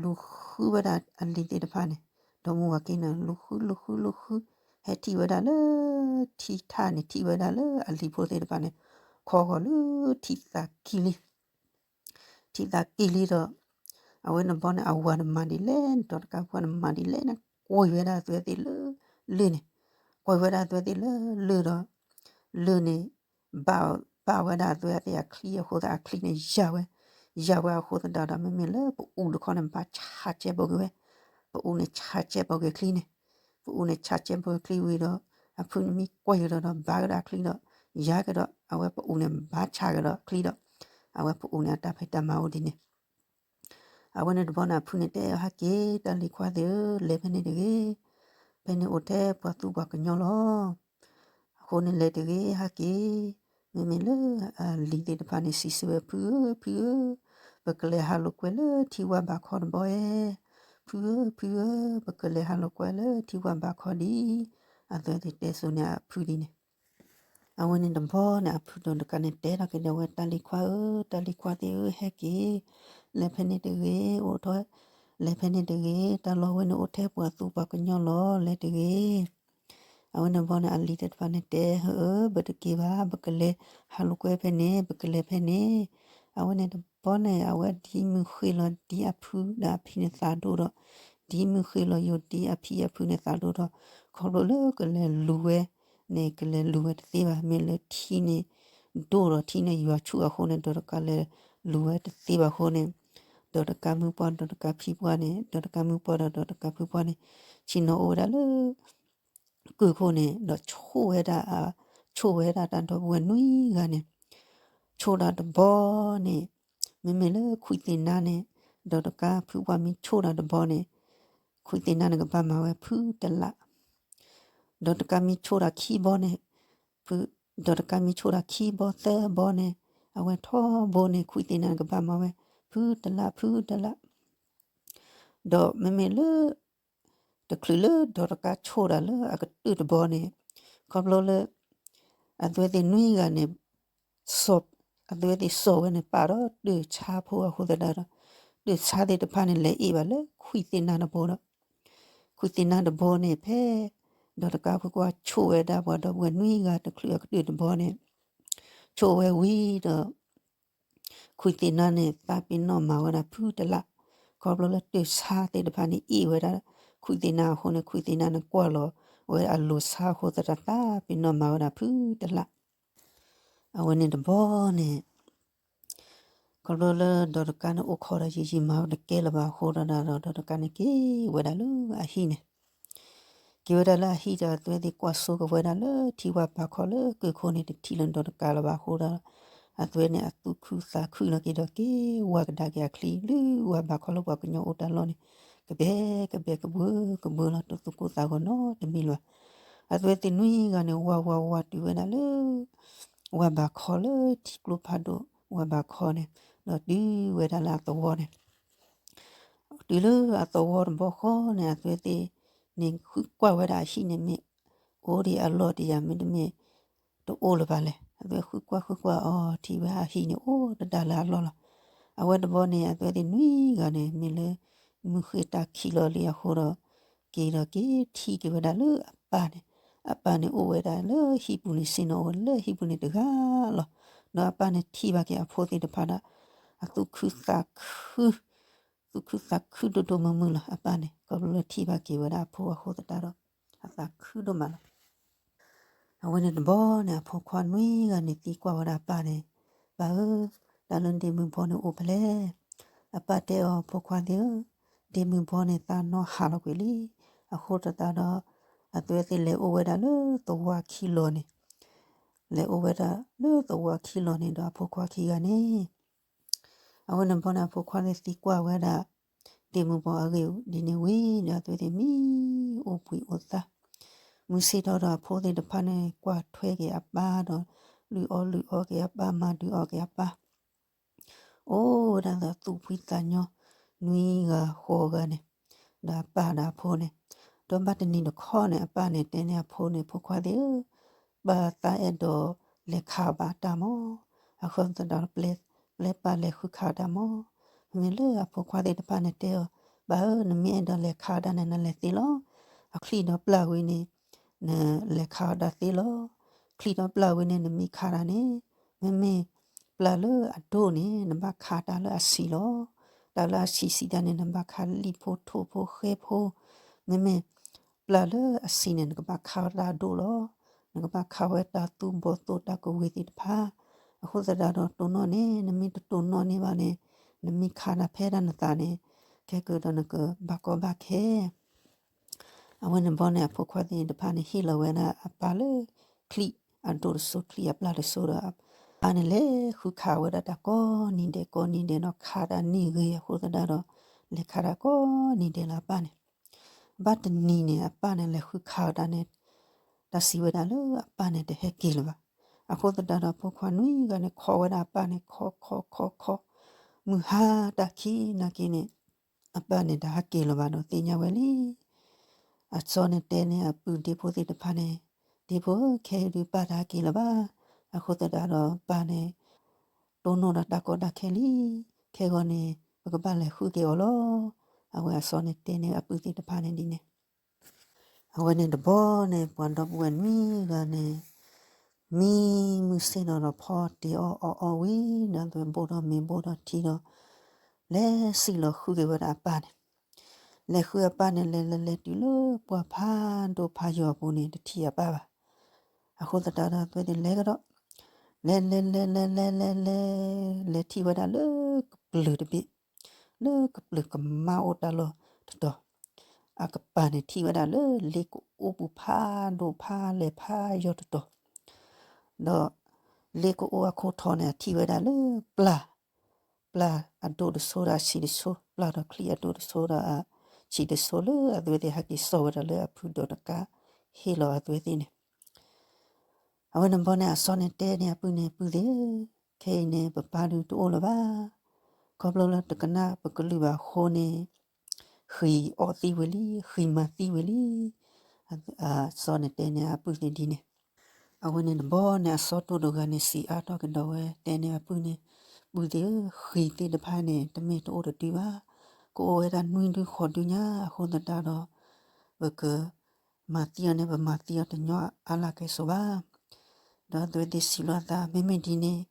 လူၤဃုဝဲဒၣ်အလံၤသ့ၣ်တဖၣ်န့ၣ်, ဒီမါဝၤက့န့ၣ် လူၤဃု လူၤဃု လူၤဃု, ဟဲထံၣ်ဝဲဒၣ်လၢ ထံထၣ်န့ၣ် ထံၣ်ဝဲဒၣ်လၢအလံၤဖိသ့ၣ်တဖၣ်န့ၣ် ခီဂီၤလၢထံသးကံၢ်လံ ထံသးကံၢ်လံဒီး အဝဲန့ၣ်တဘျီန့ၣ် အဝၤန့ၣ်မၤဒ်လဲၣ်န့ၣ် ဒီးတကးဖိန့ၣ်မၤဒ်လဲၣ်န့ၣ် ကွံာ်ဝဲဒၣ်အသွဲသ့ၣ်လၢလၢၢ်န့ၣ်, ကွံာ်ဝဲဒၣ်အသွဲသ့ၣ်လၢလၢၢ်ဒီး လၢၢ်န့ၣ် ဘၣ်ဝဲဒၣ်အသွဲသ့ၣ်အချံအဃိသတး အချံန့ၣ်ယၢ်ဝဲ, ယၢ်ဝဲအဃိသတးဒီး မ့မ့ၢ်လၢပအူတခီန့ၣ် ဘၣ်ဆါကဲးဘိးက့ၤဝဲ, ပအူန့ၣ်ဆါကဲးဘိးက့ၤချံန့ၣ်, ပအူန့ၣ်ဆါကဲးဘိးက့ၤချံဝံၤဒီး အဖုန့ၣ်မ့ၢ်ကွၢ်ကဒီးဒီး ဘါကဒီးအချံဒီး ယါကဒီး အဝဲပအူန့ၣ်ဘါဆါကဒီးချံဒီး အဝဲပအူန့ၣ်အတၢ်ဖံးတၢ်မၤအိၣ်ဒ်န့ၣ်. အဝဲန့ၣ်တဘျီန့ၣ် အဖုန့ၣ်တဲအီၤဟဲက့ၤ တၢ်လံၤခွါသ့ၣ်ဧၢ, လဲၤဖဲန့ၣ်တဂ့ၤ, ဖဲန့ၣ်အိၣ်ထဲပှၤသူပှၤကညီလီၤ. အဃိန့ၣ်လဲၤတဂ့ၤ ဟဲက့ၤ. မ့မ့ၢ်လၢအလံၤသ့ၣ်တဖၣ်န့ၣ် စံးဆၢဝဲ ဖုဧၢ, ဖုဧၢ, ပကလဲၤဟးလိာ်ကွဲလၢထံဝၢ်ဘးခီတဘျီဧါ. ဖုဧၢ, ဖုဧၢ, ပကလဲၤဟးလိာ်ကွဲလၢထံဝၢ်ဘးခီဒံး. အသွဲသ့ၣ်တဲစိန့ၣ်အဖုဒ်န့ၣ် အဝဲန့ၣ်တဘျီန့ၣ် အဖုဒီးတကးန့ၣ်တဲထီၣ်က့ၤဒီးဝဲ တၢ်လံၤခွါဧၢ, တၢ်လံၤခွါသ့ၣ်ဧၢ, ဟဲက့ၤ, လဲၤဖဲန့ၣ်တဂ့ၤ, အိၣ်ထီၣ်, လဲၤဖဲန့ၣ်တဂ့ၤ, တၢ်လီၢ်ဝဲန့ၣ်အိၣ်ထဲပှၤသူပှၤကညီလီၤ, လဲၤတဂ့ၤ. အဝဲန့ၣ်တဘျီန့ၣ် အလံၤသ့ၣ်တဖၣ်န့ၣ်တဲ ဟၢအၢ, ပတက့ၤဘၣ်, ပကလဲၤဟးလိာ်ကွဲဖဲန့ၣ်, ပကလဲၤဖဲန့ၣ်. အဝဲန့ၣ်တဘျီန့ၣ် အဝဲဒ်မုၢ်ဃ့ၢ်လီၤဒ်အဖုဒီးအဖံန့ၣ်သးဒိၣ်ဒီး, ဒ်မုၢ်ဃ့ၢ်လီၤယိာ်ဒ်အဖံအဖုန့ၣ်သးဒိၣ်ဒီး, ခီဖျိလၢကလဲၤလူၤဝဲန့ၣ် ကလဲၤလူၤဝဲတသ့ဘၣ်. မ့ၢ်လၢထံန့ၣ် ဒိၣ်ဒီးထံန့ၣ်ယွၤဆူၣ်အဃိန့ၣ် ဒီးတကးလဲၤလူၤဝဲတသ့ဘၣ်အဃိန့ၣ်, ဒီးတကးမုၢ်ပှၢ် ဒီးတကးဖံပှၢ်န့ၣ် ဒီးတကးမုၢ်ပှၢ်ဒီး ဒီးတကးဖံပှၢ်န့ၣ် ဆ့ၣ်နီၤအိၣ်ဝဲဒၣ်လၢ ကုၢ်ခိၣ်န့ၣ် ဒီးဆိၣ်ဝဲဒၣ်, ဆိၣ်ဝဲဒၣ်တၢ်ဒီပုၢ်ဝဲၢ်နွံဂၤန့ၣ်, ဆိၣ်တၢ်တဘီန့ၣ်, မ့မ့ၢ်လၢခွံသ့ၣ်နါန့ၣ်, ဒီးတကးဖုပှၢ်မ့ၢ်ဆိၣ်တၢ်တဘီန့ၣ်, ခွံသ့ၣ်နါန့ၣ်ကဘၣ်မၤဝဲဖုတလး, ဒီးတကးမ့ၢ်ဆိၣ်တၢ်ခံဘီန့ၣ်, ဒီးတကးမ့ၢ်ဆိၣ်တၢ်ခံဘီသၢဘီန့ၣ်, အဝဲထီဘိန့ၣ် ခွံသ့ၣ်နါန့ၣ်ကဘၣ်မၤဝဲ ဖုတလး ဖုတလး ဒီးမ့မ့ၢ်လၢ တချုးလၢဒီးတကးဆိၣ်တၢ်လၢအကတၢၢ်တဘီန့ၣ်, ခီဖျိလၢ အသွဲသ့ၣ်နွံဂၤန့ၣ်, အသွဲသ့ၣ်စိာ်ဝဲန့ၣ် ပာ်ဒီးတၢၢ်ဆါဖိအဃိသတးဒီး, တၢၢ်ဆါသ့ၣ်တဖၣ်န့ၣ် လဲၤအ့ၣ်ဘၣ်လၢခွံသ့ၣ်နါတဘိဒီး, ခွံသ့ၣ်နါတဘိန့ၣ် ဖဲ ဒီးတကးဖုကွၢ်ဆိၣ်ဝဲဒၣ်ပှၤဒီပုၢ်ဝဲၢ်နွံဂၤတချုးအကတၢၢ်တဘီန့ၣ်, ဆိၣ်ဝဲဝံၤဒီး ခွံသ့ၣ်နါန့ၣ် သးပ့ၤနီၣ်မၤဝဲဒၣ်ဖုတလး, ခီဖျိလၢတၢၢ်ဆါသ့ၣ်တဖၣ်န့ၣ် အ့ၣ်ဝဲဒၣ် ခွံသ့ၣ်နါအဃိန့ၣ် ခွံသ့ၣ်နါန့ၣ်ကွၢ်လီၤဝဲအလိၤဆါအဃိသတး သးပ့ၤနီၣ်မၤဝဲဒၣ်ဖုတလး. အဝဲန့ၣ်တဘီန့ၣ် ခီဖျိလၢဒီးတကးန့ၣ် အိၣ်ခိးဒီးယံာ်ယံာ်မၤဝဲတကဲလၢၤဘၣ်အဃိဒီး ဒီးတကးန့ၣ်က့ၤဝဲဒၣ်လၢအဟံၣ်န့ၣ် က့ၤဝဲဒၣ်လၢအဟံၣ်ဒီး အသွဲသ့ၣ်ကွၢ်ဆိကဝဲဒၣ်လၢထံဝၢ်ဘးခီလၢကုၢ်ခိၣ်န့ၣ် တထံၣ်လၢဒီးတကးလၢၤဘၣ်အဃိဒီး အသွဲန့ၣ် အသူၣ်ခုသးခုလီၤက့ၤဒီးက့ၤဝဲကဒါက့ၤအချံလၢဝၢ်ဘးခီလၢပှၤကညီအိၣ်တၢ်လီၢ်န့ၣ် ကဘဲကဘဲကဘှၢကဘှၢလီၤ တသူၣ်ကိၢ်သးဂီၤနီတမံၤလၢၤဘၣ်. အသွဲသ့ၣ်နွံဂၤန့ၣ် ဝးဝးဝးတုၤဝဲဒၣ်လၢ ဝၢ်ဘးခီလၢထံကျိဖးဒိၣ် ဝၢ်ဘးခီန့ၣ် ဒီးတုၤဝဲဒၣ်လၢအသဝီန့ၣ် တုၤလၢအသဝီတဘျီဃီန့ၣ် အသွဲသ့ၣ်န့ၣ် ဃုကွၢ်ဝဲဒၣ်အဟံၣ်န့ၣ်မ့ၢ် အိၣ်ဒံးအလီၢ်တယၤ မ့တမ့ၢ် တအိၣ်လၢၤဘၣ်လဲၣ်. အသွဲဃုကွၢ်ဃုကွၢ်အီၤ ထံၣ်ဝဲအဟံၣ်န့ၣ် အိၣ်တဒၣ်လၢအလီၢ်လီၤ. အဝဲတဘျီန့ၣ် အသွဲသ့ၣ်နွံဂၤန့ၣ် မ့ၢ်လၢ မုၢ်ဃ့ၢ်တၢ်ခံးလီၤလံအဃိဒီး က့ၤဒီးက့ၤထံၣ်က့ၤဝဲဒၣ်လၢအပၢ်န့ၣ်, အပၢ်န့ၣ်အိၣ်ဝဲဒၣ်လၢဟံၣ်ပူၤန့ၣ် ဆ့ၣ်နီၤအိၣ်ဝဲလၢဟံၣ်ပူၤန့ၣ်တဂၤလီၤ. ဒီးအပၢ်န့ၣ်ထံၣ်ဘၣ်က့ၤအဖိသ့ၣ်တဖၣ်ဒီး အသူၣ်ခုသးခု သူၣ်ခုသးခုဒိၣ်ဒိၣ်မုၢ်မုၢ်လီၤ. အပၢ်န့ၣ် ခီဖျိလၢထံၣ်ဘၣ်က့ၤဝဲဒၣ်အဖိအဃိသတးဒီး အသးခုဒိၣ်မးလီၤ. အဝဲန့ၣ်တဘျီန့ၣ် အဖိခွါနွံဂၤန့ၣ် သံကွၢ်ဝဲဒၣ်အပၢ်န့ၣ်, ပၢ်ဧၢ, တၢ်လၢဒ့မုၢ်ဘီန့ၣ်အိၣ်ဖဲလဲၣ်. အပၢ်တဲအီၤ ဖိခွါသ့ၣ်ဧၢ, ဒ့မုၢ်ဘီန့ၣ် သးနီၢ်ဟးလီၤကွံာ်လံ. အဃိသတးဒီး အသွဲသ့ၣ်လဲၤအိၣ်ဝဲဒၣ်လၢသဝီခံလီၤန့ၣ်, လဲၤအိၣ်ဝဲဒၣ်လၢသဝီခံလီၤန့ၣ်ဒီး အဖိခွါခံဂၤန့ၣ် အဝဲန့ၣ်ဘီန့ၣ် အဖိခွါန့ၣ်သံကွၢ်ဝဲဒၣ် ဒ့မုၢ်ဘီအဂ့ၢ်ဒ်န့ၣ်ဝံၤဒီး အသွဲသ့ၣ်မံအိၣ်ဘှံးအိၣ်သါ, မုၢ်ဆ့ၣ်ထီၣ်ဒီးအဖိသ့ၣ်တဖၣ်န့ၣ် ကွၢ်ထွဲက့ၤအပၢ်ဒီး လုၢ်အီၣ်လုၢ်အီက့ၤအပၢ် မၤဒုးအီက့ၤအပၢ်, အိၣ်ဝဲဒၣ်ဒီးသူၣ်ဖှံသးညီ နွံဂၤဃိးဂၤန့ၣ် ဒီးအပၢ်ဒီးအဖိန့ၣ်, ဒီးဘၣ်တနံၤတခီန့ၣ် အပၢ်န့ၣ်တဲန့ၢ်အဖိန့ၣ် ဖိခွါသ့ၣ်ဧၢ, ပၢ်သးအဲၣ်ဒိးလဲၤခးအီၣ်ဘၣ်တၢ်မၢ်, အဃိသတးဒီး ပျဲပၢ်လဲၤဃုခးတၢ်မၢ်. မ့မ့ၢ်လၢအဖိခွါသ့ၣ်တဖၣ်န့ၣ်တဲအီၤ, ပၢ်ဧၢ နမ့ၢ်အဲၣ်ဒိးလဲၤခးအီၣ်တၢ်န့ၣ် နလဲၤသ့လီၤ. အချံၣ်ဒီးပျၢ်ဝံၤန့ၣ် နလဲၤခးအီၣ်တၢ်သ့လီၤ. ချံၣ်ဒီးပျၢ်ဝံၤန့ၣ် နမ့ၢ်ခးတၢ်န့ၣ် မ့မ့ၢ်ပျၢ်လၢအဒိၣ်န့ၣ် နဘၣ်ခးတၢ်လၢအဆံးလီၤ. တၢ်လၢအဆံးဆံးတၢ်န့ၣ် နဘၣ်ခးလံာ်ဖိထိၣ်ဖိဃဲဖိ, မ့မ့ၢ်ပျၢ်လၢအဆံးန့ၣ် နကဘၣ်ခးဝဲတၢ်အဒိၣ်လီၤ. နကဘၣ်ခးဝဲတၢ်သူဘီၣ်သိၣ်တၢ်ကဝ့ၤသ့ၣ်တဖၣ်. အဃိသတးဒီးတိၢ်နီၣ်န့ၣ် နမ့ၢ်တတိၢ်နီၣ်န့ၢ်ဘၣ်န့ၣ် နမ့ၢ်ခးတၢ်ဖဲဒၣ်နသးန့ၣ် ခဲကဒီးနကဘၣ်ကီဘၣ်ခဲ အဝဲန့ၣ်ဘီန့ၣ် အဖိခွါသ့ၣ်တဖၣ်န့ၣ် ဟ့ၣ်လီၤဝဲဒၣ်အပၢ်လၢ ချံၣ်အဒိၣ်တစိၢ် ချံၣ်အပျၢ်တစိၢ်ဒီး အပၢ်န့ၣ်လဲၤဃုခးဝဲဒၣ်တၢ်ကိးနံၤဒဲးကိးနံၤဒဲးဒီး ခးတၢ်န့ၢ်ဂ့ၤအဃိသတးဒီး လဲၤခးတၢ်ကိးနံၤဒဲးလၢအပၢ်န့ၣ်. ဘၣ်တနံၤန့ၣ် အပၢ်န့ၣ်လဲၤဃုခးဝဲဒၣ်န့ၣ် တၢ်စံးဝဲဒၣ်လၢအပၢ်န့ၣ်တဟဲက့ၤလၢၤဘၣ်. အဃိသတးဒီးဖိခွါနွံဂၤန့ၣ် ခိးဝဲဒၣ်အပၢ်န့ၣ် ခိးခိးခိးခိး မုၢ်ဟါတၢ်ခံနာ်က့န့ၣ် အပၢ်န့ၣ်တဟဲက့ၤလၢၤဘၣ်ဒီးသ့ၣ်ညါဝဲလံ. အစီန့ၣ်တဲန့ၢ်အပုၢ်ဒ့ဖိသ့ၣ်တဖၣ်န့ၣ်, ဒ့ဖိဧၢ ခဲအံၤဒုးပၢ်တဟဲက့ၤလၢၤဘၣ်. အဃိသတးဒီးပၢ်န့ၣ် တိၢ်နီၣ်ဒီးတၢ်ကီတၢ်ခဲလံ. ခဲဂီၤန့ၣ် ပကဘၣ်လဲၤဃုက့ၤအီၤလီၤ. အဝဲအစီန့ၣ်တဲန့ၢ်အပုၢ်သ့ၣ်တဖၣ်န့ၣ်ဒ်န့ၣ် အဝဲန့ၣ်တဘီန့ၣ် ပှၤဒီပုၢ်ဝဲၢ်နွံဂၤန့ၣ် မံမုၢ်ဆ့ၣ်နီၤဒီးဖီတ့ၢ်အီၣ်အီအီဝံၤဒီး အဝဲဘိၣ်ဒီးမ့ၤဘိၣ်ဒီးထံဒီး လဲၤစံၣ်လီၤဃုက့ၤဝဲဒၣ်အပၢ်န့ၣ်. လဲၤဃုအပၢ်န့ၣ် လဲၤလဲၤလဲၤတုၤလၢပှၢ်ဖးဒိၣ်ဖးယိာ်အပူၤန့ၣ် တထံၣ်အပၢ်ဘၣ်. အဃိသတးဒီးအဝဲသ့ၣ်လဲၤကဒီး လဲၤလဲၤလဲၤလဲၤလဲၤလဲၤလဲၤ လဲၤထံၣ်ဝဲဒၣ်လၢကပျၢၤတဘ့ၣ် လၢကပျၢၤကမါအိၣ်တၢ်လီၢ်တတီၤ, အကပၤန့ၣ်ထံၣ်ဝဲဒၣ်လၢလ့ကအိပူၤဖးဒိၣ်ဖးလဲၢ်ဖးယိာ်တတီၤ, ဒီးလ့ကအိအခိၣ်ထီန့ၣ် အထံၣ်ဝဲဒၣ်လၢပျၢ်, ပျၢ်အဒိၣ်တစိၢ်ဒီးအဆံးတစိၢ်, ပျၢ်ဒီးချံၣ်အဒိၣ်တစိၢ်ဒီးအဆံးတစိၢ်လၢအဝဲသ့ၣ်ဟဲက့ၤစိာ်ဝဲဒၣ်လၢအဖုဒီးတကးဟ့ၣ်လီၤအဝဲသ့ၣ်န့ၣ် အဝဲန့ၣ်ဘီန့ၣ် အစီန့ၣ်တဲန့ၢ်အပုၢ်န့ၣ် ပုၢ်သ့ၣ်ဧၢ, ခဲအံၤန့ၣ် ပပၢ်ဒုးတအိၣ်လၢၤဘၣ်. ခီဖျိလၢတကနၣ်ပကလုၢ်ဘၣ်အဃိန့ၣ် ဃံၤအီၣ်သံဝံၤလံ, ဃံၤမၤသံဝံၤလံ. အစီန့ၣ်တဲန့ၢ်အပုၢ်သ့ၣ်ဒ်န့ၣ်. အဝဲန့ၣ်တဘီန့ၣ် အစီတိၢ်တဂၤန့ၣ် စံးအါထီၣ်ကဒီးဝဲ တဲန့ၢ်အပုၢ်န့ၣ်, ပုၢ်သ့ၣ်ဧၢ, ဃံၤသ့ၣ်တဖၣ်န့ၣ် တမ့ၢ်တအိၣ်တဒုဘၣ်, ကအိၣ်ဝဲဒၣ်နွံဒုဃိးဒုညါအဃိသတးဒီး ပက မၤသံအီၤန့ၣ် ပမၤသံအီၤတညီအါလၢကဲစိၤဘၣ်. ဒီးအဝဲသ့ၣ်စံးလီၤအသး မ့မ့ၢ်ဒ်န့ၣ်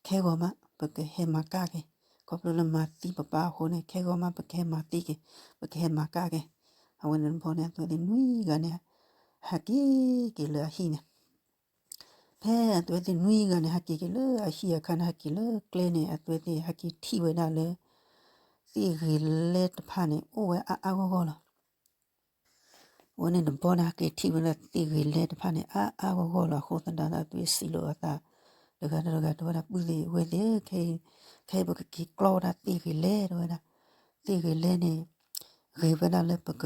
ခဲဂီၤမး ပကဟဲမၤကၣ်က့ၤ, ခီဖျိလၢမၤသံပပၢ်အဃိန့ၣ် ခဲဂီၤမး ပကဟဲမၤသံက့ၤ, ပကဟဲမၤကၣ်က့ၤ. အဝဲန့ၣ်တဘီန့ၣ် အဝဲသ့ၣ်နွံဂၤန့ၣ် ဟဲက့ၤက့ၤလၢအဟံၣ်န့ၣ် ဖဲအဝဲသ့ၣ်နွံဂၤန့ၣ် ဟဲက့ၤက့ၤလၢအဟံၣ်အခါန့ၣ် ဟဲက့ၤလၢကျဲန့ၣ် အဝဲသ့ၣ်ဟဲက့ၤထံၣ်ဝဲဒၣ်လၢ သ့ၣ်ဂ့ၤလဲတဖၣ်န့ၣ် အိၣ်ဝဲအါအါဂီၢ်ဂီၢ်လီၤ. အဝဲန့ၣ်တဘီန့ၣ် ဟဲက့ၤထံၣ်ဝဲဒၣ်သ့ၣ်ဂ့ၤလဲတဖၣ်န့ၣ် အါအါဂီၢ်ဂီၢ်လီၤ. အဃိသတးဒီး အဝဲသ့ၣ်စံးလီၤအသးတဂၤဒီးတဂၤ တဲဝဲဒၣ် ပုၢ်သ့ၣ်ဝဲၢ်သ့ၣ်ဧၢ, ခဲအံၤပကက့ၤကျီဝဲဒၣ်သ့ၣ်ဂ့ၤလဲ တဲဝဲဒၣ်, သ့ၣ်ဂ့ၤလဲန့ၣ် ဂ့ၤဝဲဒၣ်လၢပက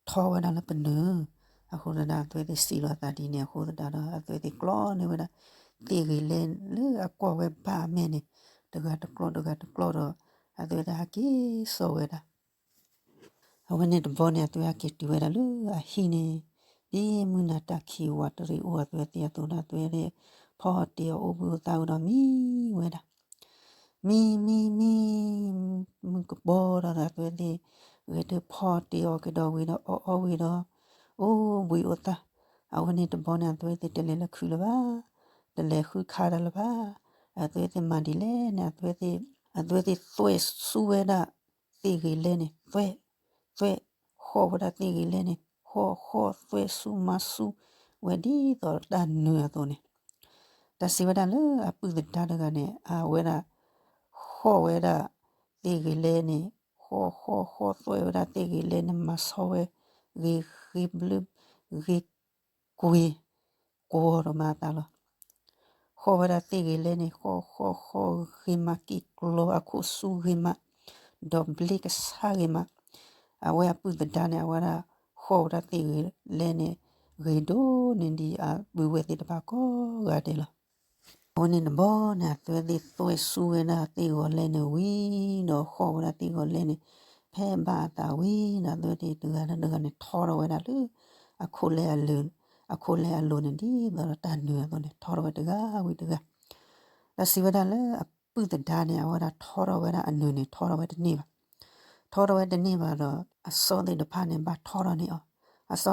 ထီဝဲဒၣ်လၢပနၢၤ. အဃိသတးဒီး အဝဲသ့ၣ်စံးလီၤအသးဒ်န့ၣ် အဃိသတးဒီး အဝဲသ့ၣ်ကျီန့ၢ်ဝဲဒၣ် သ့ၣ်ဂ့ၤလဲလၢအကွၢ်ဝဲဘၣ်အမဲာ်န့ၣ် တဂၤတကျီၢ်တဂၤတကျီၢ်ဒီး အဝဲသ့ၣ်ဟဲက့ၤစိာ်ဝဲဒၣ် အဝဲန့ၣ်တဘီန့ၣ် အဝဲသ့ၣ်ဟဲက့ၤတုၤဝဲဒၣ်လၢအဟံၣ်န့ၣ် ဒ်မုၢ်နၤတၢ်ခံးဝးတရံးအိၣ် အဝဲသ့ၣ်အသိးဒီး အဝဲသ့ၣ်ဖီအီၣ်တ့ၢ်အီၣ်အိၣ်ဘှံးအိၣ်သါဝဲဒီးမံဝဲဒၣ် မံမံမံ မုၢ်ကဘီဒီး အဝဲသ့ၣ် ဂဲၤထၢၣ်ဖီအီၣ်တ့ၢ်အီၣ်ကဒီးဝံၤဒီး အီၣ်အီၣ်ဝံၤဒီး အိၣ်ဘှံးအိၣ်သါ အဝဲန့ၣ်တဘီန့ၣ် အဝဲသ့ၣ်တလဲၤလၢခုလၢၤဘၣ်, တလဲၤဃုခးတၢ်လၢၤဘၣ်. အဝဲသ့ၣ်မၤဒ်လဲၣ်န့ၣ် အဝဲသ့ၣ် အဝဲသ့ၣ်သွဲၣ်ဆူဝဲဒၣ် သ့ၣ်ဂ့ၤလဲန့ၣ် သွဲၣ် သွဲၣ် ဃီၣ်ဝဲဒၣ်သ့ၣ်ဂ့ၤလဲန့ၣ် ဃီၣ်ဃီၣ်သွဲၣ်ဆူမၤဆူ ဝဲဒ်သိးတၢ်နၢၤအသိးန့ၣ် တၢ်စံးဝဲဒၣ်လၢအပုၢ်သဒါတဂၤန့ၣ် အဝဲဒၣ် ဃီၣ်ဝဲဒၣ်သ့ၣ်ဂ့ၤလဲန့ၣ် ဃီၣ်ဃီၣ်ဃီၣ်သွဲၣ်ဝဲဒၣ်သ့ၣ်ဂ့ၤလဲန့ၣ် မၤဆီဝဲ ဂ့ၤဃ့ဘျၢ ဂ့ၤကွ့ၤ ကွီၤဒီးမၤအသးလီၤ. ဃီၣ်ဝဲဒၣ်သ့ၣ်ဂ့ၤလဲန့ၣ် ဃီၣ်ဃီၣ်ဃီၣ်ဂ့ၤမးက့ၤကျီအခိၣ်ဆူဂ့ၤမး ဒီးဘျ့ကဆါဂ့ၤမး. အဝဲအပုၢ်သဒါန့ၣ် အဝဲဒၣ် ဃီၣ်ဝဲဒၣ်သ့ၣ်ဂ့ၤလဲန့ၣ် ဂ့ၤဒိၣ်န့ၢ်ဒံးအပုၢ်ဝဲၢ်သ့ၣ်တဖၣ်ကိးဂၤဒဲးလီၤ. အဝဲန့ၣ်တဘီန့ၣ် အဝဲသ့ၣ်သွဲၣ်ဆူဝဲဒၣ်သ့ၣ်ဂ့ၤလဲန့ၣ်ဝံၤဒီး ဃီၣ်ဝဲဒၣ်သ့ၣ်ဂ့ၤလဲန့ၣ် ဖဲဘါအသးဝံၤဒီး အဝဲသ့ၣ်တဂၤလၢတဂၤန့ၣ် ထီထီၣ်ဝဲဒၣ်လၢ အခိၣ်လဲအလိၤ, အခိၣ်လဲအလိၤန့ၣ် ဒ်သိးဒီးတၢ်နုာ်အသိးန့ၣ် ထီထီၣ်ဝဲတဂၤဝံၤတဂၤ, ဒီးစံးဝဲဒၣ်လၢအပုၢ်သဒါန့ၣ် အဝဲဒၣ်ထီထီၣ်ဝဲဒၣ်အနုာ်န့ၣ် ထီထီၣ်ဝဲတန့ၢ်ဘၣ်, ထီထီၣ်ဝဲတန့ၢ်ဘၣ်ဒီး အဆီသ့ၣ်တဖၣ်န့ၣ် ဘၣ်ထီထီၣ်န့ၢ်အီၤ, အဆီ,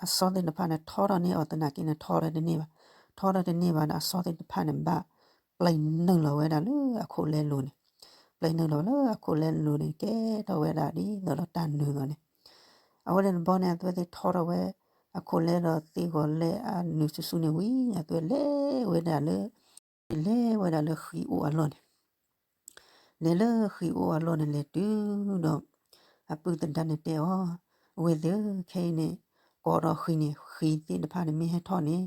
အဆီသ့ၣ်တဖၣ်န့ၣ် ထီထီၣ်န့ၢ်အီၤသနာ်က့န့ၣ် ထီထီၣ်တန့ၢ်ဘၣ်, ထီထီၣ်တန့ၢ်ဘၣ်ဒီး အဆီသ့ၣ်တဖၣ်န့ၣ် ဘၣ်ပျဲနုာ်လီၤဝဲဒၣ်လၢအခိၣ်လဲလိၤန့ၣ်, ပျဲနုာ်လီၤလၢအခိၣ်လဲလိၤန့ၣ် ကဲထီၣ်ဝဲဒၣ်ဒ်သိးဒီးတၢ်နုာ်အသိးန့ၣ်, အဝဲန့ၣ်တဘျီန့ၣ် အဝဲသ့ၣ်ထီထီၣ်ဝဲ အခိၣ်လဲဒီးသ့ၣ်ဂီၤလဲအနုာ်ဆူၣ်ဆူၣ်န့ၣ်ဝံၤ အဝဲသ့ၣ်လဲၤဝဲဒၣ်လၢ လဲၤဝဲဒၣ်လၢဃံအိၣ်အလီၢ်န့ၣ်, လဲၤလၢဃံအိၣ်အလီၢ်န့ၣ် လဲၤတုၤဒီး အပုၢ်သဒါန့ၣ်တဲအီၤ, ဝဲၢ်သ့ၣ်ဧၢ, ခဲအံၤန့ၣ် ကိးထီၣ်ဃံန့ၣ် ဃံသ့ၣ်တဖၣ်န့ၣ် မ့ၢ်ဟဲထီၣ်န့ၣ်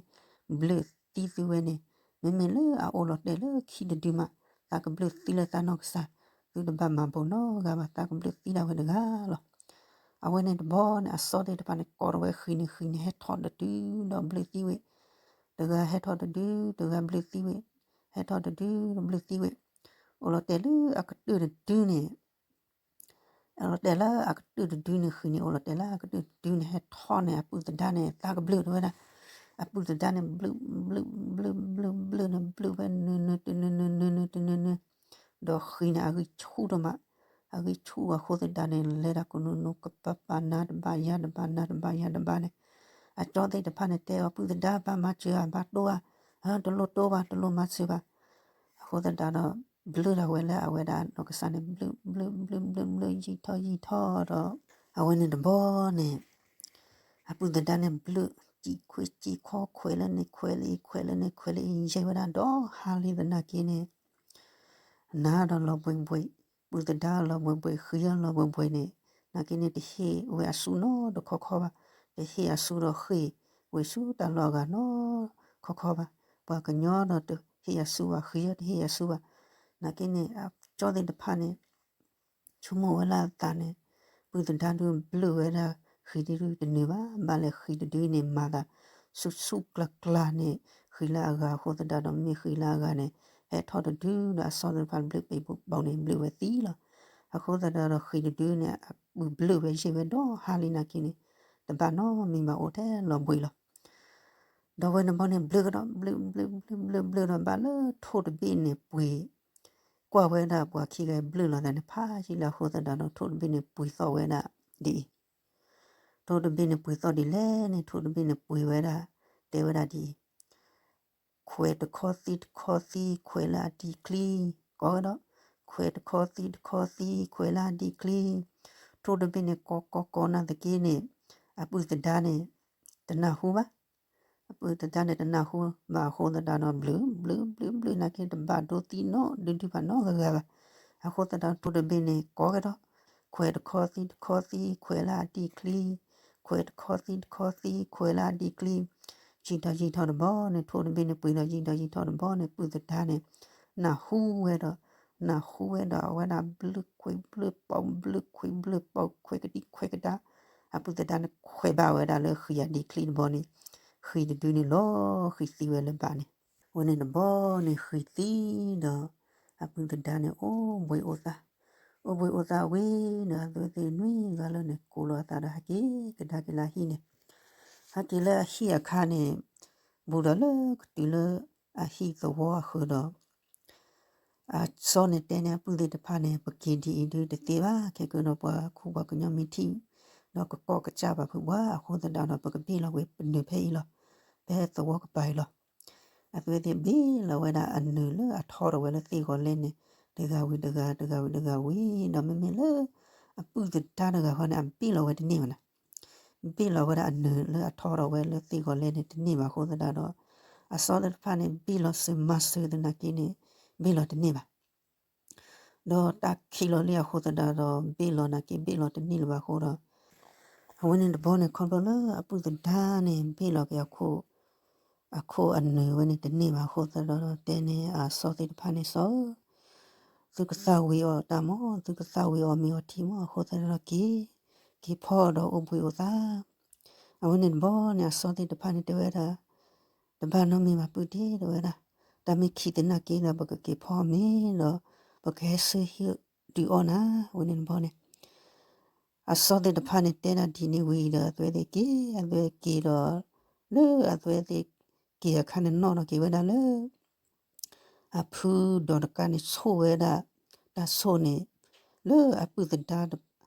ဘျၢၣ်သံသုဝဲန့ၣ်, မ့မ့ၢ်လၢအအိၣ်လီၤတဲာ်လၢခံတဒုမး သးကဘျၢၣ်သံလၢသးနီၢ်ကစၢ်, သုတဘၣ်မၤဘိးနီတဂၤဘၣ် သးကဘျၢၣ်သံဒၣ်ဝဲတဂၤလီၤ. အဝဲန့ၣ်တဘျီန့ၣ် အဆီသ့ၣ်တဖၣ်န့ၣ် ကိးထီၣ်ဝဲဃံန့ၣ် ဃံန့ၣ် ဟဲထီၣ်တဒုဒီးဘျၢၣ်သံဝဲ, တဂၤဟဲထီၣ်တဒု တဂၤဘျၢၣ်သံဝဲ, ဟဲထီၣ်တဒုဒီးဘျၢၣ်သံဝဲ, အိၣ်လီၤတဲာ်လၢအကတၢၢ်တဒုန့ၣ် အိၣ်လီၤတဲာ်လၢအကတၢၢ်တဒုန့ၣ် ဃံန့ၣ် အိၣ်လီၤတဲာ်လၢအကတၢၢ်တဒုန့ၣ် ဟဲထီၣ်န့ၣ် အပုၢ်သဒါန့ၣ် သးကဘျၢၣ်တဝဲဒၣ်, အပုၢ်သဒါန့ၣ် ဘျၢၣ် ဘျၢၣ် ဘျၢၣ် ဘျၢၣ် ဘျၢၣ်န့ၣ် ဘျၢၣ်ဝဲနုာ်နုာ်တနုာ်နုာ် နုာ်နုာ်တနုာ်နုာ်, ဒီးဃံန့ၣ် အဂံၢ်ဆူၣ်ဒိၣ်မး, အဂံၢ်ဆူၣ်အဃိသတးန့ၣ် လဲၤဒၣ်ကိးနူာ်နူာ် ကပၤပၤနၤတဘၣ်ယၤတဘၣ်နၤတဘၣ်ယၤတဘၣ်န့ၣ်, အကၠီသ့ၣ်တဖၣ်န့ၣ် တဲအီၤ ပုၢ်သဒါ ဘၣ်မၤစၢၤဧါ ဘၣ်တိၢ်ဧါ, တလိၣ်တိၢ်ဘၣ် တလိၣ်မၤစၢၤဘၣ်. အဃိသတးဒီး ဘျၢၣ်ဒၣ်ဝဲလၢအဝဲဒၣ်နီၢ်ကစၢ်န့ၣ် ဘျၢၣ် ဘျၢၣ် ဘျၢၣ် ဘျၢၣ် ယံာ်ထီၣ်ယံာ်ထီၣ်ဒီး အဝဲန့ၣ်တဘျီန့ၣ် အပုၢ်သဒါန့ၣ် ဘျၢၣ် စံၣ်ခွဲးစံၣ်ခီ ခွဲးလၢန့ၣ် ခွဲးလၢအံၤ ခွဲးလၢန့ၣ် ခွဲးလၢအံၤ ယဲၢ်ဝဲဒၣ်ဒီးဟါလံသနာ်က့န့ၣ် နၤဒီးလီၤဘှံးဘှံး, ပုၢ်သဒါလီၤဘှံးဘှံး ဃံလီၤဘှံးဘှံးန့ၣ်, နာ်က့န့ၣ် တဟ့ၣ်ဝဲအစုနီတခီခီဘၣ်, တဟ့ၣ်အစုဒီးဃ့ၢ်ဝဲဆူတၢ်လီၢ်အဂၤနီတခီခီဘၣ်, ပှၤကညီဒီးတဟ့ၣ်အစုဘၣ် ဃံဒီးတဟ့ၣ်အစုဘၣ်, နာ်က့န့ၣ် အကၠီသ့ၣ်တဖၣ်န့ၣ် ဆိကမိၣ်ဝဲလၢအသးန့ၣ်, ပုၢ်သဒါဒုးဘျၢၣ်ဝဲဒၣ် ဃံတဒုတနုာ်ဘၣ်, ဘၣ်လဲၣ်ဃံတဒုန့ၣ် မၤသးဆူၣ်ဆူၣ်ကျၢၤကျၢၤန့ၣ် ဃံလၢအဂၤအဃိသတးဒီး မ့ၢ်ဃံလၢအဂၤန့ၣ် ဟဲထီၣ်တဒုဒီးအဆီသ့ၣ်တဖၣ်ဘျၢၣ်ပံးပူၤန့ၣ် ဘျၢၣ်ဝဲသံလီၤ. အဃိသတးဒီးဃံတဒုန့ၣ် အပုၢ်ဘျၢၣ်ဝဲယဲၢ်ဝဲဒီးဟါလံနာ်က့န့ၣ် တဘၣ်နီတမံၤဘၣ် အိၣ်ထဲလီၤဘှံးလီၤ. ဒီးဝဲန့ၣ်ဘီန့ၣ် ဘျၢၣ်ကဒီး ဘျၢၣ် ဘျၢၣ် ဘျၢၣ် ဘျၢၣ် ဘျၢၣ်ဒီးဘၣ်လၢထိၣ်တဘ့ၣ်န့ၣ်ပှ့ၤ, ကွၢ်ဝဲဒၣ်ပှၤခံဂၤဘျၢၣ်လီၤသးန့ၣ် ဖးယံာ်လၢအဃိသတးဒီး ထိၣ်တဘ့ၣ်န့ၣ်ပှ့ၤသီၣ်ဝဲဒၣ်ဒ်အံၤ, ထိၣ်တဘ့ၣ်န့ၣ်ပှ့ၤသီၣ်ဒ်လဲၣ်န့ၣ် ထိၣ်တဘ့ၣ်န့ၣ်ပှ့ၤဝဲဒၣ်, တဲဝဲဒၣ်ဒ်အံၤ, ခွဲးတခီသံတခီသံ ခွဲးလၢအဒံချံ, ကိးဝဲဒီး, ခွဲးတခီသံတခီသံ ခွဲးလၢအဒံချံ, ထိၣ်တဘ့ၣ်န့ၣ်ကိးကိးကိးနာ်သက့န့ၣ်, အပုၢ်သဒါန့ၣ် တနၢ်ဟူဘၣ် အပုၢ်သဒါန့ၣ်တနၢ်ဟူဘၣ်အဃိသတးဒီး ဘျၢၣ် ဘျၢၣ် ဘျၢၣ် ဘျၢၣ် နာ်က့တဘၣ်ဒိသံနီတဒုဘၣ်နီတဂၤဘၣ်. အဃိသတးဒီးထိၣ်တဘ့ၣ်န့ၣ်ကိးကဒီး, ခွဲးတခီသံတခီသံ ခွဲးလၢအဒံချံ, ခွဲးတခီသံတခီသံ ခွဲးလၢအဒံချံ, ယံာ်ထီၣ်ယံာ်ထီၣ်တဘျီန့ၣ် ထိၣ်တဘ့ၣ်န့ၣ်ပှ့ၤဒီး ယံာ်ထီၣ်ယံာ်ထီၣ်တဘျီန့ၣ် ပုၢ်သဒါန့ၣ် နၢ်ဟူဝဲဒီး, နၢ်ဟူဝဲဒီးအဝဲဒၣ်ဘျၢၣ်ခွဲးဘျၢၣ်ပိာ် ဘျၢၣ်ခွဲးဘျၢၣ်ပိာ် ခွဲးကဒံခွဲးကဒါ, အပုၢ်သဒါန့ၣ်ခွဲးဘၣ်ဝဲဒၣ်လၢဃံအဒံချံတဘျီန့ၣ်, ဃံတဒုန့ၣ်လီၤဃံၤသံဝဲလၢဘၣ်န့ၣ်, ဝဲန့ၣ်တဘျီန့ၣ်ဃံၤသံဒီး, အပုၢ်သဒါန့ၣ်အိၣ်ဘှံးအိၣ်သါ, အိၣ်ဘှံးအိၣ်သါဝံၤဒီး အဝဲသ့ၣ်နွံဂၤလၢန့ၣ် ကိးလီၤအသးဒီးဟဲက့ၤကဒါက့ၤလၢအဟံၣ်န့ၣ်, ဟဲက့ၤလၢအဟံၣ်အခါန့ၣ်, ဘူးဒီးလၢကတုၤလၢအဟံၣ်သဝီအဃၢၤဒီး အဆီန့ၣ်တဲန့ၣ် အပုၢ်သ့ၣ်တဖၣ်န့ၣ် ပက့ၤဒ်အံၤဒုးတသ့ဘၣ်, ခဲကဒီးပှၤခူပှၤကညီမ့ၢ်ထံၣ်, ဒီးကကိးကစၢ်ဘၣ်ဖုးပှၤအဃိသတးဒီး ပကဘ့ၣ်လီၤဝဲပနုာ်ဖဲအံၤလီၤ, ဖဲသဝီကပၤအံၤလီၤ. အဝဲသ့ၣ်ဘ့ၣ်လီၤဝဲဒၣ်အနုာ်လၢအထီထီၣ်ဝဲလၢသ့ၣ်ဂီၤလဲန့ၣ်, တဂၤဝံၤတဂၤ တဂၤဝံၤတဂၤဝံၤဒီး မ့မ့ၢ်လၢ အပုၢ်သဒါတဂၤဃီန့ၣ် အဘ့ၣ်လီၤဝဲတန့ၢ်ဘၣ်န့ၣ် ဘ့ၣ်လီၤဝဲဒၣ်အနုာ်လၢအထီထီၣ်ဝဲလၢသ့ၣ်ဂီၤလဲန့ၣ် တန့ၢ်ဘၣ်အဃိသတးဒီး, အဆီသ့ၣ်တဖၣ်န့ၣ် ဘ့ၣ်လီၤစၢၤမၤစၢၤသနာ်က့န့ၣ်, ဘ့ၣ်လီၤတန့ၢ်ဘၣ်. ဒီးတၢ်ခံးလီၤလံအဃိသတးဒီး ဘ့ၣ်လီၤနာ်က့ ဘ့ၣ်လီၤတန့ၢ်လၢၤဘၣ်အဃိဒီး, အဝဲန့ၣ်တဘျီန့ၣ် ခီဖျိလၢအပုၢ်သဒါန့ၣ် ဘ့ၣ်လီၤက့ၤအခိၣ် အခိၣ်အနုာ်ဝဲန့ၣ်တန့ၢ်ဘၣ်အဃိသတးဒီး တဲန့ၢ်အဆီသ့ၣ်တဖၣ်န့ၣ် ဆီဧၢ, သုကသးဝံၤအီၤတၢ်မး သုကသးဝံၤအီၤမ့ၤအီၤထံမးအဃိသတးဒီးက့ၤ, က့ၤဖီဒီးအိၣ်ဘှံးအိၣ်သါ. အဝဲန့ၣ်တဘျီန့ၣ် အဆီသ့ၣ်တဖၣ်န့ၣ်တဲဝဲဒၣ်, တဘၣ်နီတမံၤဘၣ်ပုၢ်ဒ့တဲဝဲဒၣ်, တၢ်မ့ၢ်ခံးသနာ်က့ဒီး ပကက့ၤဖီမ့ၤဒီး ပကဟဲဆၢဟ့ၣ်ဒုးအီၣ်နၤ, အဝဲန့ၣ်တဘျီန့ၣ် အစီသ့ၣ်တဖၣ်န့ၣ် တဲဒၣ်ဒ်န့ၣ်ဝံၤဒီး အသုဝဲသ့ၣ်က့ၤ အသုဝဲက့ၤဒီး လၢအသုဝဲသ့ၣ်က့ၤအခါန့ၣ် နီၣ်ထီၣ်က့ၤဝဲဒၣ်လၢ အဖုဒီးတကးန့ၣ် ဆိၣ်ဝဲဒၣ် တၢ်ဆိၣ်န့ၣ် လၢအပုၢ်သဒါ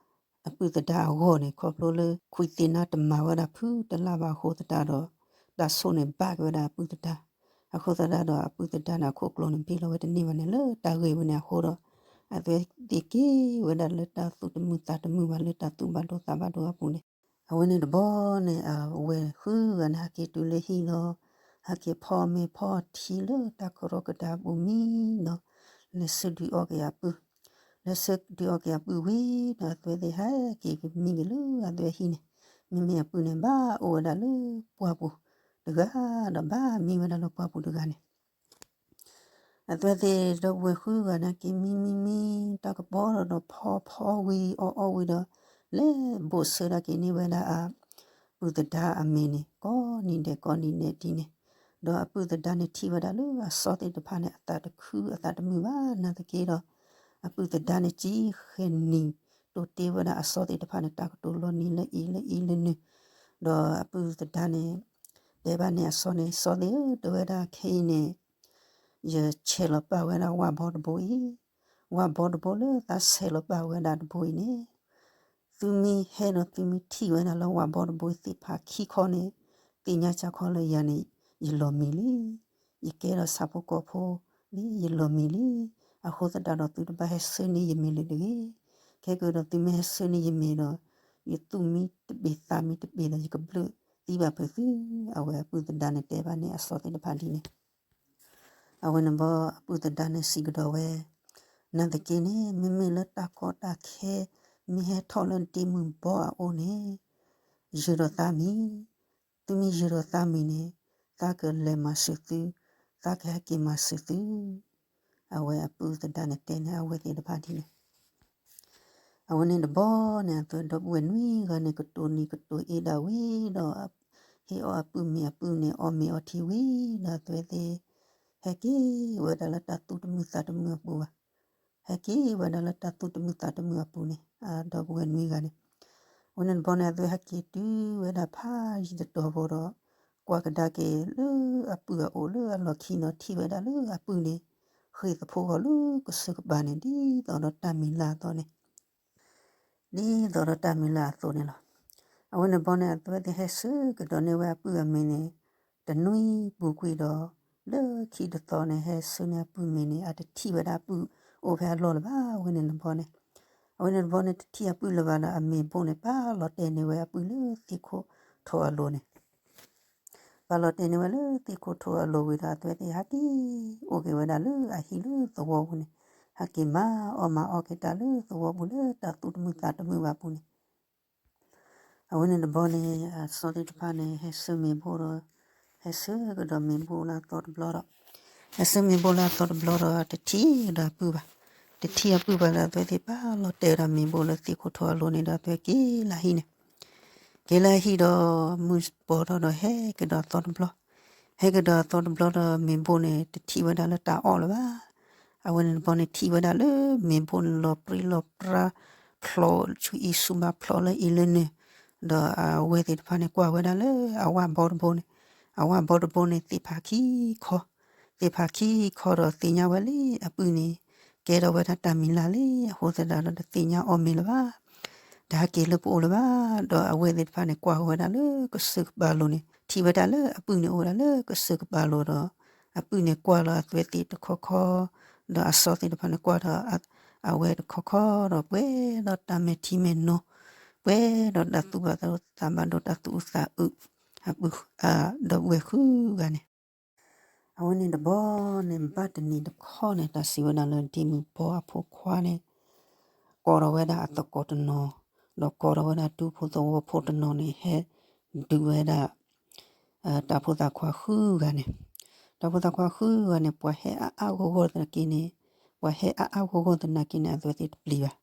အပုၢ်သဒါအဂီၢ်န့ၣ် ခီဖျိလၢ ခွံသ့ၣ်နါတမၤဝဲဒၣ်ဖုတလါဘၣ်အဃိသတးဒီး တၢ်ဆိၣ်န့ၣ်ဘၣ်က့ၤဝဲဒၣ်အပုၢ်သဒါ အဃိသတးဒီး အပုၢ်သဒါန့ၣ် အခိၣ်ကျိၤန့ၣ် ဘ့ၣ်လီၤဝဲတန့ၢ်ဘၣ်န့ၣ် လၢတၢ်ဂ့ၢ်ဝဲန့ၣ်အဃိဒီး အသုဝဲသ့ၣ်က့ၤဝဲဒၣ်လၢတၢ်သူၣ်တမုာ်သးတမုာ်ဘၣ် လၢတၢ်သူၣ်ဘၣ်ဒိသးဘၣ်ဒိအပူၤန့ၣ် အဝဲန့ၣ်တဘျီန့ၣ် အဝဲဃုဂၤန့ၣ် ဟဲက့ၤတုၤလၢဟံၣ်လီၤ. ဟဲက့ၤဖီအီၣ်မ့ၤဖီအီၣ်ထံလၢတၢ်ကရီကဒါအပူၤမံနီၤ, လဲၤဆှၢဒုးအီၣ်က့ၤအပုၢ်, လဲၤဆှၢဒုးအီၣ်က့ၤအပုၢ်ဝံၤဒီး အသုဝဲသ့ၣ်ဟဲက့ၤကမံက့ၤလၢအသုဝဲဟံၣ်န့ၣ်, မ့မ့ၢ်အပုၢ်န့ၣ် ဘၣ်အိၣ်ဝဲဒၣ်လၢပှၢ်ပူၤတဂၤဒီး ဘၣ်မံဝဲဒၣ်လၢပှၢ်ပူၤတဂၤန့ၣ် အသုဝဲသ့ၣ်ဒီပုၢ်ဝဲၢ်ဃုဂၤန့ၣ် က့ၤမံမံမံ တၢ်ကပီၤဒီးဖီဖီဝံၤအီၣ်အီၣ်ဝံၤဒီး လဲၤဘိးဆၢဒၣ်က့ၤန့ၢ်ဝဲဒၣ်အပုၢ်သဒါအမ့ၤန့ၣ် ကိးနံၤဒဲးကိးနံၤဒဲးဒ်န့ၣ်, ဒီးအပုၢ်သဒါန့ၣ်ထံၣ်ဝဲဒၣ်လၢအစီသ့ၣ်တဖၣ်န့ၣ် အသးတခုအသးတမုာ်ဘၣ်နာ်သက့ဒီး အပုၢ်သဒါန့ၣ် ကံဃဲၤနံၤတိာ်တ့ၢ်ဝဲဒၣ်အစီသ့ၣ်တဖၣ်န့ၣ် တၢ်ကတိၤလီၤနံၤလၢအံၤလၢအံၤလၢနုၤ, ဒီးအပုၢ်သဒါန့ၣ် တဲဘၣ်န့ၣ်အစီန့ၣ် စီသ့ၣ်ဧၢ တဲဝဲဒၣ်ခဲအံၤန့ၣ် ယဆဲးလီၤပာ်ဝဲဒၣ်ဝၣ်ဘီတဘိအံၤ, ဝၣ်ဘီတဘိလၢသးဆဲးလီၤပာ်ဝဲဒၣ်တဘိအံၤန့ၣ် သုမ့ၢ်ဟဲဒီးသုမ့ၢ်ထံၣ်ဝဲဒၣ်လၢဝၣ်ဘီတဘိသ့ၣ်ဖးခံခီန့ၣ် သ့ၣ်ညါစ့ၢ်ကီးလၢယၤန့ၣ် ယလီၤမံၤလံ, ယကဲဒီးဆၣ်ဖိကီၢ်ဖိလံ ယလီၤမံၤလံ, အဃိသတးဒီးသုတဘၣ်ဟဲဆှၢန့ၢ်ယမ့ၤလၢၤတဂ့ၤ, ခဲကဒီးသုမ့ၢ်ဟဲဆှၢန့ၢ်ယမ့ၤဒီး ယသူၣ်မံတဘ့ၣ်သးမံတဘ့ၣ်ဒီး ယကဘျၢၣ်သံဘၣ်ဖုးသု, အဝဲအပုၢ်သဒါန့ၣ်တဲဘၣ်န့ၣ်အစီသ့ၣ်တဖၣ်ဒ်န့ၣ် အဝဲန့ၣ်ဘီအပုၢ်သဒါန့ၣ်စံးကဒီးဝဲ, နာ်သက့န့ၣ် မ့မ့ၢ်လၢတၢ်ကီတၢ်ခဲ မ့ၢ်ဟဲထီၣ်လၢဒ့မုၢ်ဘီအအိၣ်န့ၣ် ယုာ်ဒီးသးမံၤ, သုမ့ၢ်ယုာ်ဒီးသးမံၤန့ၣ် သးကလဲၤမၤစၢၤသု, သးကဟဲက့ၤမၤစၢၤသု, အဝဲအပုၢ်သဒါန့ၣ်တဲန့ၣ်အဝဲသ့ၣ်တဖၣ်ဒ်န့ၣ် အဝဲန့ၣ်တဘီန့ၣ် အသုဝဲဒီပုၢ်ဝဲၢ်နွံဂၤန့ၣ် ကတိၤနံၤကတိၤအ့ဒၣ်ဝံၤဒီး ဟ့ၣ်အီၣ်အပုၢ်မ့ၤအပုၢ်န့ၣ် အီၣ်မ့ၤအီထံဝံၤဒီး အသုဝဲသ့ၣ် ဟဲက့ၤဝဲဒၣ်လၢတၢ်သူၣ်တမုာ်သးတမုာ်အပူၤဘၣ်. ဟဲက့ၤဝဲဒၣ်လၢတၢ်သူၣ်တမုာ်သးတမုာ်အပူၤန့ၣ် ဒီပုၢ်ဝဲၢ်နွံဂၤန့ၣ် အဝဲန့ၣ်တဘီန့ၣ် အသုဟဲက့ၤတုၤဝဲဒၣ်ဖးယံၤတတီၤဖိဒီး ကွၢ်ကဒါက့ၤလၢအပုၢ်အအိၣ်လၢအလီၢ်ခံဒီး ထံၣ်ဝဲဒၣ်လၢအပုၢ်န့ၣ် ဃ့ၢ်သဖှိၣ်ဃီလၢကစၢၢ်ကပၤန့ၣ် ဒ်သိးဒီးတၢ်မံၤလၢ်အသိးန့ၣ် ဒ်သိးဒီးတၢ်မံၤလၢ်အသိးန့ၣ်လီၤ. အဝဲန့ၣ်တဘီန့ၣ်အသုဝဲသ့ၣ်ဟဲဆှၢကဒီးန့ၢ်ဝဲအပုၢ်အမ့ၤန့ၣ် တနွံပူၤကွံာ်ဒီး လၢခံတသီန့ၣ် ဟဲဆှၢန့ၢ်အပုၢ်မ့ၤန့ၣ် အတထံၣ်ဝဲဒၣ်အပုၢ်အိၣ်ဖဲအလီၢ်လၢၤဘၣ် အဝဲန့ၣ်တဘီန့ၣ်. အဝဲန့ၣ်တဘီန့ၣ် တထံၣ်အပုၢ်လၢၤဘၣ်ဒီး အမ့ၤဘိန့ၣ် ပာ်လီၤတဲာ်န့ၢ်ဝဲအပုၢ်လၢသ့ၣ်ခိၣ်ထိးအလိၤန့ၣ် ပာ်လီၤတဲာ်န့ၢ်ဝဲလၢသ့ၣ်ခိၣ်ထိးအလိၤဝံၤဒီး အသုဝဲသ့ၣ်ဟဲက့ၤအိၣ်က့ၤဝဲဒၣ်လၢအဟံၣ်လၢသဝီပူၤန့ၣ်, ဟဲက့ၤမၤအီၣ်မၤအီၣ်က့ၤတၢ်လၢသဝီပူၤလၢတၢ်သူၣ်တမုာ်သးတမုာ်ဘၣ်အပူၤန့ၣ် အဝဲန့ၣ်တဘီန့ၣ် အစီသ့ၣ်တဖၣ်န့ၣ် ဟဲဆှၢမ့ၤဘိဒီး ဟဲဆှၢကဒီးမ့ၤဘိလၢအသီတဘျီဒီး ဟဲဆှၢမ့ၤဘိလၢအသီတဘျီဒီး တထံၣ်ကဒီးအပုၢ်ဘၣ်. တထံၣ်အပုၢ်ဘၣ်ဒီး အသုဝဲသ့ၣ်ပာ်လီၤတဲာ်ဒီးမ့ၤဘိလၢသ့ၣ်ခိၣ်ထိးအလိၤန့ၣ်ဒီး အသုဝဲက့ၤလၢဟံၣ်ဒီး မုၢ်ပီၤထီၣ်ဒီး ဟဲကဒီးအသီတဘျီ, ဟဲကဒီးအသီတဘျီဒီး မ့ၤဘိန့ၣ် တထံၣ်ဝဲဒၣ်လၢတၢ်အီၣ်လၢၤဘၣ်. အဝဲန့ၣ်တဘီန့ၣ် ထံၣ်ဝဲဒၣ်လၢမ့ၤဘိန့ၣ် လီၤပြံလီၤပြါ ဖျိးဆူအံၤဆူဘၣ် ဖျိးလၢအံၤလၢနုာ်, ဒီးအဝဲသ့ၣ်တဖၣ်န့ၣ် ကွၢ်ဝဲဒၣ်လၢအဝၣ်ဘီတဘိန့ၣ်, အဝၣ်ဘီတဘိန့ၣ် သ့ၣ်ဖးခံခီ, သ့ၣ်ဖးခံခီဒီးသ့ၣ်ညါဝဲလံအပုၢ်န့ၣ် ကဲထီၣ်ဝဲဒၣ်တၢ်မံၤလၢ်လံ အဃိသတးဒီး တသ့ၣ်ညါအီၣ်မ့ၤလၢၤဘၣ်. တဟဲက့ၤလၢပအိၣ်လၢၤဘၣ်. ဒီးအဝဲသ့ၣ်တဖၣ်န့ၣ် ကွၢ်ဝဲဒၣ်လၢကစၢၢ်ကပၤလိၤန့ၣ် ထံၣ်ဝဲဒၣ်လၢအပုၢ်န့ၣ်အိၣ်ဝဲဒၣ်လၢကစၢၢ်ကပၤလိၤဒီး အပုၢ်န့ၣ်ကွၢ်လီၤအသုဝဲသ့ၣ်တခီခီ, ဒီးအစီသ့ၣ်တဖၣ်န့ၣ်ကွၢ်ဒီး အဝဲတခီခီဒီး ပှဲၤဒီးတၢ်မဲာ်ထံမဲာ်နိ, ပှဲၤဒီးတၢ်သူၣ်ဘၣ်သးဘၣ်ဒိ တၢ်သူၣ်အုးသးအုး အပုၢ် ဒီပုၢ်ဝဲၢ်ဃုဂၤန့ၣ် အဝဲန့ၣ်တဘီန့ၣ် ဘၣ်တနံၤတခီန့ၣ် တၢ်စံးဝဲဒၣ်လၢ ဒ့မုၢ်ဘီအဖိခွါန့ၣ် ကိးထီၣ်ဝဲဒၣ်အသကိးတနီၤ, ဒီးကိးထီၣ်ဝဲဒၣ်ဒူဖိသဝီဖိတနီၤန့ၣ် ဟဲဒုးဝဲဒၣ် တၢ်ဖိသၣ်ခွါဃုဂၤန့ၣ်, တၢ်ဖိသၣ်ခွါဃုဂၤန့ၣ် ပှၤဟဲအါအါဂီၢ်ဂီၢ်သနာ်က့န့ၣ်, ပှၤဟဲအါအါဂီၢ်ဂီၢ်သနာ်က့န့ၣ် အသုဝဲသ့ၣ်တပျံၤဘၣ်,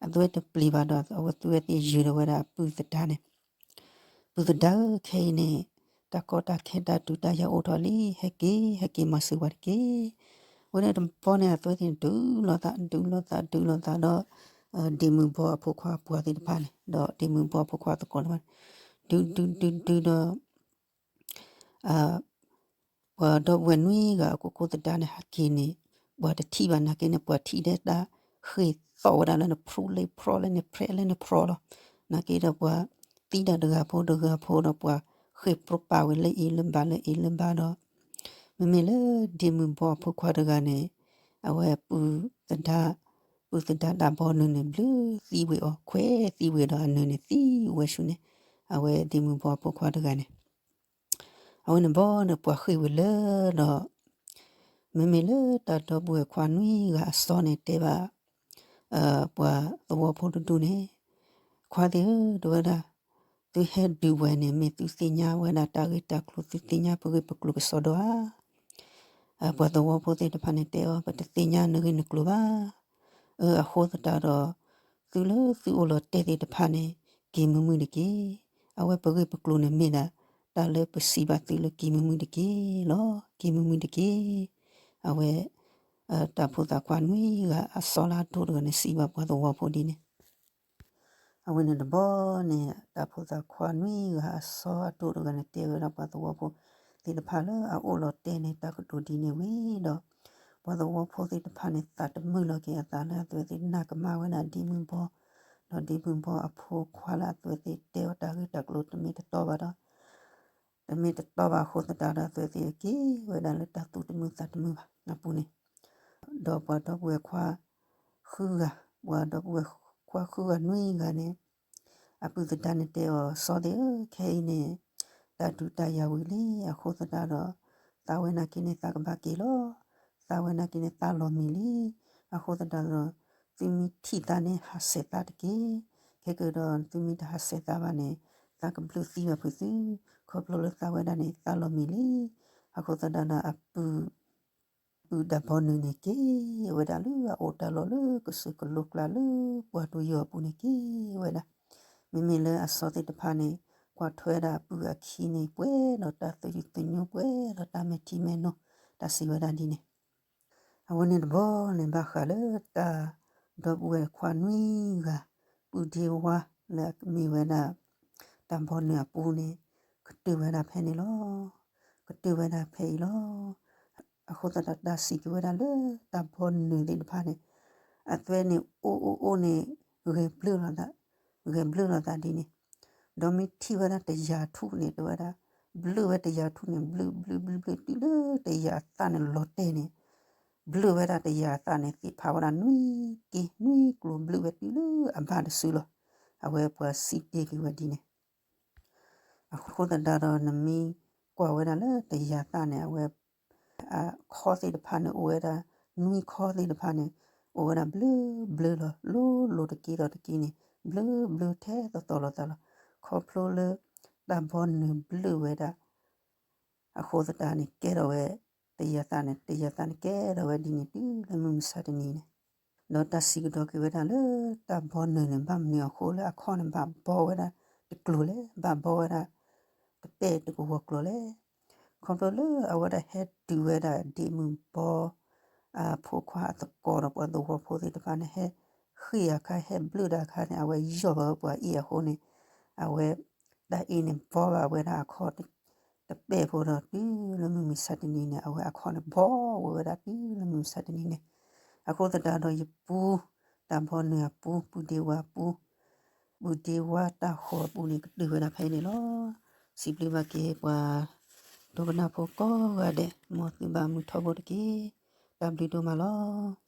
အသုဝဲတပျံၤဘၣ်ဒီး အဝဲသုဝဲသ့ၣ်ယုာ်ဒီးဝဲဒၣ်အပုၢ်သဒါန့ၣ် ပုၢ်သဒါဧၢ ခဲအံၤန့ၣ် တၢ်ကီတၢ်ခဲတၢ်ဒုးတၢ်ယၤအိၣ်ထီၣ်လံ, ဟဲက့ၤ ဟဲက့ၤမၤစၢၤပှၤတက့ၢ်. အဝဲန့ၣ်တဘီန့ၣ် အသုဝဲသ့ၣ်န့ၣ် ဒုးလိာ်သး ဒုးလိာ်သး ဒုးလိာ်သးဒီး ဒ့မုၣ်ဘီအဖိခွါပှၤသ့ၣ်တဖၣ်န့ၣ် ဒီးဒ့မုၣ်ဘီအဖိခွါသကိးတဖၣ်န့ၣ် ဒုးဒုးဒုးဒုးဒီး ပှၤဒီပုၢ်ဝဲၢ်နွံဂၤအကိးကိးသဒါန့ၣ် ဟးက့ၤန့ၣ် ပှၤတထံၣ်ဘၣ် နာ်က့န့ၣ် ပှၤထံၣ်ဒဲးတၢ်ဃ့ၢ်သီၣ်ဝဲဒၣ်လၢနဖရူလၢဖရီလၢနဖရဲလၢနဖရီလီၤ. နာ်က့ဒီးပှၤသံတၢ်တဂၤဖိတဂၤဖိဒီးပှၤဃ့ၢ်ပြိးပာ်ဝဲလၢအံၤလၢဘၣ်လၢအံၤလၢဘၣ်ဒီး မ့မ့ၢ်လၢဒ့မုၣ်ဘီအဖိခွါတဂၤန့ၣ် အဝဲပုၢ်သဒါ ပုၢ်သဒါတၢ်ဘီနုၤန့ၣ် ဘျုးသံဝံၤအီၤ ခွဲးသံဝံၤဒီးအနုၤန့ၣ်သံဝဲဆူန့ၣ် အဝဲဒ့မုၣ်ဘီအဖိခွါတဂၤန့ၣ် အဝဲန့ၣ်ဘီန့ၣ်ပှၤဃ့ၢ်ဝံၤလၢဒီး မ့မ့ၢ်လၢတၢ်ဒီပုၢ်ဝဲၢ်ခွါနွံဂၤအစီန့ၣ်တဲဘၣ် ပှၤသဝီဖိတဒူၣ်န့ၣ် ခွါသ့ၣ်ဧၢ တဲဝဲဒၣ် သုဟဲဒုးဝဲန့ၣ် မ့ၢ်သုသ့ၣ်ညါဝဲဒၣ်တၢ်ဂ့ၢ်တၢ်ကျိၤ သုသ့ၣ်ညါပဂ့ၢ်ပကျိၤကစီဒီဧါ. ပှၤသဝီဖိသ့ၣ်တဖၣ်န့ၣ်တဲအီၤ ပတသ့ၣ်ညါနဂ့ၢ်နကျိၤဘၣ်. အဃိသတးဒီး သုလၢသုအိၣ်လီၤတဲာ်သ့ၣ်တဖၣ်န့ၣ် က့ၤမုာ်မုာ်တက့ၢ်. အဝဲပဂ့ၢ်ပကျိၤန့ၣ်မ့ၢ်ဒၣ် တၢ်လၢပစံးဘၣ်သုလၢက့ၤမုာ်မုာ်တက့ၢ်လီၤ. က့ၤမုာ်မုာ်တက့ၢ်. အဝဲ တၢ်ဖိသၣ်ခွါနွံဂၤအစီလၢအဒိၣ်တဂၤန့ၣ် စံးဘၣ်ပှၤသဝီဖိဒ်န့ၣ် အဝဲန့ၣ်တဘီန့ၣ် တၢ်ဖိသၣ်ခွါနွံဂၤအစီအဒိၣ်တဂၤန့ၣ် တဲဝဲဒၣ်ပှၤသဝီဖိသ့ၣ်တဖၣ်လၢအအိၣ်လီၤတဲာ်န့ၣ် တၢ်ကတိၤဒ်န့ၣ်ဝံၤဒီး ပှၤသဝီဖိသ့ၣ်တဖၣ်န့ၣ် သးတမုာ်လီၤက့ၤအသးလၢအသွဲၣ်သ့ၣ်နာ်ကမၣ်ဝဲဒၣ်ဒ့မုၣ်ဘီ ဒီးဒ့မုၣ်ဘီအဖိခွါလၢအသွဲၣ်သ့ၣ်တဲအီၤတၢ်ဂ့ၢ်တၢ်ကျိၤတမ့ၢ်တတီဘၣ်ဒီး တမ့ၢ်တတီဘၣ်အဃိသတးဒီး အသွဲၣ်သ့ၣ်က့ၤဝဲဒၣ်လၢတၢ်သူၣ်တမုာ်သးတမုာ်ဘၣ်အပူၤန့ၣ် ဒီးပှၤဒီပုၢ်ဝဲၢ်ခွါ ဃုဂၤ, ပှၤဒီပုၢ်ဝဲၢ်ခွါဃုဂၤနွံဂၤန့ၣ် အပုၢ်သဒါန့ၣ်တဲအီၤ စီၤသ့ၣ်ဧၢ, ခဲအံၤန့ၣ် တၢ်ဒုးတၢ်ယၤဝံၤလံ, အဃိသတးဒီး သးဝဲနာ်က့န့ၣ် သးကဘၣ်က့ၤလီၤ. သးဝဲနာ်က့န့ၣ် သးလီၤမံၤလံ. အဃိသတးဒီး သုမ့ၢ်ထံၣ်သးန့ၣ် ဟးဆှဲးသးတက့ၢ်. ခဲကဒီး သုမ့ၢ်တဟးဆှဲးသးဘၣ်န့ၣ် သးကဘျုးသံဘၣ်ဖုးသု, ခီဖျိလၢသးဝဲဒၣ်န့ၣ် သးလီၤမံၤလံ. အဃိသတးဒီး အပုၢ် ပုၢ်တၢ်ဘီနုၤန့ၣ် က့ၤဝဲဒၣ်လၢအအိၣ်တၢ်လီၢ်လၢကစၢၢ်ကလိကျါလၢပှၢ်ဒိၣ်ယိာ်အပူၤန့ၣ်က့ၤဝဲဒၣ်. မ့မ့ၢ်လၢအစီၤသ့ၣ်တဖၣ်န့ၣ် ကွၢ်ထွဲဒၣ်အပုၢ်အခံန့ၣ် ပှဲၤဒီးတၢ်သယုၢ်သညိ ပှဲၤဒီးတၢ်မဲာ်ထံမဲာ်နိ တၢ်စံးဝဲဒၣ်ဒ်န့ၣ် အဝဲန့ၣ်တဘီန့ၣ် ဘၣ်ဃးလၢတၢ်ဒီပုၢ်ဝဲၢ်ခွါနွံဂၤ ပုၢ်ဒ့ဝါလၢအမ့ၢ်ဝဲဒၣ် တၢ်ဘီနုၤအပူၤန့ၣ် ကတုၤဝဲဒၣ်ဖဲန့ၣ်လီၤ. ကတုၤဝဲဒၣ်ဖဲအံၤလီၤ. အဃိသတးဒီးတၢ်စံးက့ၤဝဲဒၣ်လၢတၢ်ဘီနုၤသ့ၣ်တဖၣ်န့ၣ် အသွဲန့ၣ်အိၣ်အိၣ်အိၣ်န့ၣ် ဂဲၤဘျုးလိာ်သး, ဂဲၤဘျုးလိာ်သးဒ်န့ၣ် ဒီးမ့ၢ်ထံၣ်ဝဲဒၣ်တယၤထူၣ်န့ၣ် တဲဝဲဒၣ် ဘျုးဝဲတယၤထူၣ်န့ၣ် ဘျုးဘျုးဘျုးဘျုး တုၤလၢတယၤအသၣ်န့ၣ်လီၤတဲာ်န့ၣ် ဘျုးဝဲဒၣ်တယၤအသၣ်န့ၣ် သ့ၣ်ဖးဝဲဒၣ်နွံက့နွံကျိၤ ဘျုးဝဲတုၤလၢအဘၣ်တစုလီၤ. အဝဲပှၤစံးတ့ၢ်က့ၤဝဲဒ်န့ၣ် အဃိသတးဒီးနမ့ၢ်ကွၢ်ဝဲဒၣ်လၢတယၤသၣ်န့ၣ် အဝဲ အခီသ့ၣ်တဖၣ်န့ၣ် အိၣ်ဝဲဒၣ် နွံခီသ့ၣ်တဖၣ်န့ၣ် အိၣ်ဝဲဒၣ်ဘျုးဘျုးလီၤ လိၤလိၤတက့ဒီးတက့န့ၣ် ဘျုးဘျုးထဲသိးသိးလိာ်သးလီၤ. ခီဖျိလၢတၢ်ဘီနုၤဘျုးဝဲဒၣ် အဃိသတးန့ၣ် ကဲထီၣ်ဝဲ တယၤသၣ်န့ၣ် တယၤသၣ်န့ၣ် ကဲထီၣ်ဝဲဒ်န့ၣ်တုၤလၢမုၢ်မဆါတနံၤန့ၣ် ဒီးတၢ်စံးကဒီးက့ၤဝဲဒၣ်လၢ တၢ်ဘီနုၤန့ၣ် ဘၣ်မနုၤအဃိလၢအခီၣ်န့ၣ် ဘၣ်ဘီဝဲဒၣ်တကျိၤလဲၣ်, ဘၣ်ဘီဝဲဒၣ် တပဲၢ်တကဝီၤကျိၤလဲၣ်. ခီဖျိလၢအဝဲဒၣ်ဟဲတုၤဝဲဒၣ်ဒ့မုၣ်ဘီ အဖိခွါအသကိးဒီးပှၤသဝီဖိသ့ၣ်တဖၣ်န့ၣ် ဟဲဃ့ၢ်အခါ ဟဲဘျုးတၢ်အခါန့ၣ် အဝဲယီၢ်ဘၣ်ဝဲပှၤအ့ၣ်အဃိန့ၣ် အဝဲ တၢ်အ့ၣ်န့ၣ် ဘီဘၣ်ဝဲဒၣ်အခီၣ် တပဲၢ်ဖိဒီးတုၤလၢမုၢ်မဆါတနံၤန့ၣ် အဝဲအခီၣ်န့ၣ် ဘီဝဲဝဲဒၣ်တုၤလၢမုၢ်မဆါတနံၤန့ၣ် အဃိသတးဒီးယပူ တၢ်ဘီနုၤအပူ ပုၢ်ဒ့ဝါအပူ ပုၢ်ဒ့ဝါတၢ်ဃီၤအပူန့ၣ် ကတုၤဝဲဒၣ်ဖဲအံၤန့ၣ်လီၤ. စံးဘျုးဘၣ်က့ၤပှၤ ဒိကနၣ်ဖိကိးဂၤဒဲး မ်သုဘၣ်မုာ်ထီဘိတက့ၢ်. တၢ်ဘျုးဒိၣ်မးလီၤ.